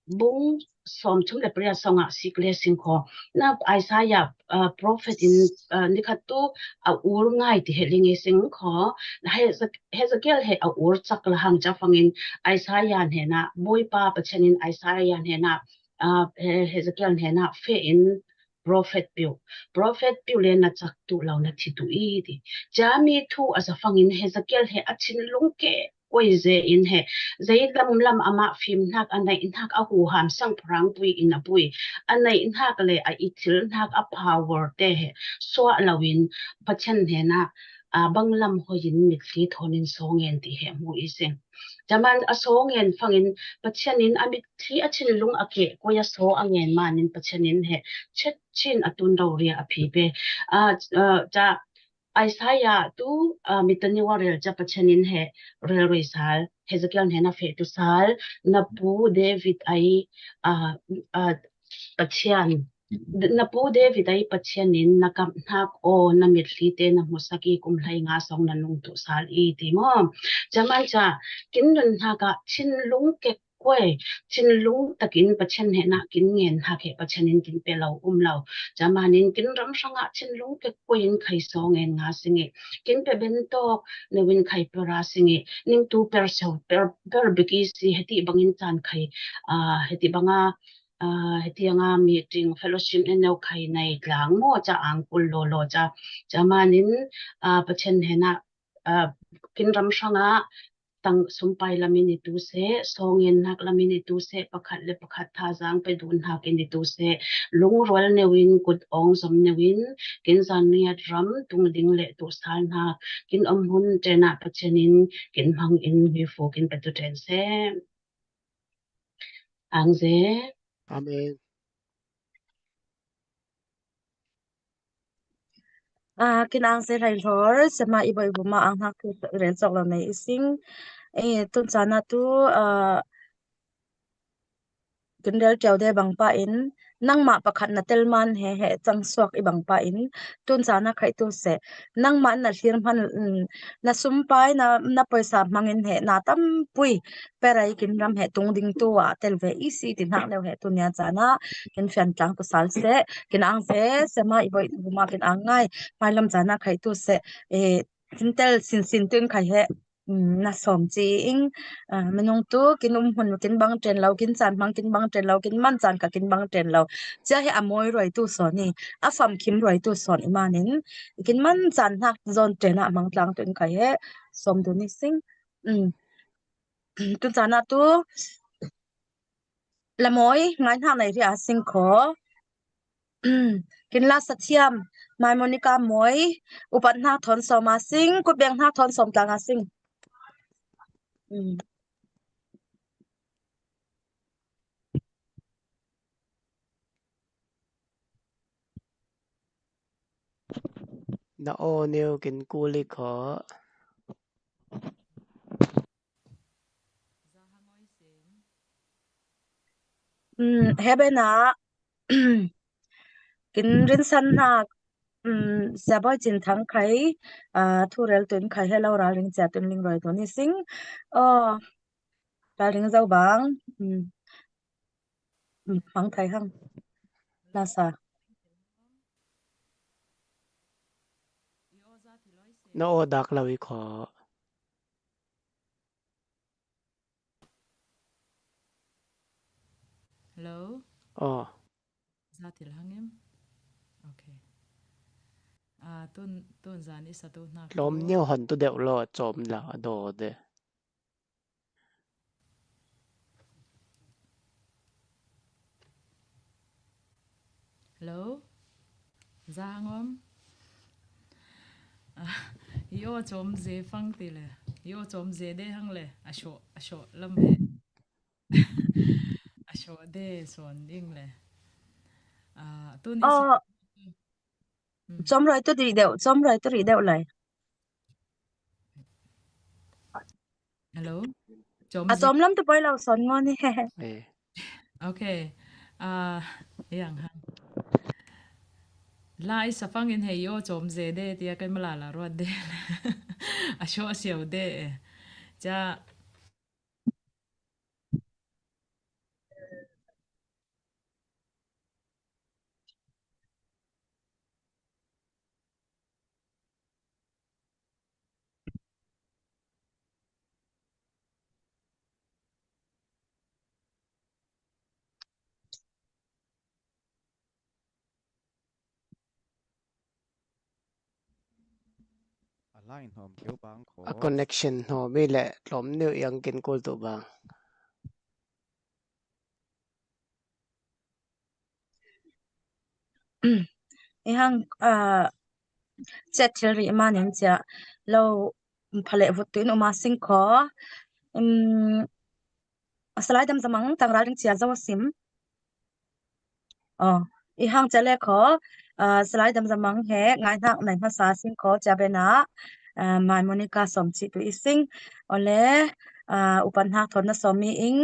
bung som thum le pria songa sik le sing kho. Na Isaiah, a, prophet in, a, ni khat tu a ur ngai ti he ling i sing kho. Na Hezek-, Hezekiel he a ur chak la hang ca fangin Isaiah hena, Bawipa Pathian in Isaiah hena, a, he, Hezekiel hena fe in prophet piu. Prophet piu le na chak tu lo na thi tu i ti. Cami thu a za fangin Hezekiel he a thinlung ke koi ze in he, zei lam lam amah fimnak a neihnak a huham siangpahrang pui in a pui, a neihnak le a i thilnak a power te he suah lo in Pathian hena, a, bang lam hoi in mitthli thon in so ngen ti he hmu i sing. Caman a so ngen fangin Pathian in a mitthli a thinlung a ke koi a so a ngen manin Pathian in he chet chin a tun rauria a phi pe. A, a, ca Isaiah tu, a, mitaniwa rel ca Pathian in he rel roi sal, Hezekiel hena fe tu sal, na pu David ai, a, a, Pathian, na pu David ai Pathian in na kamhnak aw, na mitthli te na hmusak i kum hlei nga song na nung tu sal i ti mo. Caman ca, kin nunnak ah thinlung kek koi, thinlung takin Pathian hena kin ngen hak he Pathian in kin pe lo um lo. Camanin kin ram hranga thinlung ke koi in khai so ngen nga singi. Kin pe ben tawk neuin khai per a singi. Ning tu per seo, per, per bik i si heti bangin can khai, a, heti banga, a, heti anga meeting fellowship ne neu khai nei tlang mo ca ang kul lo lo ca. Camanin, a, Pathian hena, a, kin ram hranga tang sumpai lamin i tu se, so ngen nak lamin i tu se, pakhat le pakhat thazang pe dun hak in i tu se, lungrual neuin, kut ong zom neuin, kin zan niat ram tung ding le tu sal nak, kin om hun tena Pathian in, kin hmang in hi fu kin pe tu ten se. Ang ze. Amen. Ah, kin ang se hlai hlor, sema i boih buma ang hnak tu rel cawk lo nei i sing. Eh, tun cana tu, ah, kin rel ṭiau de bang pa in, nangmah pakhat na tel man he, he cang suak i bang pa in, tun cana khaih tu seh. Nangmah na thlir hman, mm, na sumpai, na, na poisa hmangin he, na tampui, perai kin ram he tung ding tu ah tel ve i si ti hnak neu he tu nia cana, kin fian tlang tu sal seh, kin ang se, sema i boih buma kin ang ngai, hmailam cana khaih tu seh, eh, kin tel sinsin tu in khai he, mm, na sawm ci ing, ah, minung tu kin um hun kin bang ṭen lo, kin caan hmang kin bang ṭen lo, kin man caan kha kin bang ṭen lo. Cia he a mawi ruai tu sawn i, a famkim ruai tu sawn i manin, kin man caan hnak zawn ṭen ah hmang tlang tu in khai he, sawm dun i sing. Mm. Tun cana tu, la mawi, ngai hnak nei ria sing kho. Kin la sa thiam, Mai Monica mawi, upat hnak thawn sawm a sing, kutbeng hnak thawn sawm tlang a sing. Mm. Na aw neu kin kul i kho. Mm, he bena, kin rinsan hna, mm, Siabawi Cin Thang khai, ah, thu rel tun khai he lo ralring cia tun ling roi tun i sing. Oh, ralring zo bang. Mm. Mm, hmang thai hang. Nasa. Na aw dak lo i kho. Hello? Oh. Za thil hang em? Okay. Ah, tun, tun zan i sa tu hnak tlawm tu. Neu hon tu deuh lo, cawm la, a daw de. Hello? Za hang om? Ah, i aw cawm ze fang ti le. I aw cawm ze de hang le. A shawh, a shawh lam he. A shawh de sawn ding le. Ah, tun i sa-, oh. Mm. Cawm roi tu rih deuh, cawm roi tu rih deuh lai. Hello? Cawm a ze- cawm lam tu poi lo sawn ngawn hi. Eh. Okay. Ah, yang hang. Lai sa fangin hei i aw cawm ze de tia kan mala la ruat de. A shawh a siau de. Cia A line hnawm keu bang kho. A connection hnawm i le tlawm neu i ang kin kul tu bang. I hang, ah, chet thil rih manin cia lo phaleh vut tu in um a sing kho. Um, a salai dam zamang tang ralring cia zo a sim. Oh, i hang cia le kho, ah, salai dam zamang he ngai hnak nai hmasa sing kho cia bena, ah, Mai Monica sawm cih tu i sing. Ole, ah, upat hnak thawn na sawm i ing,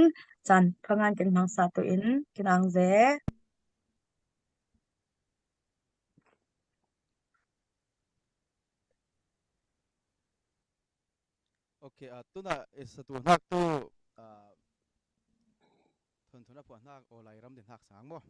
caan phangan kin hmangsa tu in kin ang ze. Okay, ah, tuna i sa tu hnak tu, ah, thun thun a phuah hnak aw lai ram din hnak sang maw?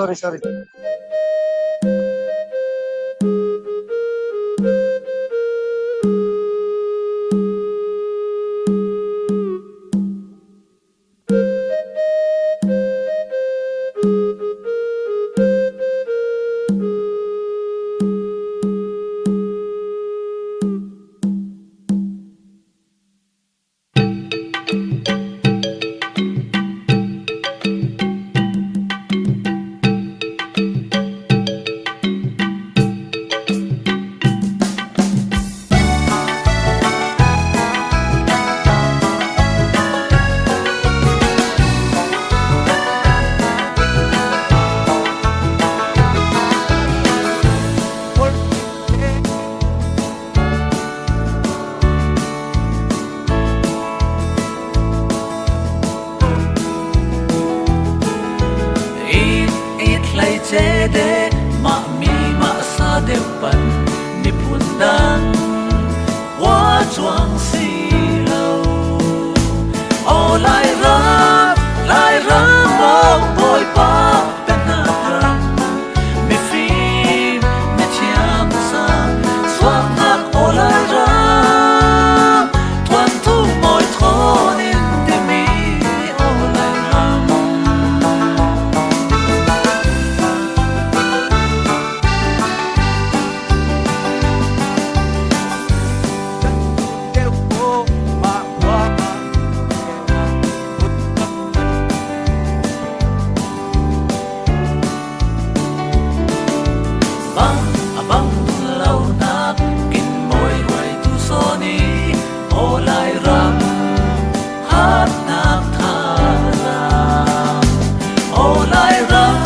Sorry, sorry. It it hleice de mah mi mah sa deuh pan miphun dang hua cuang si lo. Aw Lairam, Lairam aw Bawipa, pennak ram, mifim mithiam sang suaknak aw Lairam, thuanthu mawi thawn in dimi aw Lairam. Bang a bang lo nak kin mawi huai tu sawn i aw Lairam, hatnak thalam aw Lairam,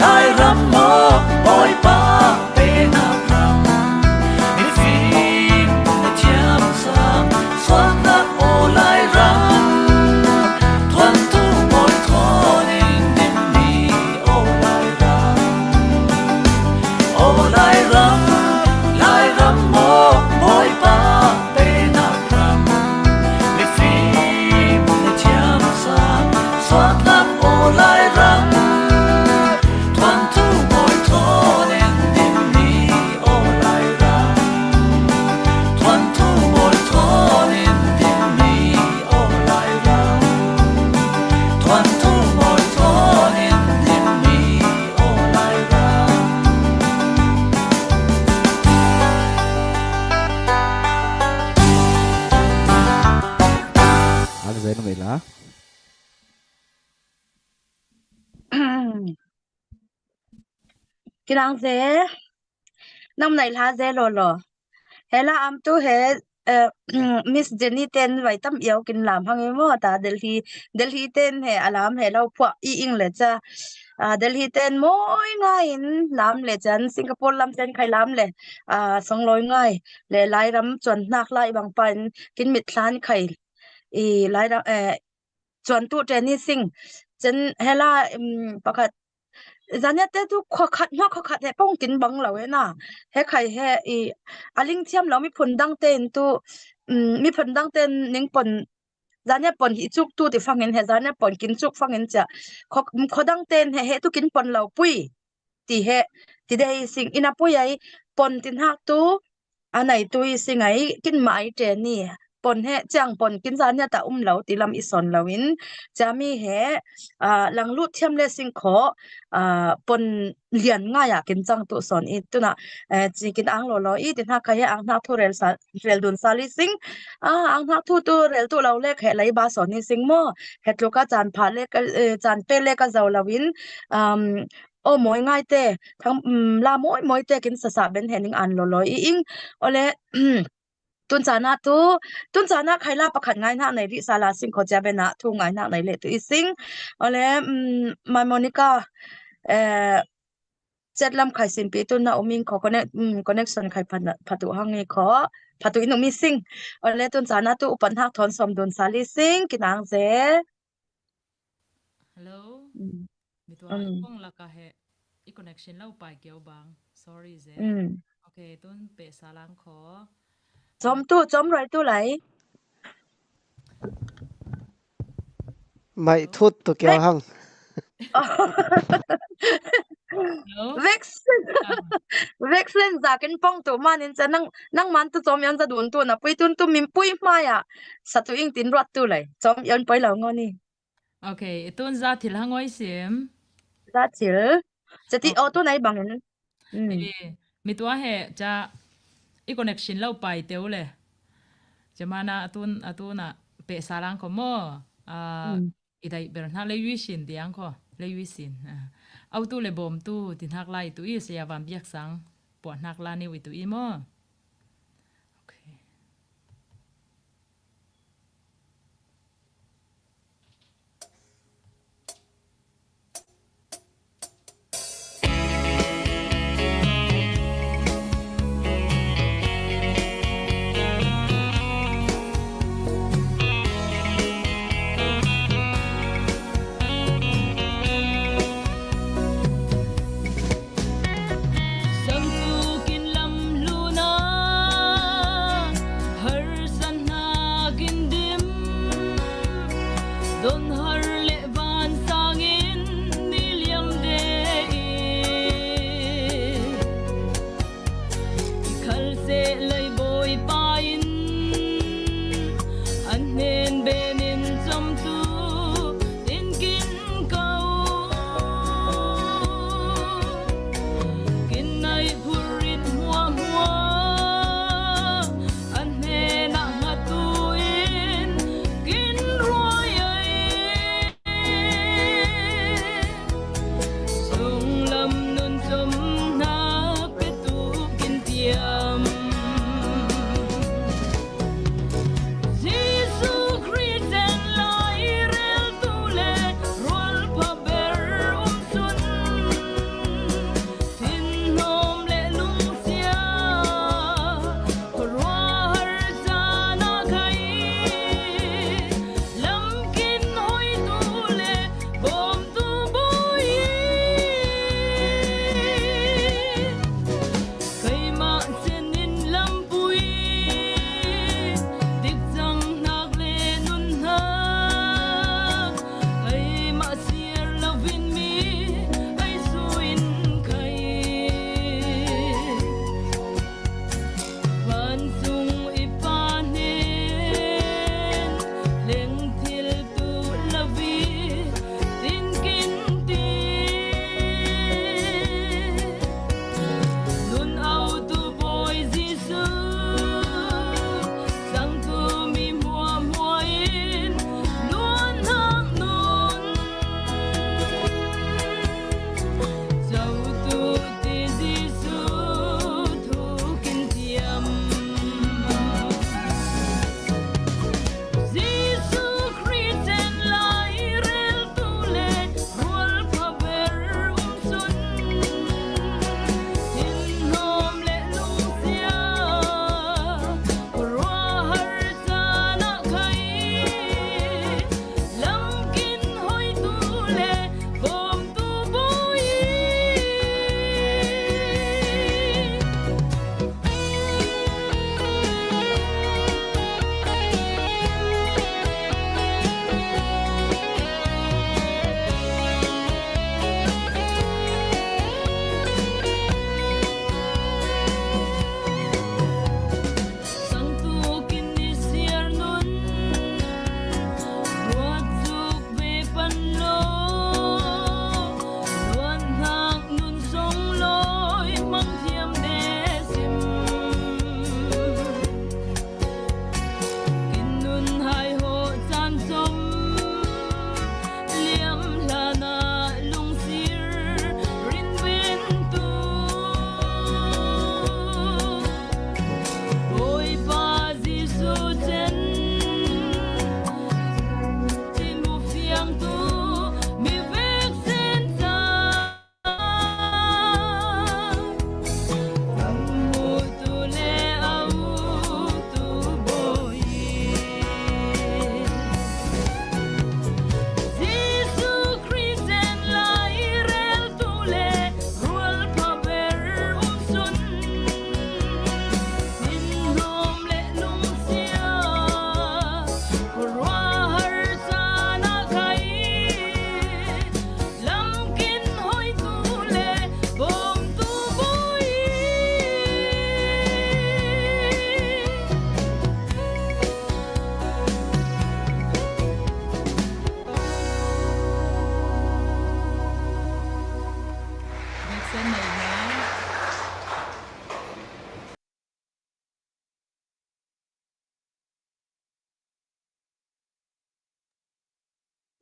Lairam aw Bawipa, pennak ram, mifim mithiam sang suaknak aw Lairam, thuanthu mawi thawn in dimi aw Lairam. Aw Lairam, Lairam aw Bawipa, pennak ram, mifim mithiam sang suaknak aw Lairam, thuanthu mawi thawn in dimi aw Lairam, thuanthu mawi thawn in dimi aw Lairam, thuanthu mawi thawn in dimi aw Lairam. Ang zai na mei la. Kinang ze, nam nai hla ze lo lo. Hela am tu he, eh, Miss Jenny ten vai tam iau kin lam hang i maw ta Delhi, Delhi ten he a lam he lo phuah i ing le ca. Ah, Delhi ten mawi ngai in lam le can Singapore lam ten khai lam le, ah, songlawi ngai le Lairam cuan hnak lai bang pa in kin mit thlan khai i Lairam, eh, cuan tu ten i sing. Can hela, um, pakhat Zaniate tu khua khat hma khua khat he pong kin bang lo e na. He khai he i a ling thiam lo miphun dang te in tu, um, miphun dang te in ning pon, Zania pon hi cuk tu ti fangin he Zania pon kin cuk fangin cia. Khua, khua dang te in he, he tu kin pon lo pui ti he ti dei sing ina pui ai pon tin hak tu a nai tu i sing ai kin ma ai te ni pon he ciang pon kin Zania ta um lo ti lam i son lo in cia mi he, ah, lang lut thiam le sing kho, ah, pon lian ngai a kin cang tu son i tuna, eh, ci kin ang lo lo i ti hnak kha he ang hnak thu rel sa, rel dun sa li sing, ah, ang hnak thu tu rel tu lo le khe lai ba son i sing maw, he tlu ka can pha le ka, eh, can pe le ka zo lo in, um, aw mawi ngai te, thang, um, la mawi mawi te kin sasa ben he ning an lo lo i ing, ole, tun cana tu, tun cana khai la pakhat ngai hnak nei rih sa la sing kho cia ben ah thu ngai hnak nei le tu i sing. Ole, um, mai Monica, eh, chat lam khai sin pi tun na um ing kho connect, um, connection khai phat, phat uh hang i kho, phat uh in um i sing. Ole tun cana tu upat hnak thawn sawm dun sa li sing, kinang ze. Hello. Mm. Mitua i kong laka he i connection lo pai kio bang. Sorry ze. Mm. Okay, tun pe sa lang kho. Chom tu, chom roi tu lai. Mai thut tu kio hang. Vaccine, vaccine zakin pong tu manin ca nang, nang man tu cawm yan za dun tu na pui tun tu min pui hmaya sa tu ing tin ruat tu lai. Cawm yan poi lo ngo ni. Okay, i tun za thil hangoi sim. Za thil. Cati o tu nai bangin. Mm. Mi tua he ca i connection lo pai teu le. Ca mana atun, atuna pe sa lang ko mo. Ah, i dai ber hna lei wi sin tiang ko, lei wi sin. Ah. Au tu le bom tu ti hnak lai tu i saya van biak sang puah hnak la niu i tu i mo. Okay.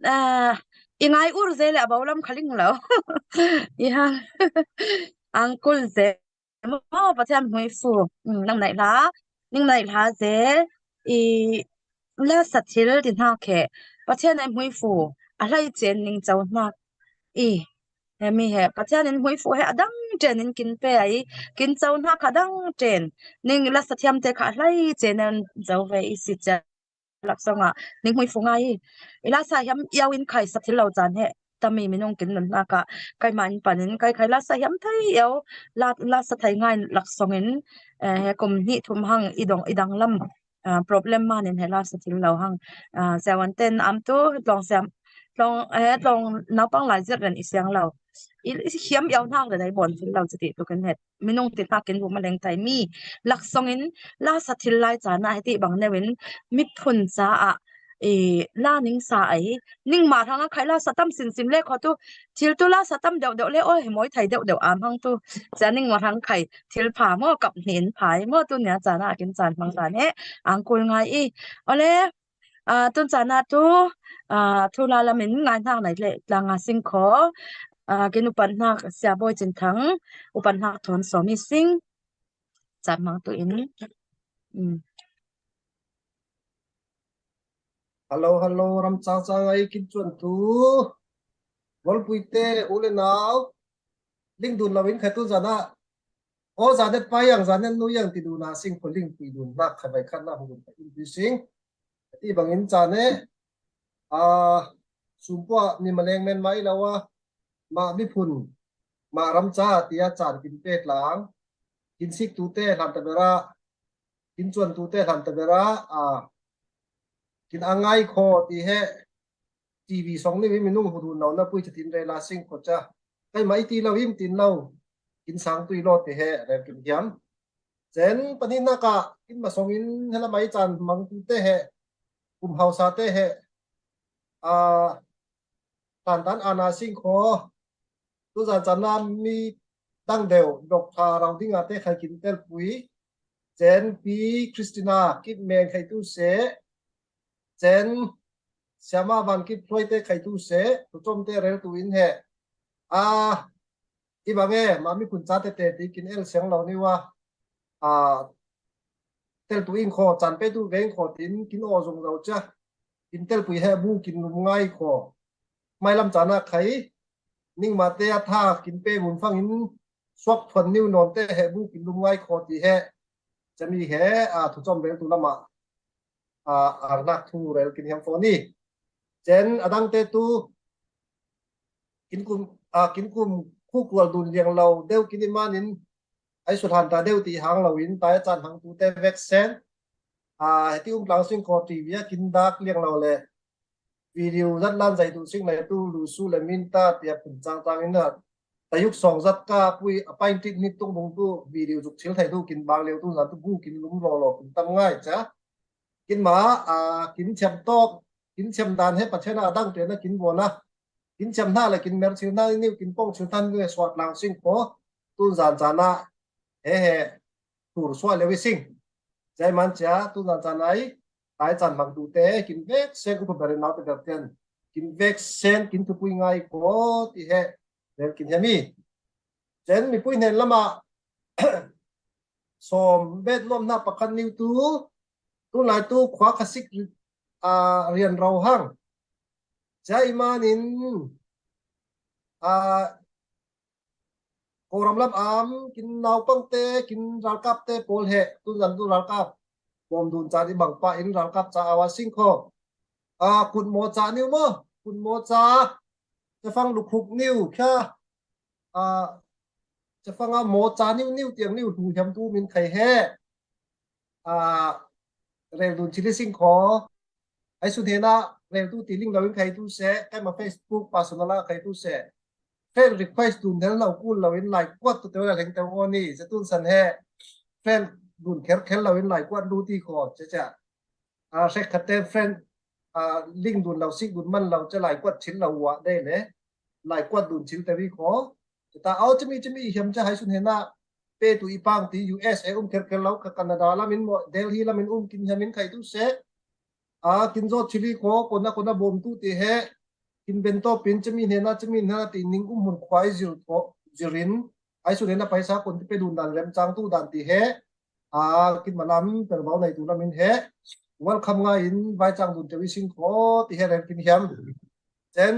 Ah, i ngai ur ze le a baulam khaling lo. Iha. Angkul ze mo Pathian hmui fu. Mm, nang nai la. Ning nai la ze i la sa thil di hna khe. Pathian ai hmui fu. A hlai chen ning chau hna. I. He mi he. Pathian in hmui fu he a dang chen in kin pe ai. Kin chau hna kha dang chen. Ning la sa thiam te kha a hlai chen in chau ve i si cha. Laksawng ah ning hmui fu ngai i. I la sa hiam iau in khai sa thil lo caan he. Tami minung kin nun hna kha. Kai ma in pan in kai khai la sa hiam thai iau. La, la sa thai ngai laksawng in. Eh, he kum hnih thum hang i dong, i dang lam. Ah, problem man in he la sa thil lo hang. Ah, siawan ten am tu tlawng siam. Tlawng, he tlawng naupang lai zir ren i siang lo. I, i hiam iau hnak le dai bon thil lo cuti tu kan het. Minung ti hna kin bu ma leng thai mi. Laksawng in la sa thil lai caan ah heti bang neu in miphun caah i la ning sa ai. Ning ma hrang a khai la sa tam sinsim le kho tu thil tu la sa tam deuh deuh le oi he mawi thai deuh deuh am hang tu. Cia ning ma hrang khai thil pha maw kap hnin phai maw tu nia caan ah kin caan hmang dan he ang kul ngai i. Ole, ah, tun caan ah tu, ah, thu la lam in ngai hnak nai le tlang a sing kho. Ah, kin upat hnak sia bawi cin thang upat hnak thawn sawmi sing. Caan hmang tu in. Mm. Hello, hello, ram cang cang ai kin cuan tu. Golpui te, u le nau. Ling dun lo in khai tu zan ah. O zan et pa yang, zan et nu yang ti dun a sing kho ling pui dun nak khai vai khat na hu dun khai in pui sing. Ti bang in caan e. A, sum pua mi ma leng men mai lo a. Ma miphun, ma ram ca ti a caan kin pe tlang. Kin sik tu te hlan ta bera. Kin cuan tu te hlan ta bera. A, kin a ngai kho ti he. T V song ni minung hu dun lo na pui chatin rel a sing kho cha. Kai mai ti lo im tin lo. Kin sang tui lo ti he rel kin hiam. Chen pani na ka kin ma song in hela mai caan mang tu te he. Kum hausa te he. A, tan tan ana sing kho. Tu zan caan na mi dang deuh, Doctor Rau Ding a te khai kin tel pui. Chen pi Christina kip men khai tu se. Chen siama van kip hluai te khai tu se. Tu chom te rel tu in he. A, i bang e, ma miphun ca te te ti kin el siang lo ni wa. A, tel tu in kho, caan pe tu veng kho tin kin aw zong lo cha. Kin tel pui he bu kin lum ngai kho. Mai lam caan a khai, ning ma te a tha kin pe mun fang in suak thuan niu nawn te he bu kin lum ngai kho ti he. Chami he, a, thu chom veng tu lam a. A, arnak thu rel kin hiam fo ni. Chen a dang te tu kin kum, a, kin kum khu kual dun liang lo deuh kin i man in ai sut han ta deuh ti hang lo in tai caan hang tu te vek sen. A, heti um tlang sing kho T V a kin dak liang lo le. Video zat lan zai tu sing le tu lu su le min ta tia phun cang cang in na. Tayuk song zat ka pui a pain tit ni tung bung tu video zuk thil thai tu kin bang leu tu zan tu bu kin lum lo lo kin tam ngai cha. Kin ma, a, kin thiam tawk, kin thiam dan he Pathian a dang te na kin bo na. Kin thiam hna le kin mer thil hna niu kin pong thil hna niu suat lang sing ko. Tun zan caan a he he tur suat le wi sing. Jai man cha tun zan caan ai tai caan mang tu te kin vek sen upa berin nau te ber ten. Kin vek sen kin thupui ngai ko ti he. Ber kin he mi. Chen mipui hnen lama sawm bet nuam hna pakhat niu tu, tu lai tu khua khasik, a, rian rau hang. Cia i manin, a, Kawlram lam am, kin naupang te, kin ralkap te pawl he, tu zan tu ralkap. Bawm dun ca di bang pa in ralkap ca awa sing kho. A, kut maw ca niu maw, kut maw ca, cafang lukhuk niu, kha, a, cafang a maw ca niu niu tiang niu hlu hiam tu min khai he. A, rel dun chili sing kho. Ai sun hena rel tu ti ling lo in khai tu se, kai ma Facebook personal a khai tu se. Friend request dun hel lo kul lo in lai kuat tu te la leng te ngo ni, se tun san he. Friend dun kher kher lo in lai kuat lu ti kho, che che. A, hrek khat te friend, a, link dun lo, sik dun man lo, che lai kuat chil lo wa de le. Lai kuat dun chil te wi kho. Che ta, au, chimi, chimi, hiam che hai sun hena. Pe tu i pang ti U S A um kher kher lo, ka Canada lam in mo, Delhi lam in um kin hiam in khai tu se. A, kin zo chili kho, kona, kona bom tu ti he. kin ben tawpin cemi hnena, cemi hnena ti ning um hun khuai zil thaw zirin, ai su hnena paisa kon ti pe dun dan, remchang tu dan ti he, a, kin malam, pervau nai tu lamin he, welcome ngai in, vai chang dun te wi sing kho, ti he rem kin hiam. Chen,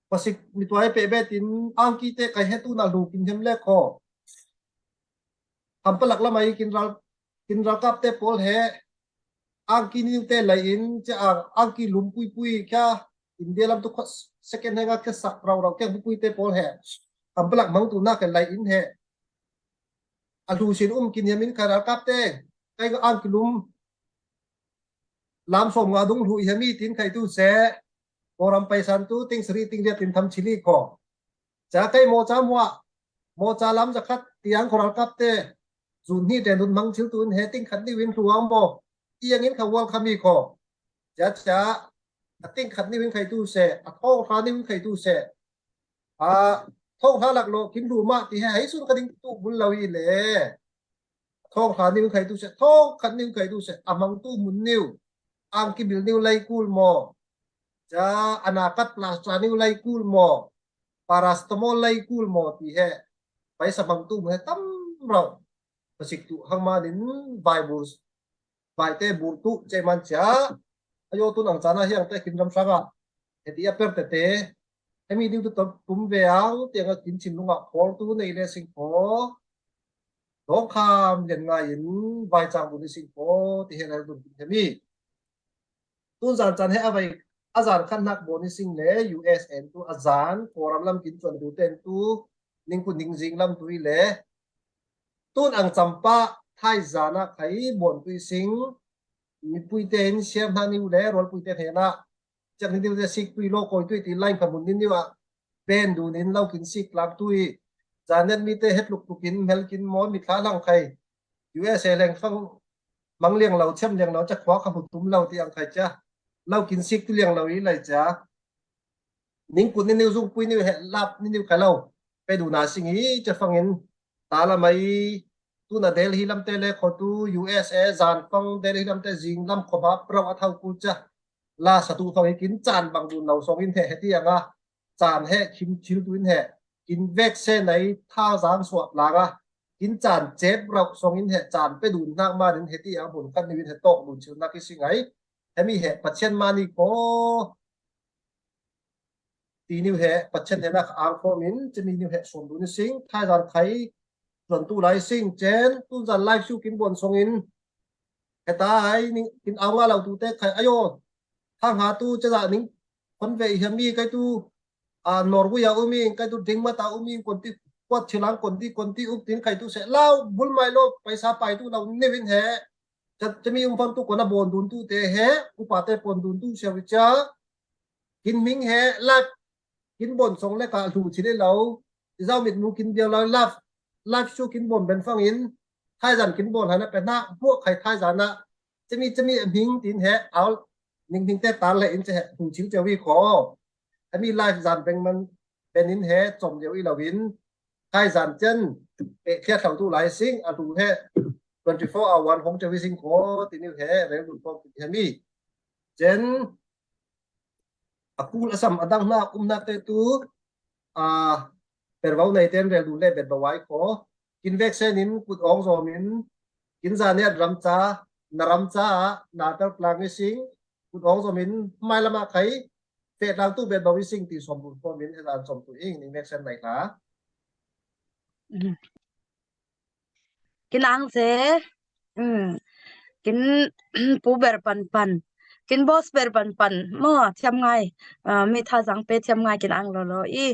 pasik mituai pe betin, angki te kai he tu na lu kin hiam le kho. Hampalak lamai kin ral, kin ralkap te pol he, angki niu te lai in, che ang, angki lum pui pui kya, India lam tu khot second hand a kya sa rau rau kya pui pui te pol he. Hampalak mang tu na ke lai in he. A lu sin um kin hiam in kai ralkap te. Kai angki lum lam som nga dung lu hiam i tin kai tu se. Koram paisan tu ting sri ting dia tin tham chili ko. Cha kai mo cha mua, mo cha lam za khat tiang kho ralkap te. Zun hi den dun mang chil tu in he ting khat ni win hluang mo. Iang in kha wal kha mi kho. Cha cha, a ting khat ni win khai tu se, a thong hra ni win khai tu se. A thong hra lak lo kin hlu ma ti he hai sun ka ding tu bul lo i le. Thong hra ni win khai tu se, thong khat ni win khai tu se, a mang tu mun niu. Ang ki bil niu lai kul mo. Cha, a na kat plas cha niu lai kul mo. Paracetamol lai kul mo ti he. Paisa mang tu mu he tam rau. Pasik tu hang ma din vai bur, vai te bur tu che man cha. Ayo tun ang chana hiang te kin ram sanga. He ti a per te te. He mi ding tu tom tum ve ang, ti ang a kin chin lunga khol tu nei le sing kho. Dong kham len ngai in, vai chang bu ni sing kho, ti he lai dun he mi. Tun zan chan he a vai, a zan khan nak bo ni sing le, U S A tu a zan, koram lam kin chuan tu ten tu, ning ku ning zing lam tu i le. Tun ang champa, thai zan a khai bon tu i sing, mi pui te in siam hna niu le, rol pui te hena. Chak ni diu te sik tui lo koi tui ti line kha mun ni niu a. Ben du nin lo kin sik lang tui. Zanet mi te het luk luk in mel kin mo mi thla lang khai. U S A leng fang mang liang lo, chem liang lo, cha khua kha hu tum lo ti ang khai cha. Lo kin sik tu liang lo i lai cha. Ning kun ni niu zung pui niu he lap ni niu khai lo. Pe du na sing i cha fang in. Ta la mai tu na Delhi lam te le kho tu U S A zan fang Delhi lam te zing lam kho ba pro a thau ku cha. La sa tu fang i kin chan bang du nau song in he he ti ang a. Chan he khim thil tu in he. Kin vek se nai tha zang suap lang a. Kin chan chep rau song in he chan pe dun nak ma din he ti ang hun kan ni win he tok dun chil nak i si ngai. He mi he Pathian ma ni ko. Ti niu he Pathian he nak ang ko min, che mi niu he som dun i sing, thai zan khai, zan tu lai sing, chen, tun zan live su kin bon song in. He ta ai, ning, kin ang a lau tu te khai, ayo, thang ha tu, che za ning, kon ve i he mi kai tu, a, Norway a um in, kai tu ding ma ta um in, kon ti, kuat chilang kon ti, kon ti up tin kai tu se, lau, bul mai lo, paisa pai tu lau, ni win he, Cha, chami um fam tu kona bon dun tu te he, upa te pon dun tu sia wi cha. Kin ming he, live kin bon song le ka hlu chile lo. I zau mit mu kin bial lo, live, live show kin bon ben fang in. Thai zan kin bon hana pe na, bu khai thai zan na. Chami, chami a ming tin he, al, ning ning te tal le in che he, hlu chil che wi ko. Ami live zan beng man, ben in he, chom lio i lo in. Thai zan chen, pe khia thlau tu lai sing, a hlu he, twenty four hour hong che wi sing ko, ti niu he, rel dun ko, ti he mi. Chen, a kul a sam a dang hna, um hna te tu, a, pervau nei ten rel dun le bet ba wai ko. Kin vek sen in, kut ong zom in, kin za niat ram cha, na ram cha, na tal klang i sing, kut ong zom in, mai lama khai, pe tlang tu bet ba wi sing ti som bul ko min, he zan som tu ing, ning nek sen nai hla. Kin ang se, mm, kin pu ber pan pan, kin boss ber pan pan, mo thiam ngai, ah, mi tha zang pe thiam ngai kin ang lo lo i,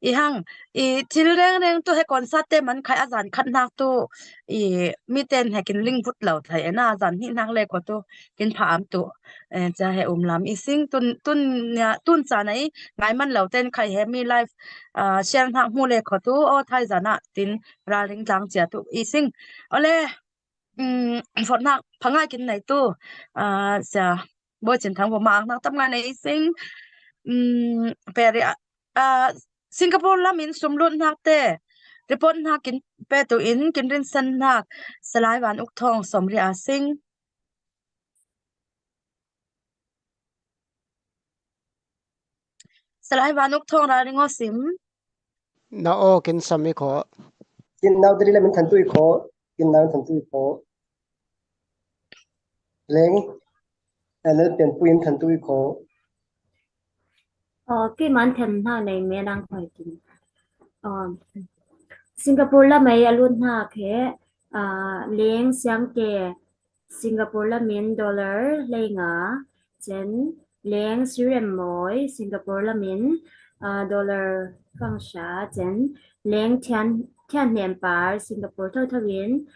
i hang, i thil reng reng tu he concert te man khai a zan khat nak tu, i mi ten he kin ling vut lo thai e na, a zan hnih nak le ko tu kin pha am tu, eh, cha he um lam i sing tun, tun nia, tun cha na i ngai man lo ten khai he mi live, ah, share nak mu le ko tu, o thai zan a tin ra ling tlang chia tu i sing. Ole, mm, phot nak pha ngai kin nei tu, ah, sia, Boi Chin Thang bo ma ang nak tam ngai nei i sing. Mm, pe ri a, ah, Singapore lam in sum lut nak te, report nak kin pe tu in kin rin san nak, Salai Van Uk Thong som ri a sing. Salai Vanuk Thawng Ralring aw sim. Na aw, kin sam i khaw. Kin nau tadi la min thantu i khaw. Kin nau thantu i khaw. Leng. Anal pen puin thantu i khaw. Aw, kei man them hna nei me nang khoi kin. Aw, Singapore lam ei a lut hna khi, ah, Leng Siang Ke, Singapore lam in dollar hleinga, cen Leng Sirem Mawi, Singapore lam in, ah, dollar fangsa, cen Leng Thian, Thian Hnem Par, Singapore thotho in,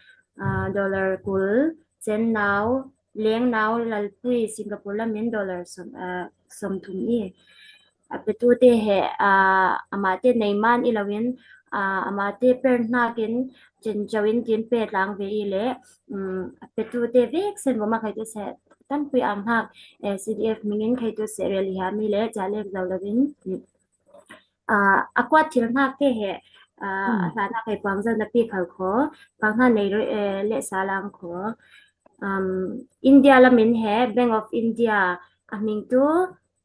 ah, dollar kul, cen nau, Leng Nau Lalpui, Singapore lam in dollar som, ah, som thum i. A petu te he, ah, amah te nei man i lo in, ah, amah te per hnak in, cin co in kin pe tlang ve i le, um, a petu te vek sen voma khai tu se, tam pui ang hnak, eh, C D F mingin khai tu se rel i ha mi le, ca lek zau lo in, um, ah, a kuat thil hnak te he, ah, a hlan hnak he puang zan na pi khal kho, pang hna nei ro, eh, le sa lang kho. Um, India lam in he, Bank of India a hming tu,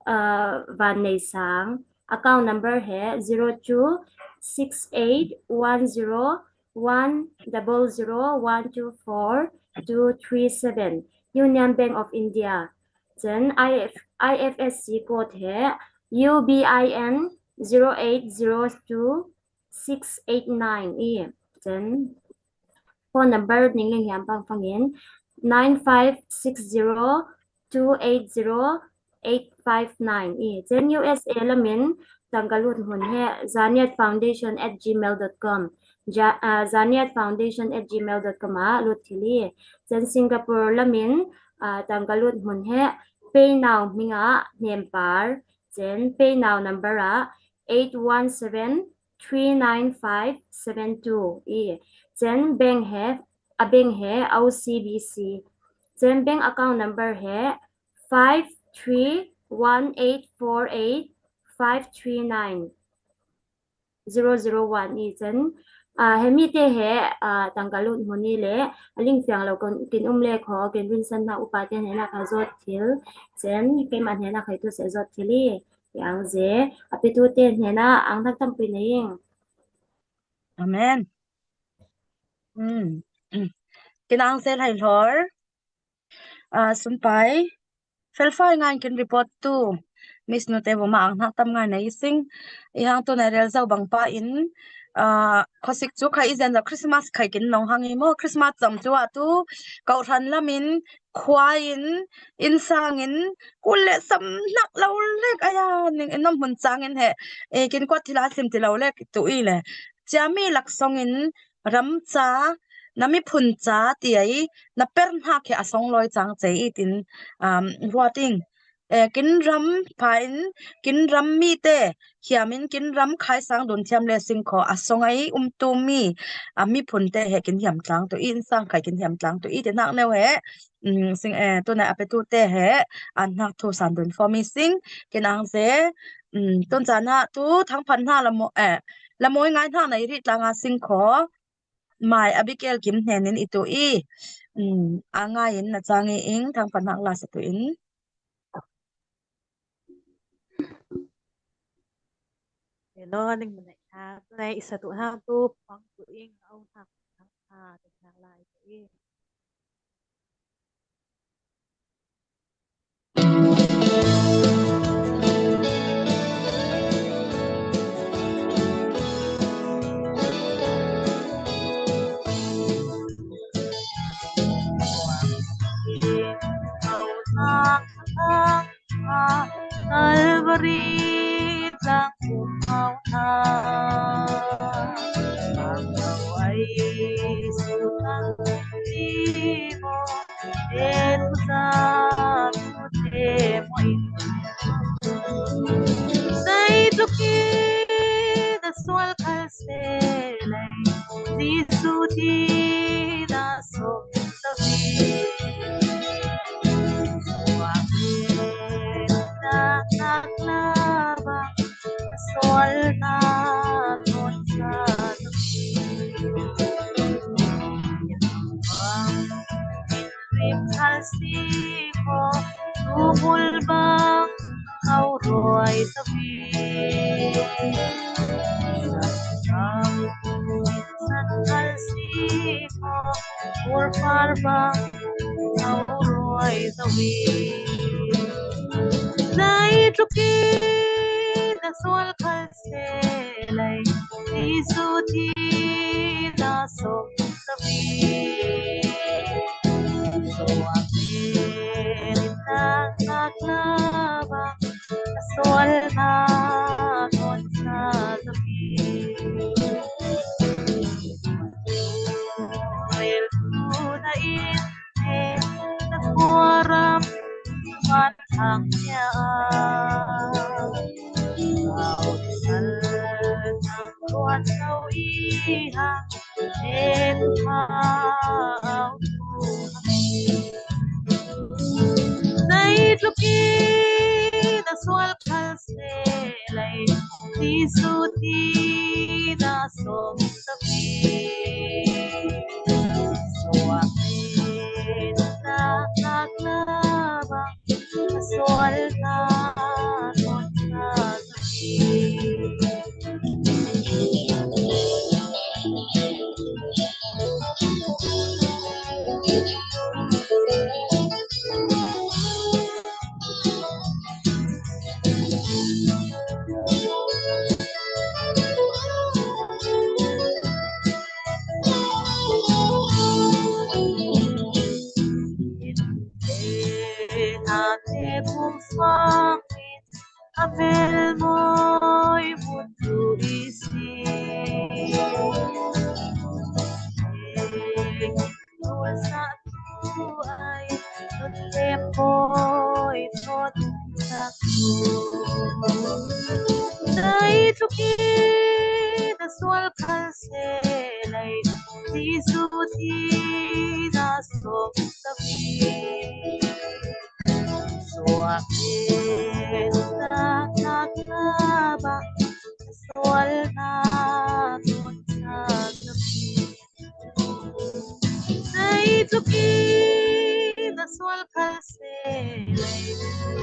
ah, Van Nei Sang, account number he zero two six eight one zero one double zero one two four two three seven, Union Bank of India. Cen I F, I F S C code he U B I N zero eight zero two six eight nine i. Cen phone number ning ling hiam pang pangin nine five six zero two eight zero eight five nine i. Cen U S A lam in tangka lut hmun he Zaniat Foundation at gmail dot com. Ja, ah, Zaniat Foundation at gmail dot com ah lut thil i. Cen Singapore lam in, ah, tangka lut hmun he Pei Nau hming ah hnem par. Cen Pei Nau number ah eight one seven three nine five seven two i. Cen bank he, a bank he O C B C. Cen bank account number he five three one eight four eight five three nine zero zero one i. Cen, ah, he mi te he, ah, tangka lut hmun i le a ling fiang lo kin, kin um le kho, kin rinsan hna upa te hnenah kha zawt thil. Cen keimah hnenah khai tu se zawt thil i. Yang ze, a petu te hnenah ang hnak tam pui nei ing. Amen. Hmm. Kin ang se lai hlor. Ah, sumpai. Felfai ngan kin report tu. Miss nu te voma ang hnak tam ngai nei sing. I hang tu na rel zau bang pa in, ah, khosik cu kha i zen zau Christmas khai kin nong hang i maw. Christmas zam cu ah tu kau hran lam in khua in, innsang in, kul le sam hnak lo lek aya, ning in nom hmun cang in he, eh, kin kuat thil a sim ti lo lek tu i le. Ciami laksong in ram ca, na miphun ca ti ai, na per hnak he a song lawi cang cei i tin, um, ruat ing. Eh, kin ram pha in, kin ram mi te, hiam in kin ram khai sang dun thiam le sing kho, a song ai um tu mi, a miphun te he kin hiam tlang tu i, innsang khai kin hiam tlang tu i, ti hnak neu he, um, sing, eh, tu na a petu te he, an hnak thu san dun fo mi sing, kin ang ze, um, tun caan ah tu thangphan hna lamo, eh, lamawi ngai hna na i rih tlang a sing kho, Mai Abigail Kim hnen in i tu i, um, a ngai in na cang i ing, thangphan hnak la sa tu in. Hello, ning mene ha, tunai i sa tu ha tu, pang tu ing, au hnak, hnak ha, tu hnak lai tu ing. Calvary tlang kum mau hna. Ang lo ai su tlang ti mo, e tu sa tu te mo i. Sai tu ki na sual kal se lai, Jisu ti na so. San kal si maw, pur par bang, au ruai zo hi. Nai tlukin a sual kal se lai, Jesu thina sawm zo hi. Suak pen in nak nak la bang, a sualna nawn sa zo hi. Rel tu na in he, na khuaram man hang ya. Au sal na kuan lo i ha, en ha au tu ha. Nai tlukin a sual kal se lai, Jesu thina sawm zo hi. Suak pen in nak nak la bang, a sualna nawn sa zo hi. Ate kum fang in a mel mawi mun tu i si. Tua sa tu ai, tut lem mawi tut sa tu. Nai tlukin a sual kal se lai, Jesu thina sawm zo hi. Suak pen in nak nak la bang, a sualna nawn sa zo hi. Nai tlukin a sual kal se lai,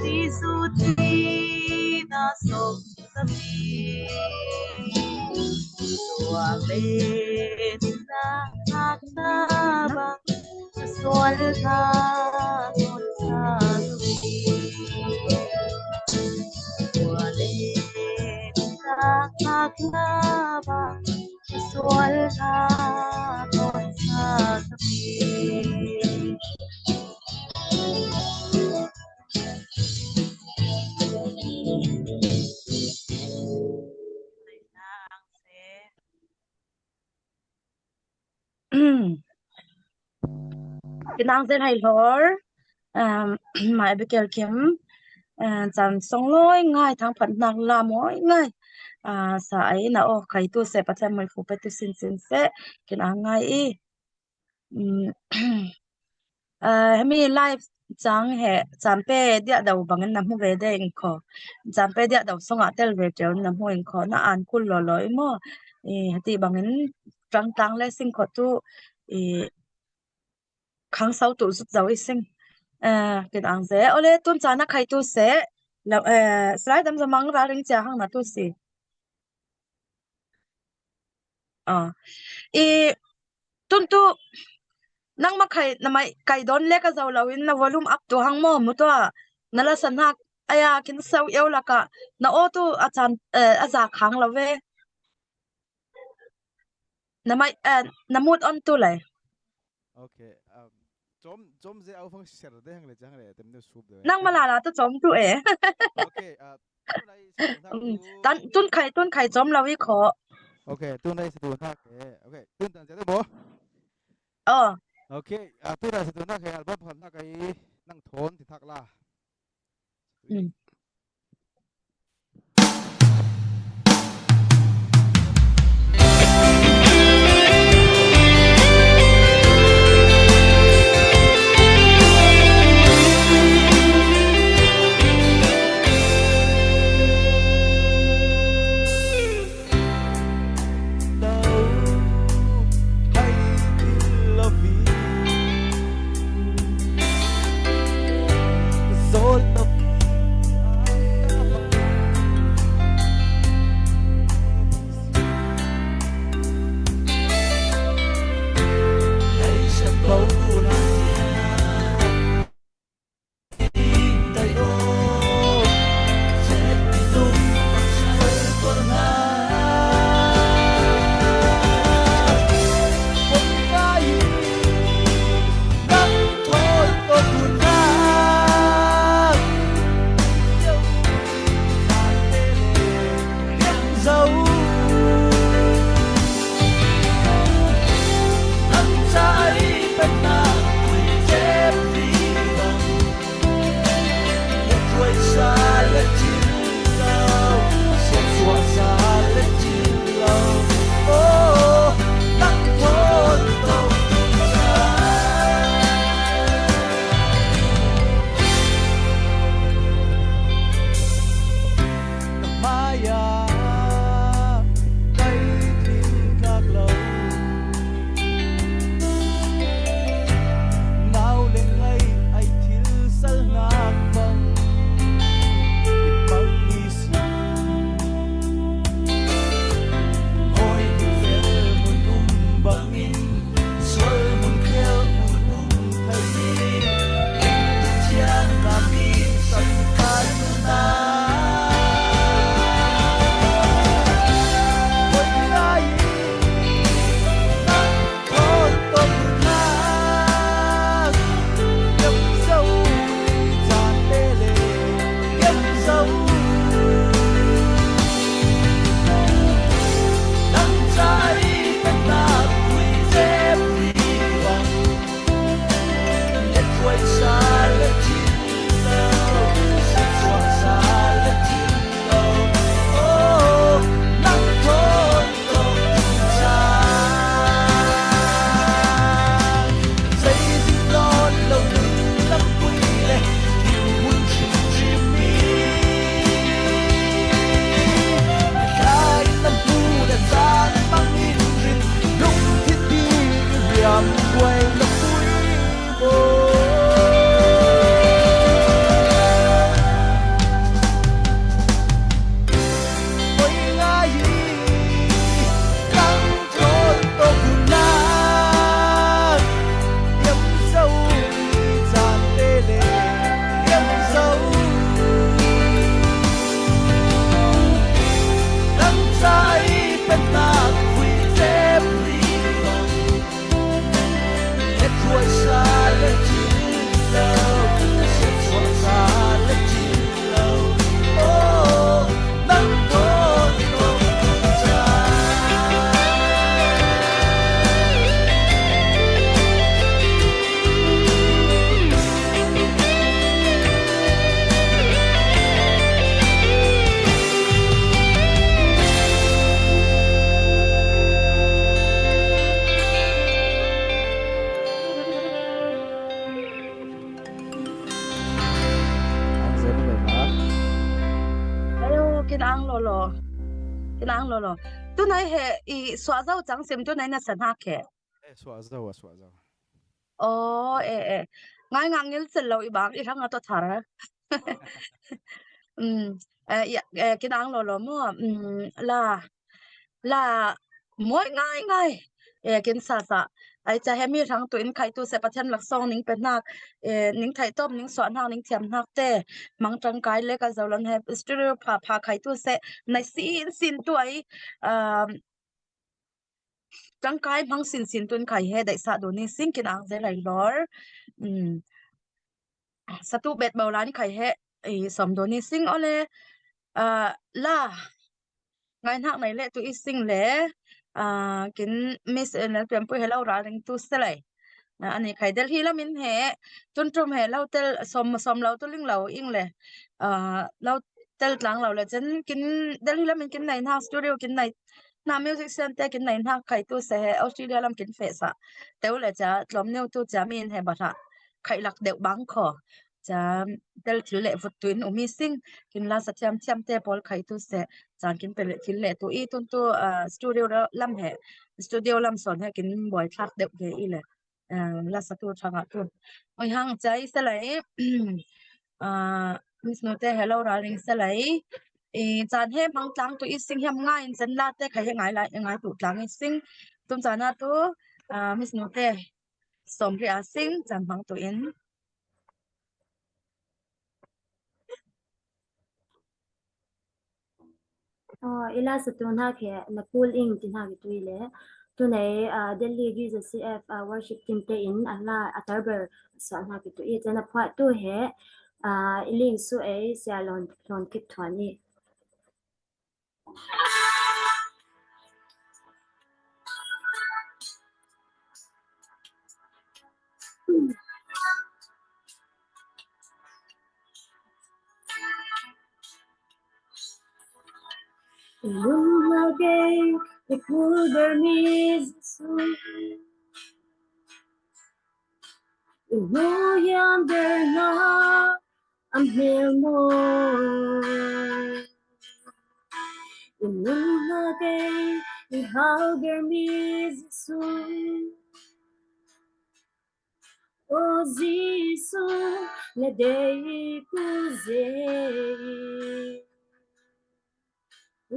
Jesu thina sawm zo hi. Suak pen in nak nak la bang, a sualna nawn sa zo hi. Suak pen in nak nak la bang, a sualna nawn sa zo hi. Kinang zen hai hlor, um, ma Abigail Kim, um, chan song loi ngai, thang phat nak la mawi ngai. Ah, sa ai na o, khai tu se, Pathian muiphu pe tu sin sin se, kinang ngai i. Um, ah, hemi live chang he, champe dia dau bangin na hmu ve de in kho. Champe dia dau songa tel ve tel na hmu in kho, na an kul lo lo i maw. I, hati bangin tang tang le sing kho tu, i, khang sau tu zut zau i sing. Eh, kinang ze. Ole, tun chana khai tu se. La, eh, slide dam zamang ra ring chia hang na tu si. Ah. I, tun tu, nangma khai, na mai, kai don le ka zau lo in na volume up tu hang maw, mu tua. Na la sa nak, aya, kin sau eu laka, na o tu a chan, eh, a za khang lo ve. Na mai, eh, na mute on tu lai. Okay, um, chom, chom ze au fang ser de hang le chang le, tem de sup de. Nangma la la tu chom tu e. Okay, uh, tu nai sa tu nak Um, tu. Tan, tun khai, tun khai chom lo i kho. Okay, tu nai sa tu nak e. Okay, tun tan ze de bo. Oh. Okay, uh, tu nai sa tu nak e, album phan nak ai, nang thon ti thak la. Um. Kin ang lo lo. Tunai he i suah zo chang sim tunai na sa hna ke. Eh, suah zo, a suah zo. Oh, eh, eh. Ngai ngak ngil cel lo i bang i rang a to thar. Um, eh, ya, eh, kin ang lo lo mo. Um, la, la, moi ngai ngai. Eh, kin sa sa. Ai cha he mi rang tu in khai tu se Pathian laksawng ning pe nak. Eh, ning thai tom, ning suah nak, ning thiam nak te. Mang tang kai le ka zo lan he studio pha pha khai tu se. Nai sin sin tu ai. Um, tangkai hmang sinsin tun khai he daihsah dawh ni sing kin ang zel lai lor. Um, satu bet bau lan khai he i som dawh ni sing ole, ah, la ngai hnak nai le tu i sing le, ah, kin Miss Nel Pianpui he lo ral ring tu se lai. Ah, ani khai Delhi lam in he tun tum he lo tel som som lo tu ling lo ing le, ah, lo tel tlang lo le chen kin Delhi lam in kin nai hnak studio kin nai na musician te kin nai hnak khai tu se he Australia lam kin feh sa. Teu le cha tlom neu tu cha min he ba hra khai lak deuh bang kho. Cha tel thil le vut tu in um i sing kin la sa thiam thiam te pawl khai tu se chan kin pe le thil le tu i tun tu, ah, studio lam he studio lam son he kin buai thlak deuh ve i le. Ah, la sa tu thang a tu. Oi hang chai sa lai. Ah, Miss Nu te he lo ral ring sa lai. I chan he hmang tlang tu i sing hiam ngai in chan la te khai he ngai lai ngai tu tlang i sing. Tum chan a tu, ah, Miss Nu te som ri a sing chan hmang tu in. Oh, i la sa tu hnak he na kul ing ti hnak i tu i le. Tunai, ah, Delhi Giza C F, ah, worship team te in a la a tarber sa hnak i tu i. Chan a phuah tu he, ah, i ling su ei sia lon lon kip thuan i. Lung na kei i kul ber mi Jesu. I nu hiam ber na am hmel mo. I nun na kei i hau ber mi Jesu. O Jesu, na dei ku zei.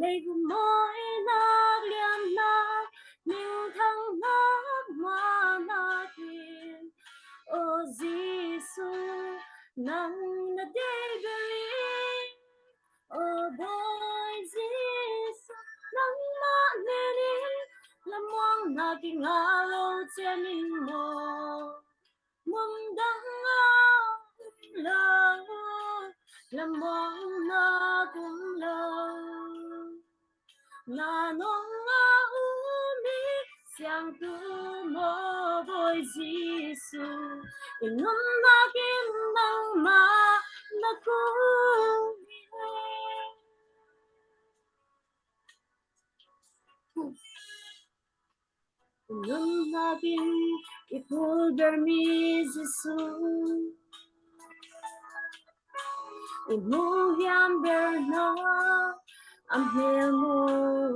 Leibu moi nak liam nak, ning thang nak ma nak in. O Jesu, nang na dei beri. O Bawi Jesu, nangmah hnen in lamuang nak i ngah lo cian in maw? Mun dang a um lo, lamuang nak um lo. Na nong a um i siangtu maw Bawi Jesu, i nunnak in nangmah na kul hi. Nunnak in i kul ber mi Jesu, i hmu hiam ber hna a hmel maw?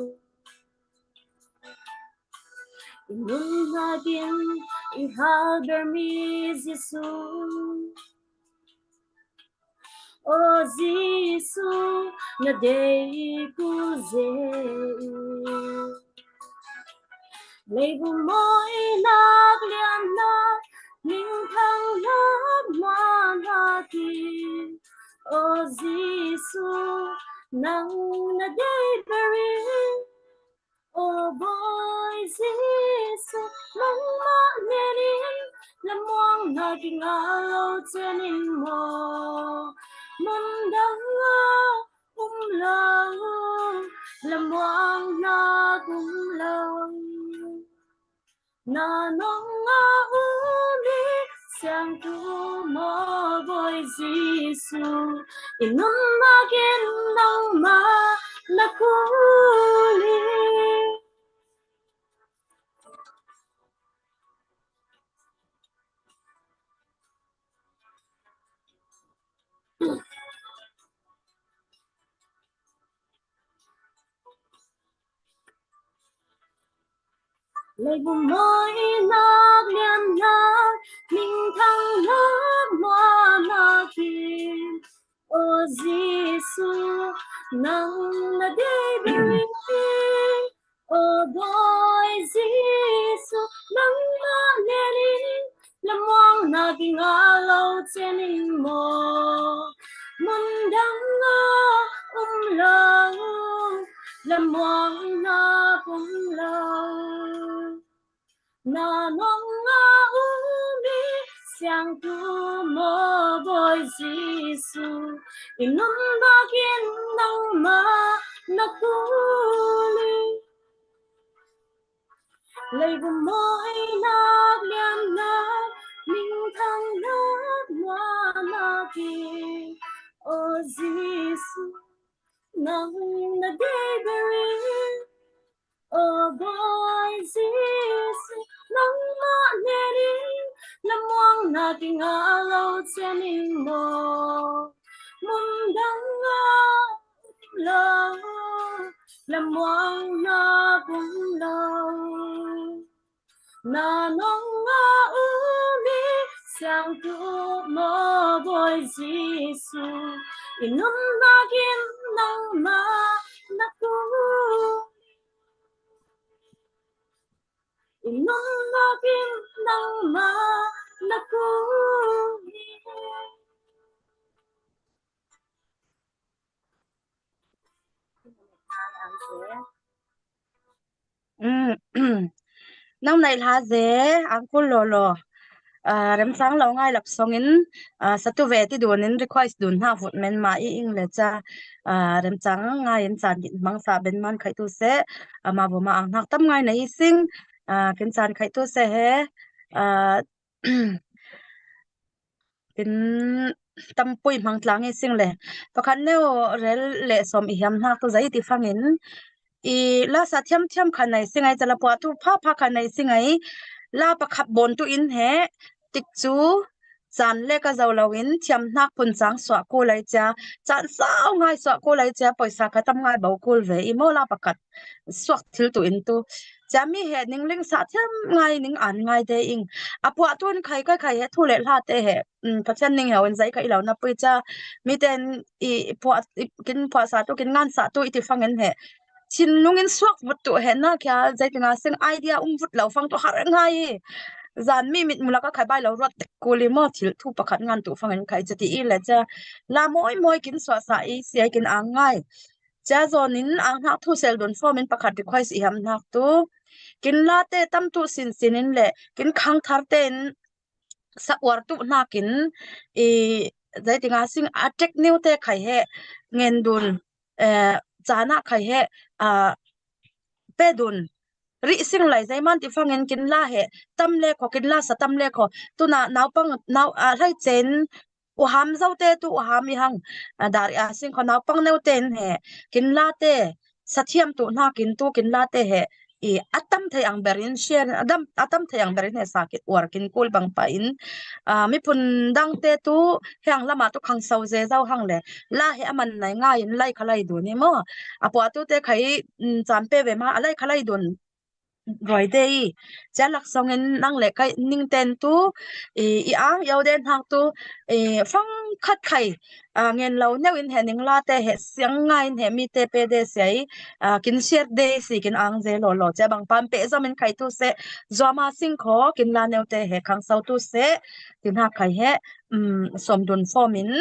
I nunnak in i hal ber mi Jesu. O Jesu, na dei ku zei. Leibu moi nak liam nak, ning thang nak ma nak in. O Jesu, nang na dei beri. O Bawi Jesu, nangmah hnen in lamuang nak i ngah lo cian in maw? Mun dang a um lo, lamuang nak um lo. Na nong a um i siangtu maw Bawi Jesu, i nunnak in nangmah na kul hi. Leibu moi nak liam nak, ning thang nak ma nak in. O Jesu, nang na dei beri. O Bawi Jesu, nangmah nen in, lamuang nak i ngah lo ciang in maw. Mun dang ah um lo, lamuang nak um lo. Na nong ah um i siangtho maw Bawi Jesu, i nunnak in nangmah na kul hi. Leibu moi nak liam nak, ning thang nak ma nak in. O Jesu, nang na dei beri. O Bawi Jesu, nangmah nen in, lamuang nak i ngah lo ciang in maw. Mun dang ah um lo, lamuang nak um lo. Na nong ah um i siangtho maw Bawi Jesu, i nunnak in nangmah na kul hi. I nunnak in nangmah na kul hi. Mm. Nang naih hla ze, ang kul lawlaw. Ah, remcang lo ngai lak songin, ah, satu ve ti dunin request dun hna vut men ma i ing le ca, ah, remcang ngai in caan kin hmangsa ben man khai tu se, ah, ma bu ma ang hnak tam ngai na i sing, ah, kin caan khai tu se he, ah, kin tampui hmang tlang i sing le. Pakhat neu rel le sawm i hiam hnak tu zei ti fangin, i la sa thiam thiam kha nei sing ai, cala puah tu pha pha kha nei sing ai, la pakhat bawn tu in he, tik cu caan le ka zo lo in thiam hnak phun cang suah kul ai cia, caan sau ngai suah kul ai cia, poisa kha tam ngai bo kul ve i maw la pakhat suak thil tu in tu. Cia mi he ning ling sa thiam ngai, ning an ngai te ing. A puah tu in khai kai khai he thu le hla te he, um, Pathian ning he in zei ka i lo na pui cia, mi ten i puah, i kin puah sa tu, kin ngan sa tu i ti fangin he, thinlung in suak vut tu he na kia zei ti nga sing idea um vut lo fang tu har ngai i. Zan mi mit mulak a khai bai lo ruat tek kul i maw thil thu pakhat ngan tu fangin khai cia ti i le cia la mawi mawi kin suah sa i si ai kin ang ngai. Cia zawn in ang hnak thu sel dun form in pakhat request i hiam hnak tu. Kin la te tam tu sin sin in le kin khang thar te in sa uar tu hnak in i zei ti nga sing a tek neu te khai he ngen dun, eh, caan ah khai he, ah, pe dun rih sing lai zei man ti fangin kin la he tam le kho, kin la sa tam le kho. Tuna naupang nau, ah, hlei cen uham zo te tu uham i hang, ah, dar i a sing kho naupang neu te in he kin la te sa thiam tu hnak in tu kin la te he i a tam thei ang ber in share, a dam, a tam thei ang ber in he sa kin uar kin kul bang pa in, ah, miphun dang te tu he ang lam ah tu khang so ze zo hang le la he a man nai ngai in lai kha lai dun i maw. A puah tu te khai, mm, caan pe ve ma a lai kha lai dun ruai de i. Cia lak song in nang le kai ning ten tu i, i ang yo de hnak tu i, fang khat khai, ah, ngen lo neu in he ning la te he siang ngai in he mi te pe de si ai, ah, kin share de si kin ang ze law law. Cia bang pan pe zom in khai tu se, zuama sing kho kin la neu te he khang so tu se, ti hnak khai he, um, sawm dun form in,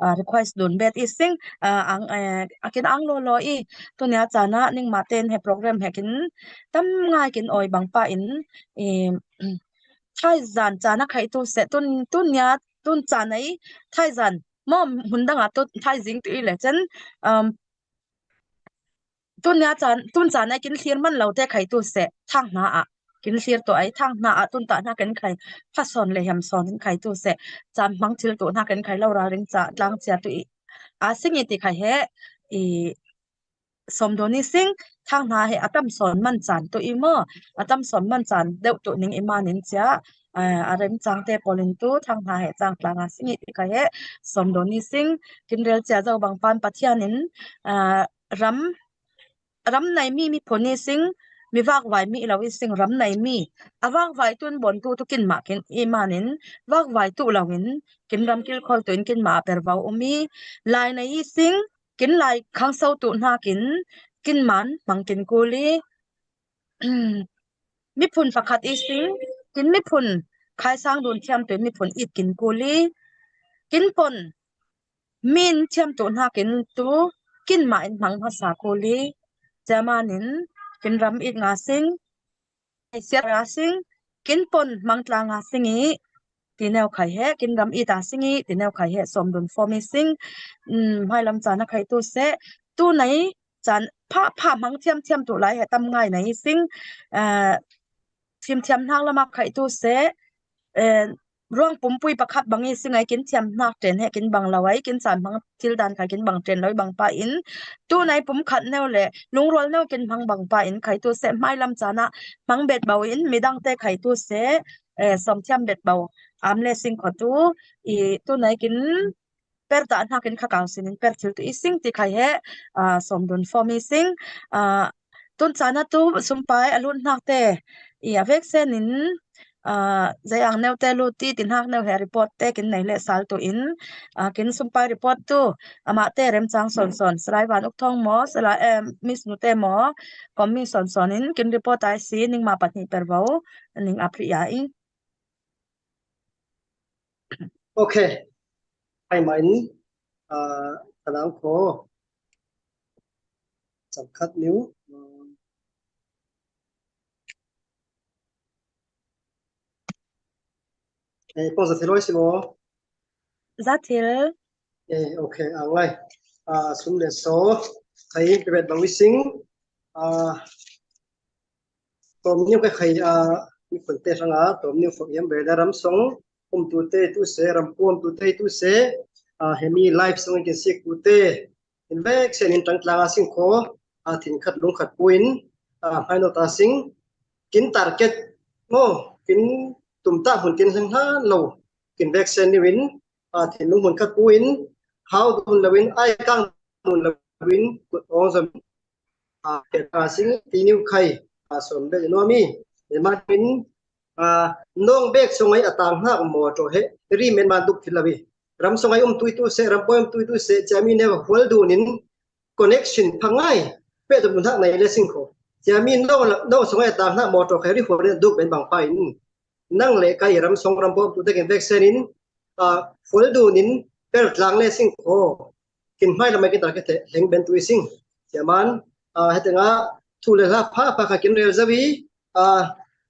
ah, request dun bet i sing, ah, ang, eh, a kin ang law law i. Tunia caan ah ningmah ten he program he kin tam ngai kin awi bang pa in, i, thaizan caan a khai tu se, tun, tunia, tun caan ai thaizan maw, hun dang ah tu thaizing tu i le cen, um, tunia caan, tun caan ai kin thlir man lo te khai tu se, thang hna ah kin thlir tu ai, thang hna ah tun tah hna kin khai, pha sawn le hiam sawn in khai tu se, caan hmang thil tu hna kin khai lo ralring ca tlang cia tu i, a sing i ti khai he, i sawm dun i sing, thang hna he a tam sawn man caan tu i maw, a tam sawn man caan deuh tu ning i man in cia, a, a remcang te pawl in tu thang hna he cang tlang a sing i ti khai he, sawm dun i sing, kin rel cia zo bang pan Pathian in, a, ram, ram nei mi miphun i sing, mi vakvai mi lo i sing, ram nei mi, a vakvai tun bon tu tu kin mah kin i manin vakvai tu lo in kin ram kilkhol tu in kin mah per vau um i, lai nei i sing, kin lai khangso tu hnakin kin man hmang kin kul i, miphun pakhat i sing, kin miphun khaisang dun thiam tu miphun it kin kul i, kin pon min thiam tu hnakin tu kin mah in hmang hmasa kul i, cia manin kin ram it nga sing, siat nga sing, kin pon hmang tla nga sing i, ti neu khai he, kin ram it a sing i, ti neu khai he, sawm dun form i sing, um, hmai lam caan a khai tu se, tu nei caan pha, pha hmang thiam thiam tu lai he tam ngai nei i sing, uh, thim thiam hnak lam a khai tu se, eh, ruang pumpui pakhat bang i sing ai kin thiam hnak ṭen he kin bang lo ai, kin caan hmang thil dan khai kin bang ṭen lo i bang pa in, tu nei pum khat neu le lungrual neu kin hmang bang pa in khai tu se, hmai lam caan a hmang bet bau in midang te khai tu se, eh, sawm thiam bet bau am le sing kho tu i, tu nei kin per dah hnakin kha kau sinin per thil tu i sing ti khai he, ah, sawm dun form i sing, ah, tun caan a tu sumpai a lut hnak te i a vek senin, ah, zei ang neu te lut ti ti hnak neu he report te kin nei le sal tu in, ah, kin sumpai report tu amah te remcang sawn sawn, Salai Van Uk Thawng maw, Salai, eh, Miss Nu te maw, kom mi sawn sawn in kin report ai si, ning mah pahnih per vo, ning a phri ya i. Ok. Hai mah in, ah, ka nang kho. Cham khat niu. Eh, kong za thil oi si maw? Za thil. Eh, ok, ang lai. Ah, sum le so. Khai bebet bang wi sing. Ah, tawm niu ka khai, ah, mi khun te hrang a, tawm niu fok yam bel da ram song um tu te tu se, ram pu um tu te tu se, ah, hemi live song kin sik tu te, in vek sen in tang tlang a sing kho, ah, thin khat lung khat pu in, ah, hmai no ta sing, kin target mo, kin tum ta hun kin hleng hlan lo, kin vek sen niu in, ah, thin lung hun khat pu in, hau dun lo in, ai kang dun lo in, kut ong zom a, ka sing ti niu khai, a, sawm bek nuam i. Manin, a, nong bek song ai a tang hnak maw ṭo he, ri men man duk thil lo i. Ram song ai um tui tu se, ram poi um tui tu se, cia mi neu hual dun in connection pha ngai, pe tum hnak nei le sing kho. Cia mi nong, nong song ai a tang hnak maw ṭo he, ri hual duk ben bang pa in. Nang le kai ram song ram poi um tu te kin vek sen in, a, hual dun in per tlang le sing kho. Kin hmai lam a kin tar kete hleng ben tu i sing. Cia man, a, hete nga thu le hla pha pha kha kin rel zo i, a,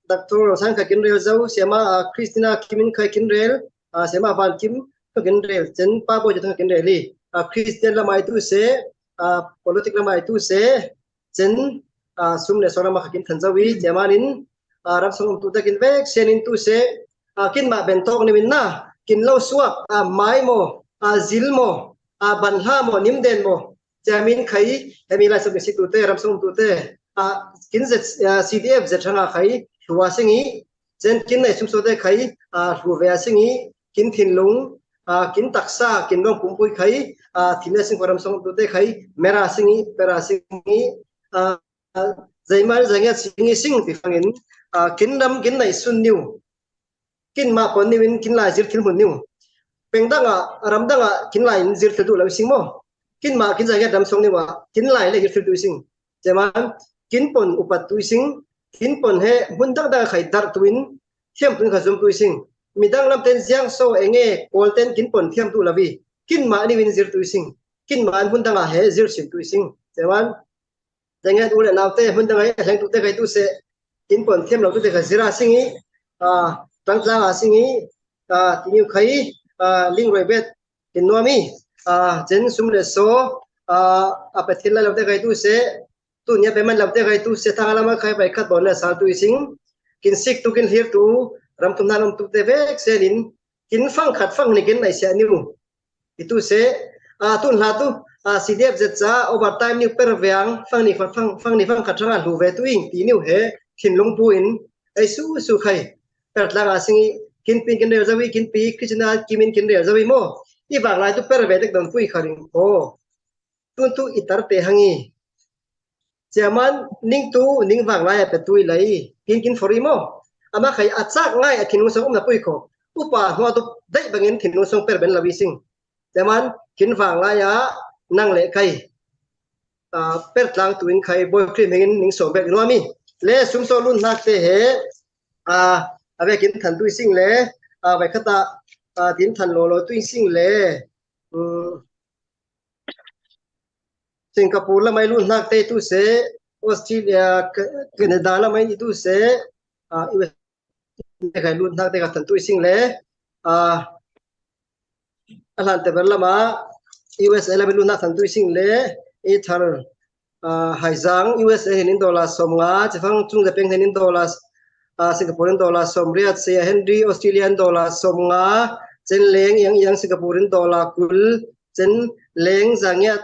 Doctor Rosan kha kin rel zo, Siama, a, Christina Kim in kha kin rel, a, Siama Van Kim kha kin rel, chen pa bo kha kin rel i, a, Christian lam ai tu se, a, politic lam ai tu se, chen, a, sum le so lam a kha kin than zo i, cia man in, a, ram song um tu te kin vek sen in tu se, a, kin mah ben tawk niu in na, kin lo suak, a, mai maw, a, zil maw, a, ban hla maw, nim den maw, cia min khai, hemi lai sawm kin sik tu te, ram song um tu te, a, kin zet, a, C D F zet hrang a khai, hlu a sing i, chen kin nei sum so te khai, a, hlu ve a sing i, kin thinlung, a, kin taksa, kin ruang pumpui khai, a, thin le sing kho ram song um tu te khai, mer a sing i, per a sing i, a, a, zeiman zai ngiat sing i sing ti fangin, a, kin ram kin nei sun niu. Kin mah pon niu in kin lai zir thil hmun niu. Peng dang a, ram dang a kin lai in zir thil tu lo i sing maw. Kin mah kin zai ngiat ram song niu a, kin lai le zir thil tu i sing. Cia man, kin pon upat tu i sing, kin pon he hmun dang dang a khai dar tu in, thiam tu in kha zum tu i sing. Midang lam ten ziang so enge, kawl ten kin pon thiam tu lo i. Kin mah niu in zir tu i sing. Kin mah in hmun dang a he zir sin tu i sing. Cia man, Deng het u le nau te, hmun dang ai a hleng tu te khai tu se, kin pon thiam lo tu te khai zir a sing i, a, tang tlang a sing i, a, ti niu khai, a, ling roi bet, kin nuam i, a, chen sum le so, a, a pe thil lai lo te khai tu se, tu nia pe man lo te khai tu se, thang a lam a khai pai khat bon le sal tu i sing, kin sik tu kin hlir tu, ram thum hna lom tu te vek sen in, kin fang khat fang ni kin nai sia niu. I tu se, a, tun hla tu, a, C D F zet ca overtime niu per viang, fang ni fang, fang, fang ni fang khat hrang a hlu ve tu ing, ti niu he, thinlung pu in, ei su su khai. Per tlang a sing i, kin pin kin rel zo i, kin pi, Christina Kim in kin rel zo i maw. I vang lai tu per ve tek don pui kha ring ko. Tun tu i tar te hang i. Chairman, ning tu, ning vang lai a pe tui lai. Kin kin fori mo. Ama khai a chak ngai a thinung song um na pui ko. Upa hua tu dai bangin thinung song per ben lawi sing. Chairman, kin vang lai a nang le kai. A, per tlang tuin khai boi krim hengin ning som bek nuami. Le sum so lun nak te he. A, a vekin than tui sing le. A, vai khata, a, tin than lo lo tui sing le. Um, Singapore lamai lun nak te tu se, Australia, Ca-, Canada lamai ni tu se, a, U S A khai lun nak te ka than tui sing le, a, a hlan te ber lama, U S A lamai lun nak than tui sing le, i thar, a, Haizang, U S A henin dollar som nga, chifang chung da peng henin dollar, a, Singapore in dollar som riat, se Henry, Australian dollar som nga, chen leng iang iang Singapore in dollar kul, chen leng zangiat,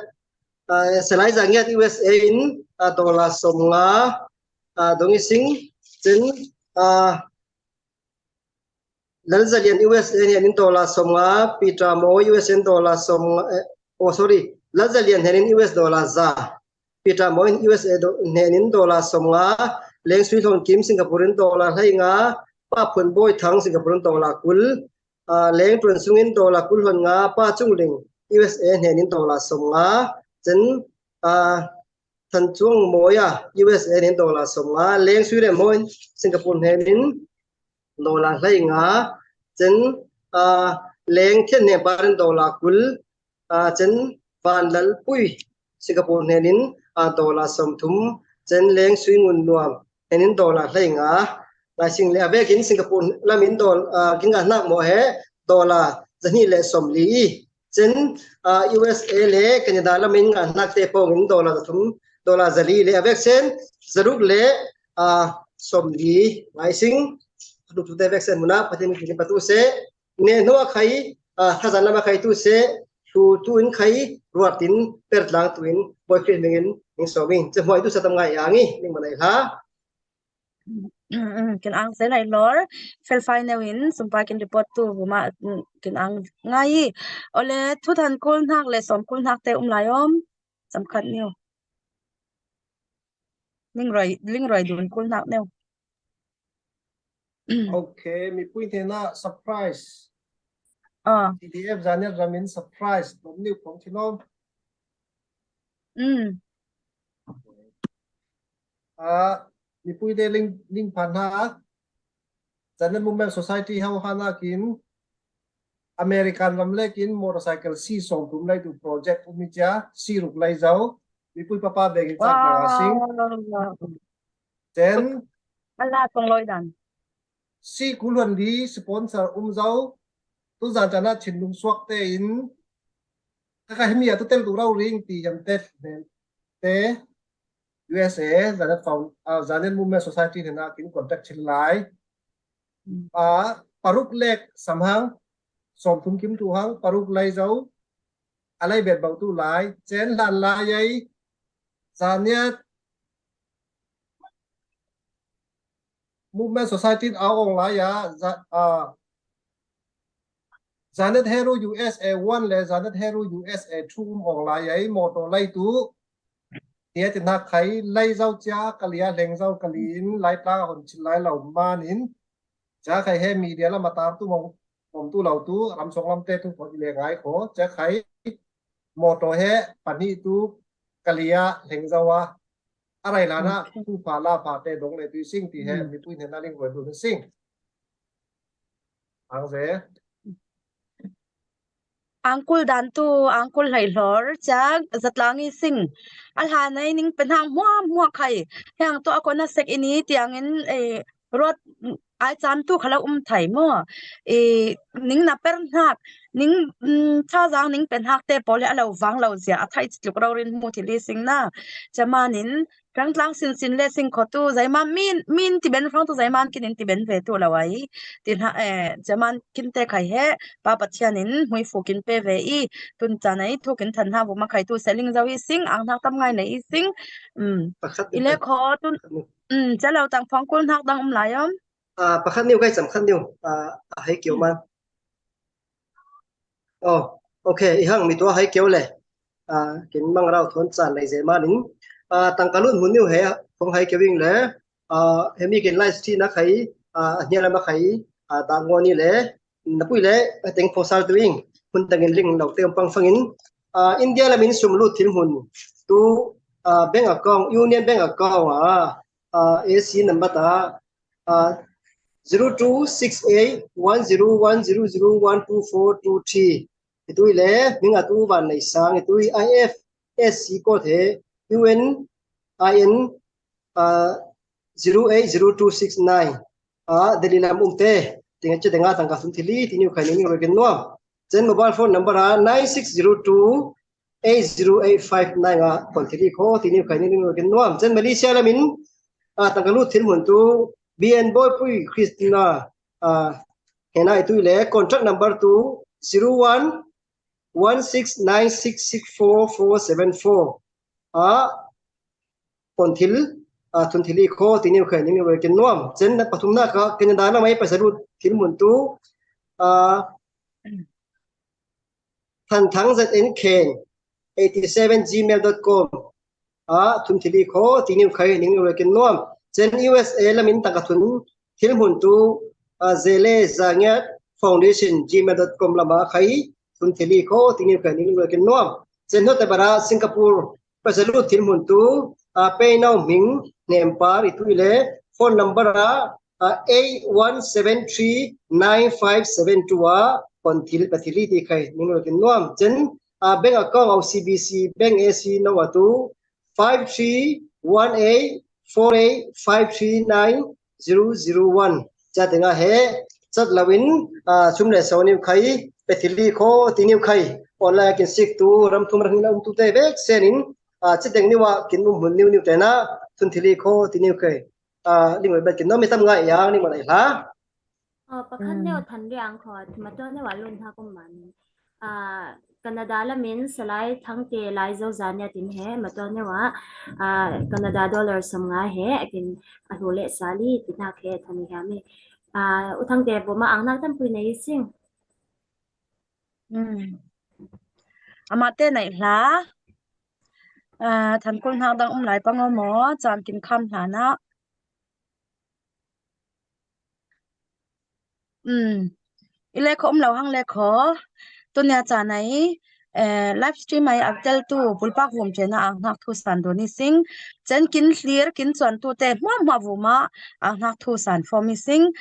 a, selai zangiat U S A in, a, dollar som nga, a, dong i sing, chen, a, Lal Zalian U S A henin dollar som nga, Peter Mawi U S A in dollar som nga, eh, oh, sorry, Lal Zalian henin U S dollar za, Peter Mawi U S A do-, henin dollar som nga, Leng Sui Hlon Kim Singapore in dollar hlei nga, Pa Phun Bawi Thang Singapore in dollar kul, a, Leng Tuan Sung in dollar kul hlon nga, Pa Chung Ling U S A henin dollar som nga, chen, a, Than Chuang Mawi a U S A henin dollar som nga, Leng Sui Lem Mawi Singapore henin dollar hlei nga, chen, a, Leng Thian Hnem Par in dollar kul, a, chen Van Lal Pui Singapore henin, a, dollar som thum, chen Leng Sui Ngun Nuam henin dollar hlei nga. Lai sing le a vekin Singapore lamin dol-, a, kin nga nak mo he dollar zahni le som li i. Chen, a, U S A le Canada lamin nga nak te pawngin dollar za thum, dollar za li le a vek sen, za ruk le, a, som li ngai sing. Luk tu te vek sen muna, Pathian min patu se. Ne hnu a khai, a, thazan lama khai tu se, thu tu in khai, ruat in, per tlang tuin, boi kri mingin, ning som in. Che hmoi tu sa tam ngai ang i, ning manai hla. Kin ang se lai lor, fel fai neu in, sumpai kin report tu, vuma, kin ang ngai i. Ole, thu than kul hnak le som kul hnak te um lai om, sam khat neu. Ling roi, ling roi dun kul hnak neu. Okay, mipui hnena surprise. Ah. T D F Zanet ramin surprise. Nom niu pom thilom. Mm. Ah, mipui de ling, ling phan ha. Zanet Movement Society hau hana kin American ram lekin motorcycle si som tum lai tu project umi cia si ruk lai zau. Mipui papa begi tak na sing. Wow. Then ala kong loi dan. Si kulon di sponsor um zau. Tu zan cana chin lung suak te in. Kaka himi atu tel tu rau ring ti yam tet. Te U S A, Zanet Found, ah, Zanet Movement Society hnena kin contact chin lai. Mm. Ah, paruk lek sam hang, som thum kim tu hang, paruk lai zau, a lai bet bau tu lai, chen hlan lai ai, Zanet Movement Society in a ong lai a, za-, a, Zanet Heru U S A one le Zanet Heru U S A two um ong lai ai, motor lai tu. Tia ti nak khai lai zau cia, ka lia hleng zau ka lin, lai tlang a hon chin lai lau man in. Cia khai he media lama tar tu mong, mong tu lau tu, ram song lam te tu ko i le ngai ko, cia khai motor he pani tu ka lia hleng zau a. A rai lana, okay, tu pha la pha te dong le tu sing ti he, mm, mipui hnena ling roi tu sing. Ang ve. Ang kul dan tu, ang kul hlei hlor, cia zatlang i sing. A hla nei ning penhang hmuah hmuah khai. Heng tu a kona sek ini tiangin, eh, ruat ai caan tu khala um thai maw. Eh, ning na per hnak, ning, mm, thazang ning penhak te pawl le a lo vang lo zia, a thai citluk rau rin hmu thil i sing na. Cia manin, Rangtlang sinsin le sing kho tu, zaiman min, min ti ben rang tu zaiman kin in ti ben ve tu lo ai. Tin ha, eh, zaiman kin te khai he, Pa Pathian in hmui fu kin pe ve i, tun caan ai thu kin than hna vuma khai tu seling zau i sing, ang hnak tam ngai nei i sing. Um, pakhat i le kho tun, um, cia lo tang phang kul hnak dang um lai om. Ah, pakhat niu kai cam khat niu, ah, a hei kio man. Oh, okay, i hang mi tua hai keu le. Ah, kin mang rau thon caan lai ze manin. ah, tangka lut hmun ni uh he, kong hai keu ing le, ah, hemi ken live stream na khai, ah, a hnia lama khai, ah, ta ngo ni le, na pui le, a teng phosal tu ing, hun tangin ling lo te pang fangin, ah, India lamin sum lut thil hmun tu, ah, bank account, Union Bank account, ah, ah, A C number ta, ah, zero two six eight one zero one zero zero one two four two three. Itui le, minga tu van nei sang, itui I F S C code he, U N I N, ah, zero eight zero two six nine. Ah, Delhi lam um te, tinga che denga tangka thum thili, tiniu khai ning ro ken nuam. Chen mobile phone number a nine six zero two eight zero eight five nine a kon thili kho, tiniu khai ning ro ken nuam. Chen Malaysia lamin, ah, tangka lut thil hmun tu, B N Boypui Christina, ah, hena itui le, contract number tu, zero one one six nine six six four four seven four. Ah, kon thil, ah, thun thili kho, tiniu khai ning ro ken nuam. Chen pathumna ka, Canada lamai paisa lut thil hmun tu, ah, Thanthang Z N Khen eighty seven gmail dot com. Ah, thun thili kho, tiniu khai ning ro ken nuam. Chen U S A lamin tangka thun thil hmun tu, ah, Zele Zangiat Foundation gmail dot com lama khai, thun thili kho, tiniu khai ning ro ken nuam. Chen hota bara Singapore paisa lut thil hmun tu, ah, Peinau Hming Hnem Par itui le, phone number a, ah, eight one seven three nine five seven two a kon thil, pa thili ti khai ning ro ken nuam. Chen, ah, bank account O C B C, bank A C no a tu, five three one eight four eight five three nine zero zero one. Cha tenga he, chat lawin, ah, sum le so niu khai, pe thili kho, tiniu khai, online kin sik tu, ram thum ram na um tu te vek senin, ah, chi teng niu a kin um hmun niu niu te na, thun thili kho, tiniu khai. Ah, ling le bet kin no mi tam ngai yang ni ma lai hla. Ah, pakhat neu than riang kho, matua neu a lun ha kum man. Ah, Canada lamin Salai Thangte Lai Zo Zania tin he, matua neu a, ah, Canada dollar som nga he, akin a hlu le sali, tin hak he, than hi mi. Ah, U Thangte bu ma ang nak tam pui nei sing. Hmm. Amate nei hla. Ah, than kul hnak dang um lai pang o maw, chan kin kham hla na. Um. I le kho um lo hang le kho. Tunia cha nei, eh, live stream ai a tel tu, pulpak vum chena ang hnak thu san do ni sing. Chen kin hlir, kin chuan tu te, hmuah hmuah vuma ang hnak thu san fo mi sing.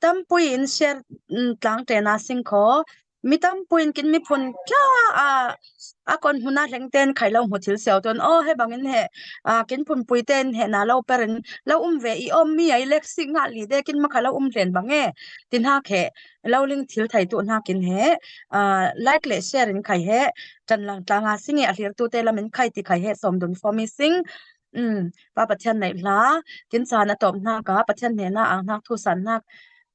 Tampui in share, mm, tlang tena sing kho. Mi tampui in kin miphun kia a, a kon hmuna hleng ten khai lo hmu thil siau tuan. Oh, he bangin he, a, kin phunpui ten he na lo perin lo um ve i om mi ai lek sik ngah li de kin makha lo um hlen bang e. Tin hak he, lo ling thil thai tu hnakin he, a, like le share in khai he, tan lang tlanga sing e a hlir tu te lamin khai ti khai he som dun fo mi sing. Um, Pa Pathian nei hla, kin chan a tawp hnak a, Pathian hnena ang hnak thu san hnak,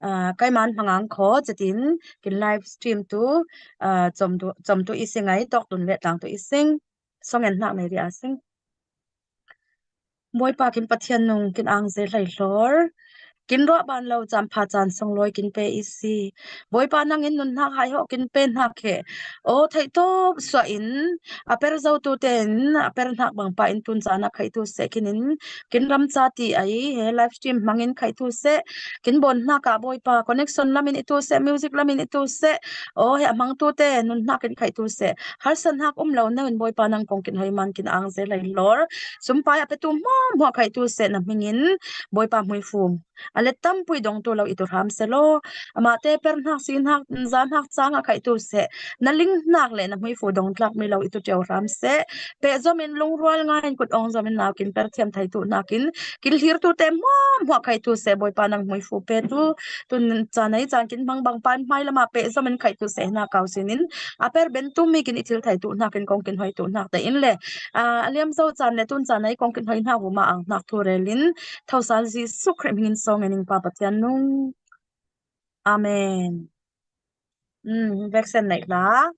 ah, kaiman hmangang kho, chetin kin live stream tu, ah, chom tu, chom tu i sing ai, tawk tun le tlang tu i sing, song en hnak nei ri a sing. Bawipa kin Pathian nung kin ang ze hlei hlor. Kin ruah ban lo caan pha caan song lawi kin pe i si. Bawipa nangin nun hnak hai hawh kin pe hnak he. Aw, theih tawp suah in a per zo tu ten a per hnak bang pa in tun caan a khaih tu seh kin in kin ram ca ti ai he live stream hmangin khaih tu seh. Kin bawn hnak ah Bawipa connection lamin i tu seh, music lamin i tu seh. Aw, he a hmang tu te nun hnak in khaih tu seh. Harsa hnak um lo neu in Bawipa nang kong kin hoi man kin ang ze hlei hlor. Sumpai a petu hmuahhmuah khaih tu seh na hmingin Bawipa hmui fum. A let tampui dong tu lo i tu hram se law. Amah te per hnak si hnak za hnak cang a khaih tu seh. Na ling hnak le na hmui fu dong tlak mi lo i tu tiu hram seh. Peh zom in lungrual ngai in kut ong zom in nau kin per thiam thai tu hnakin kin hlir tu te hmuahhmuah khaih tu seh Bawipa nang hmui fu pe tu tun caan ai caan kin hmang bang pan hmai lama peh zom in khaih tu seh hnak kau sin in a per ben tu mi kin i thil thai tu hnakin kong kin hoi tu hnak te in le a liam zo caan le tun caan ai kong kin hoi hnak vuma ang hnak thu rel in thosal Jesuh Khrih hmingin song en ing Pa Pathian nung. Amen. Um, veksen neih hla.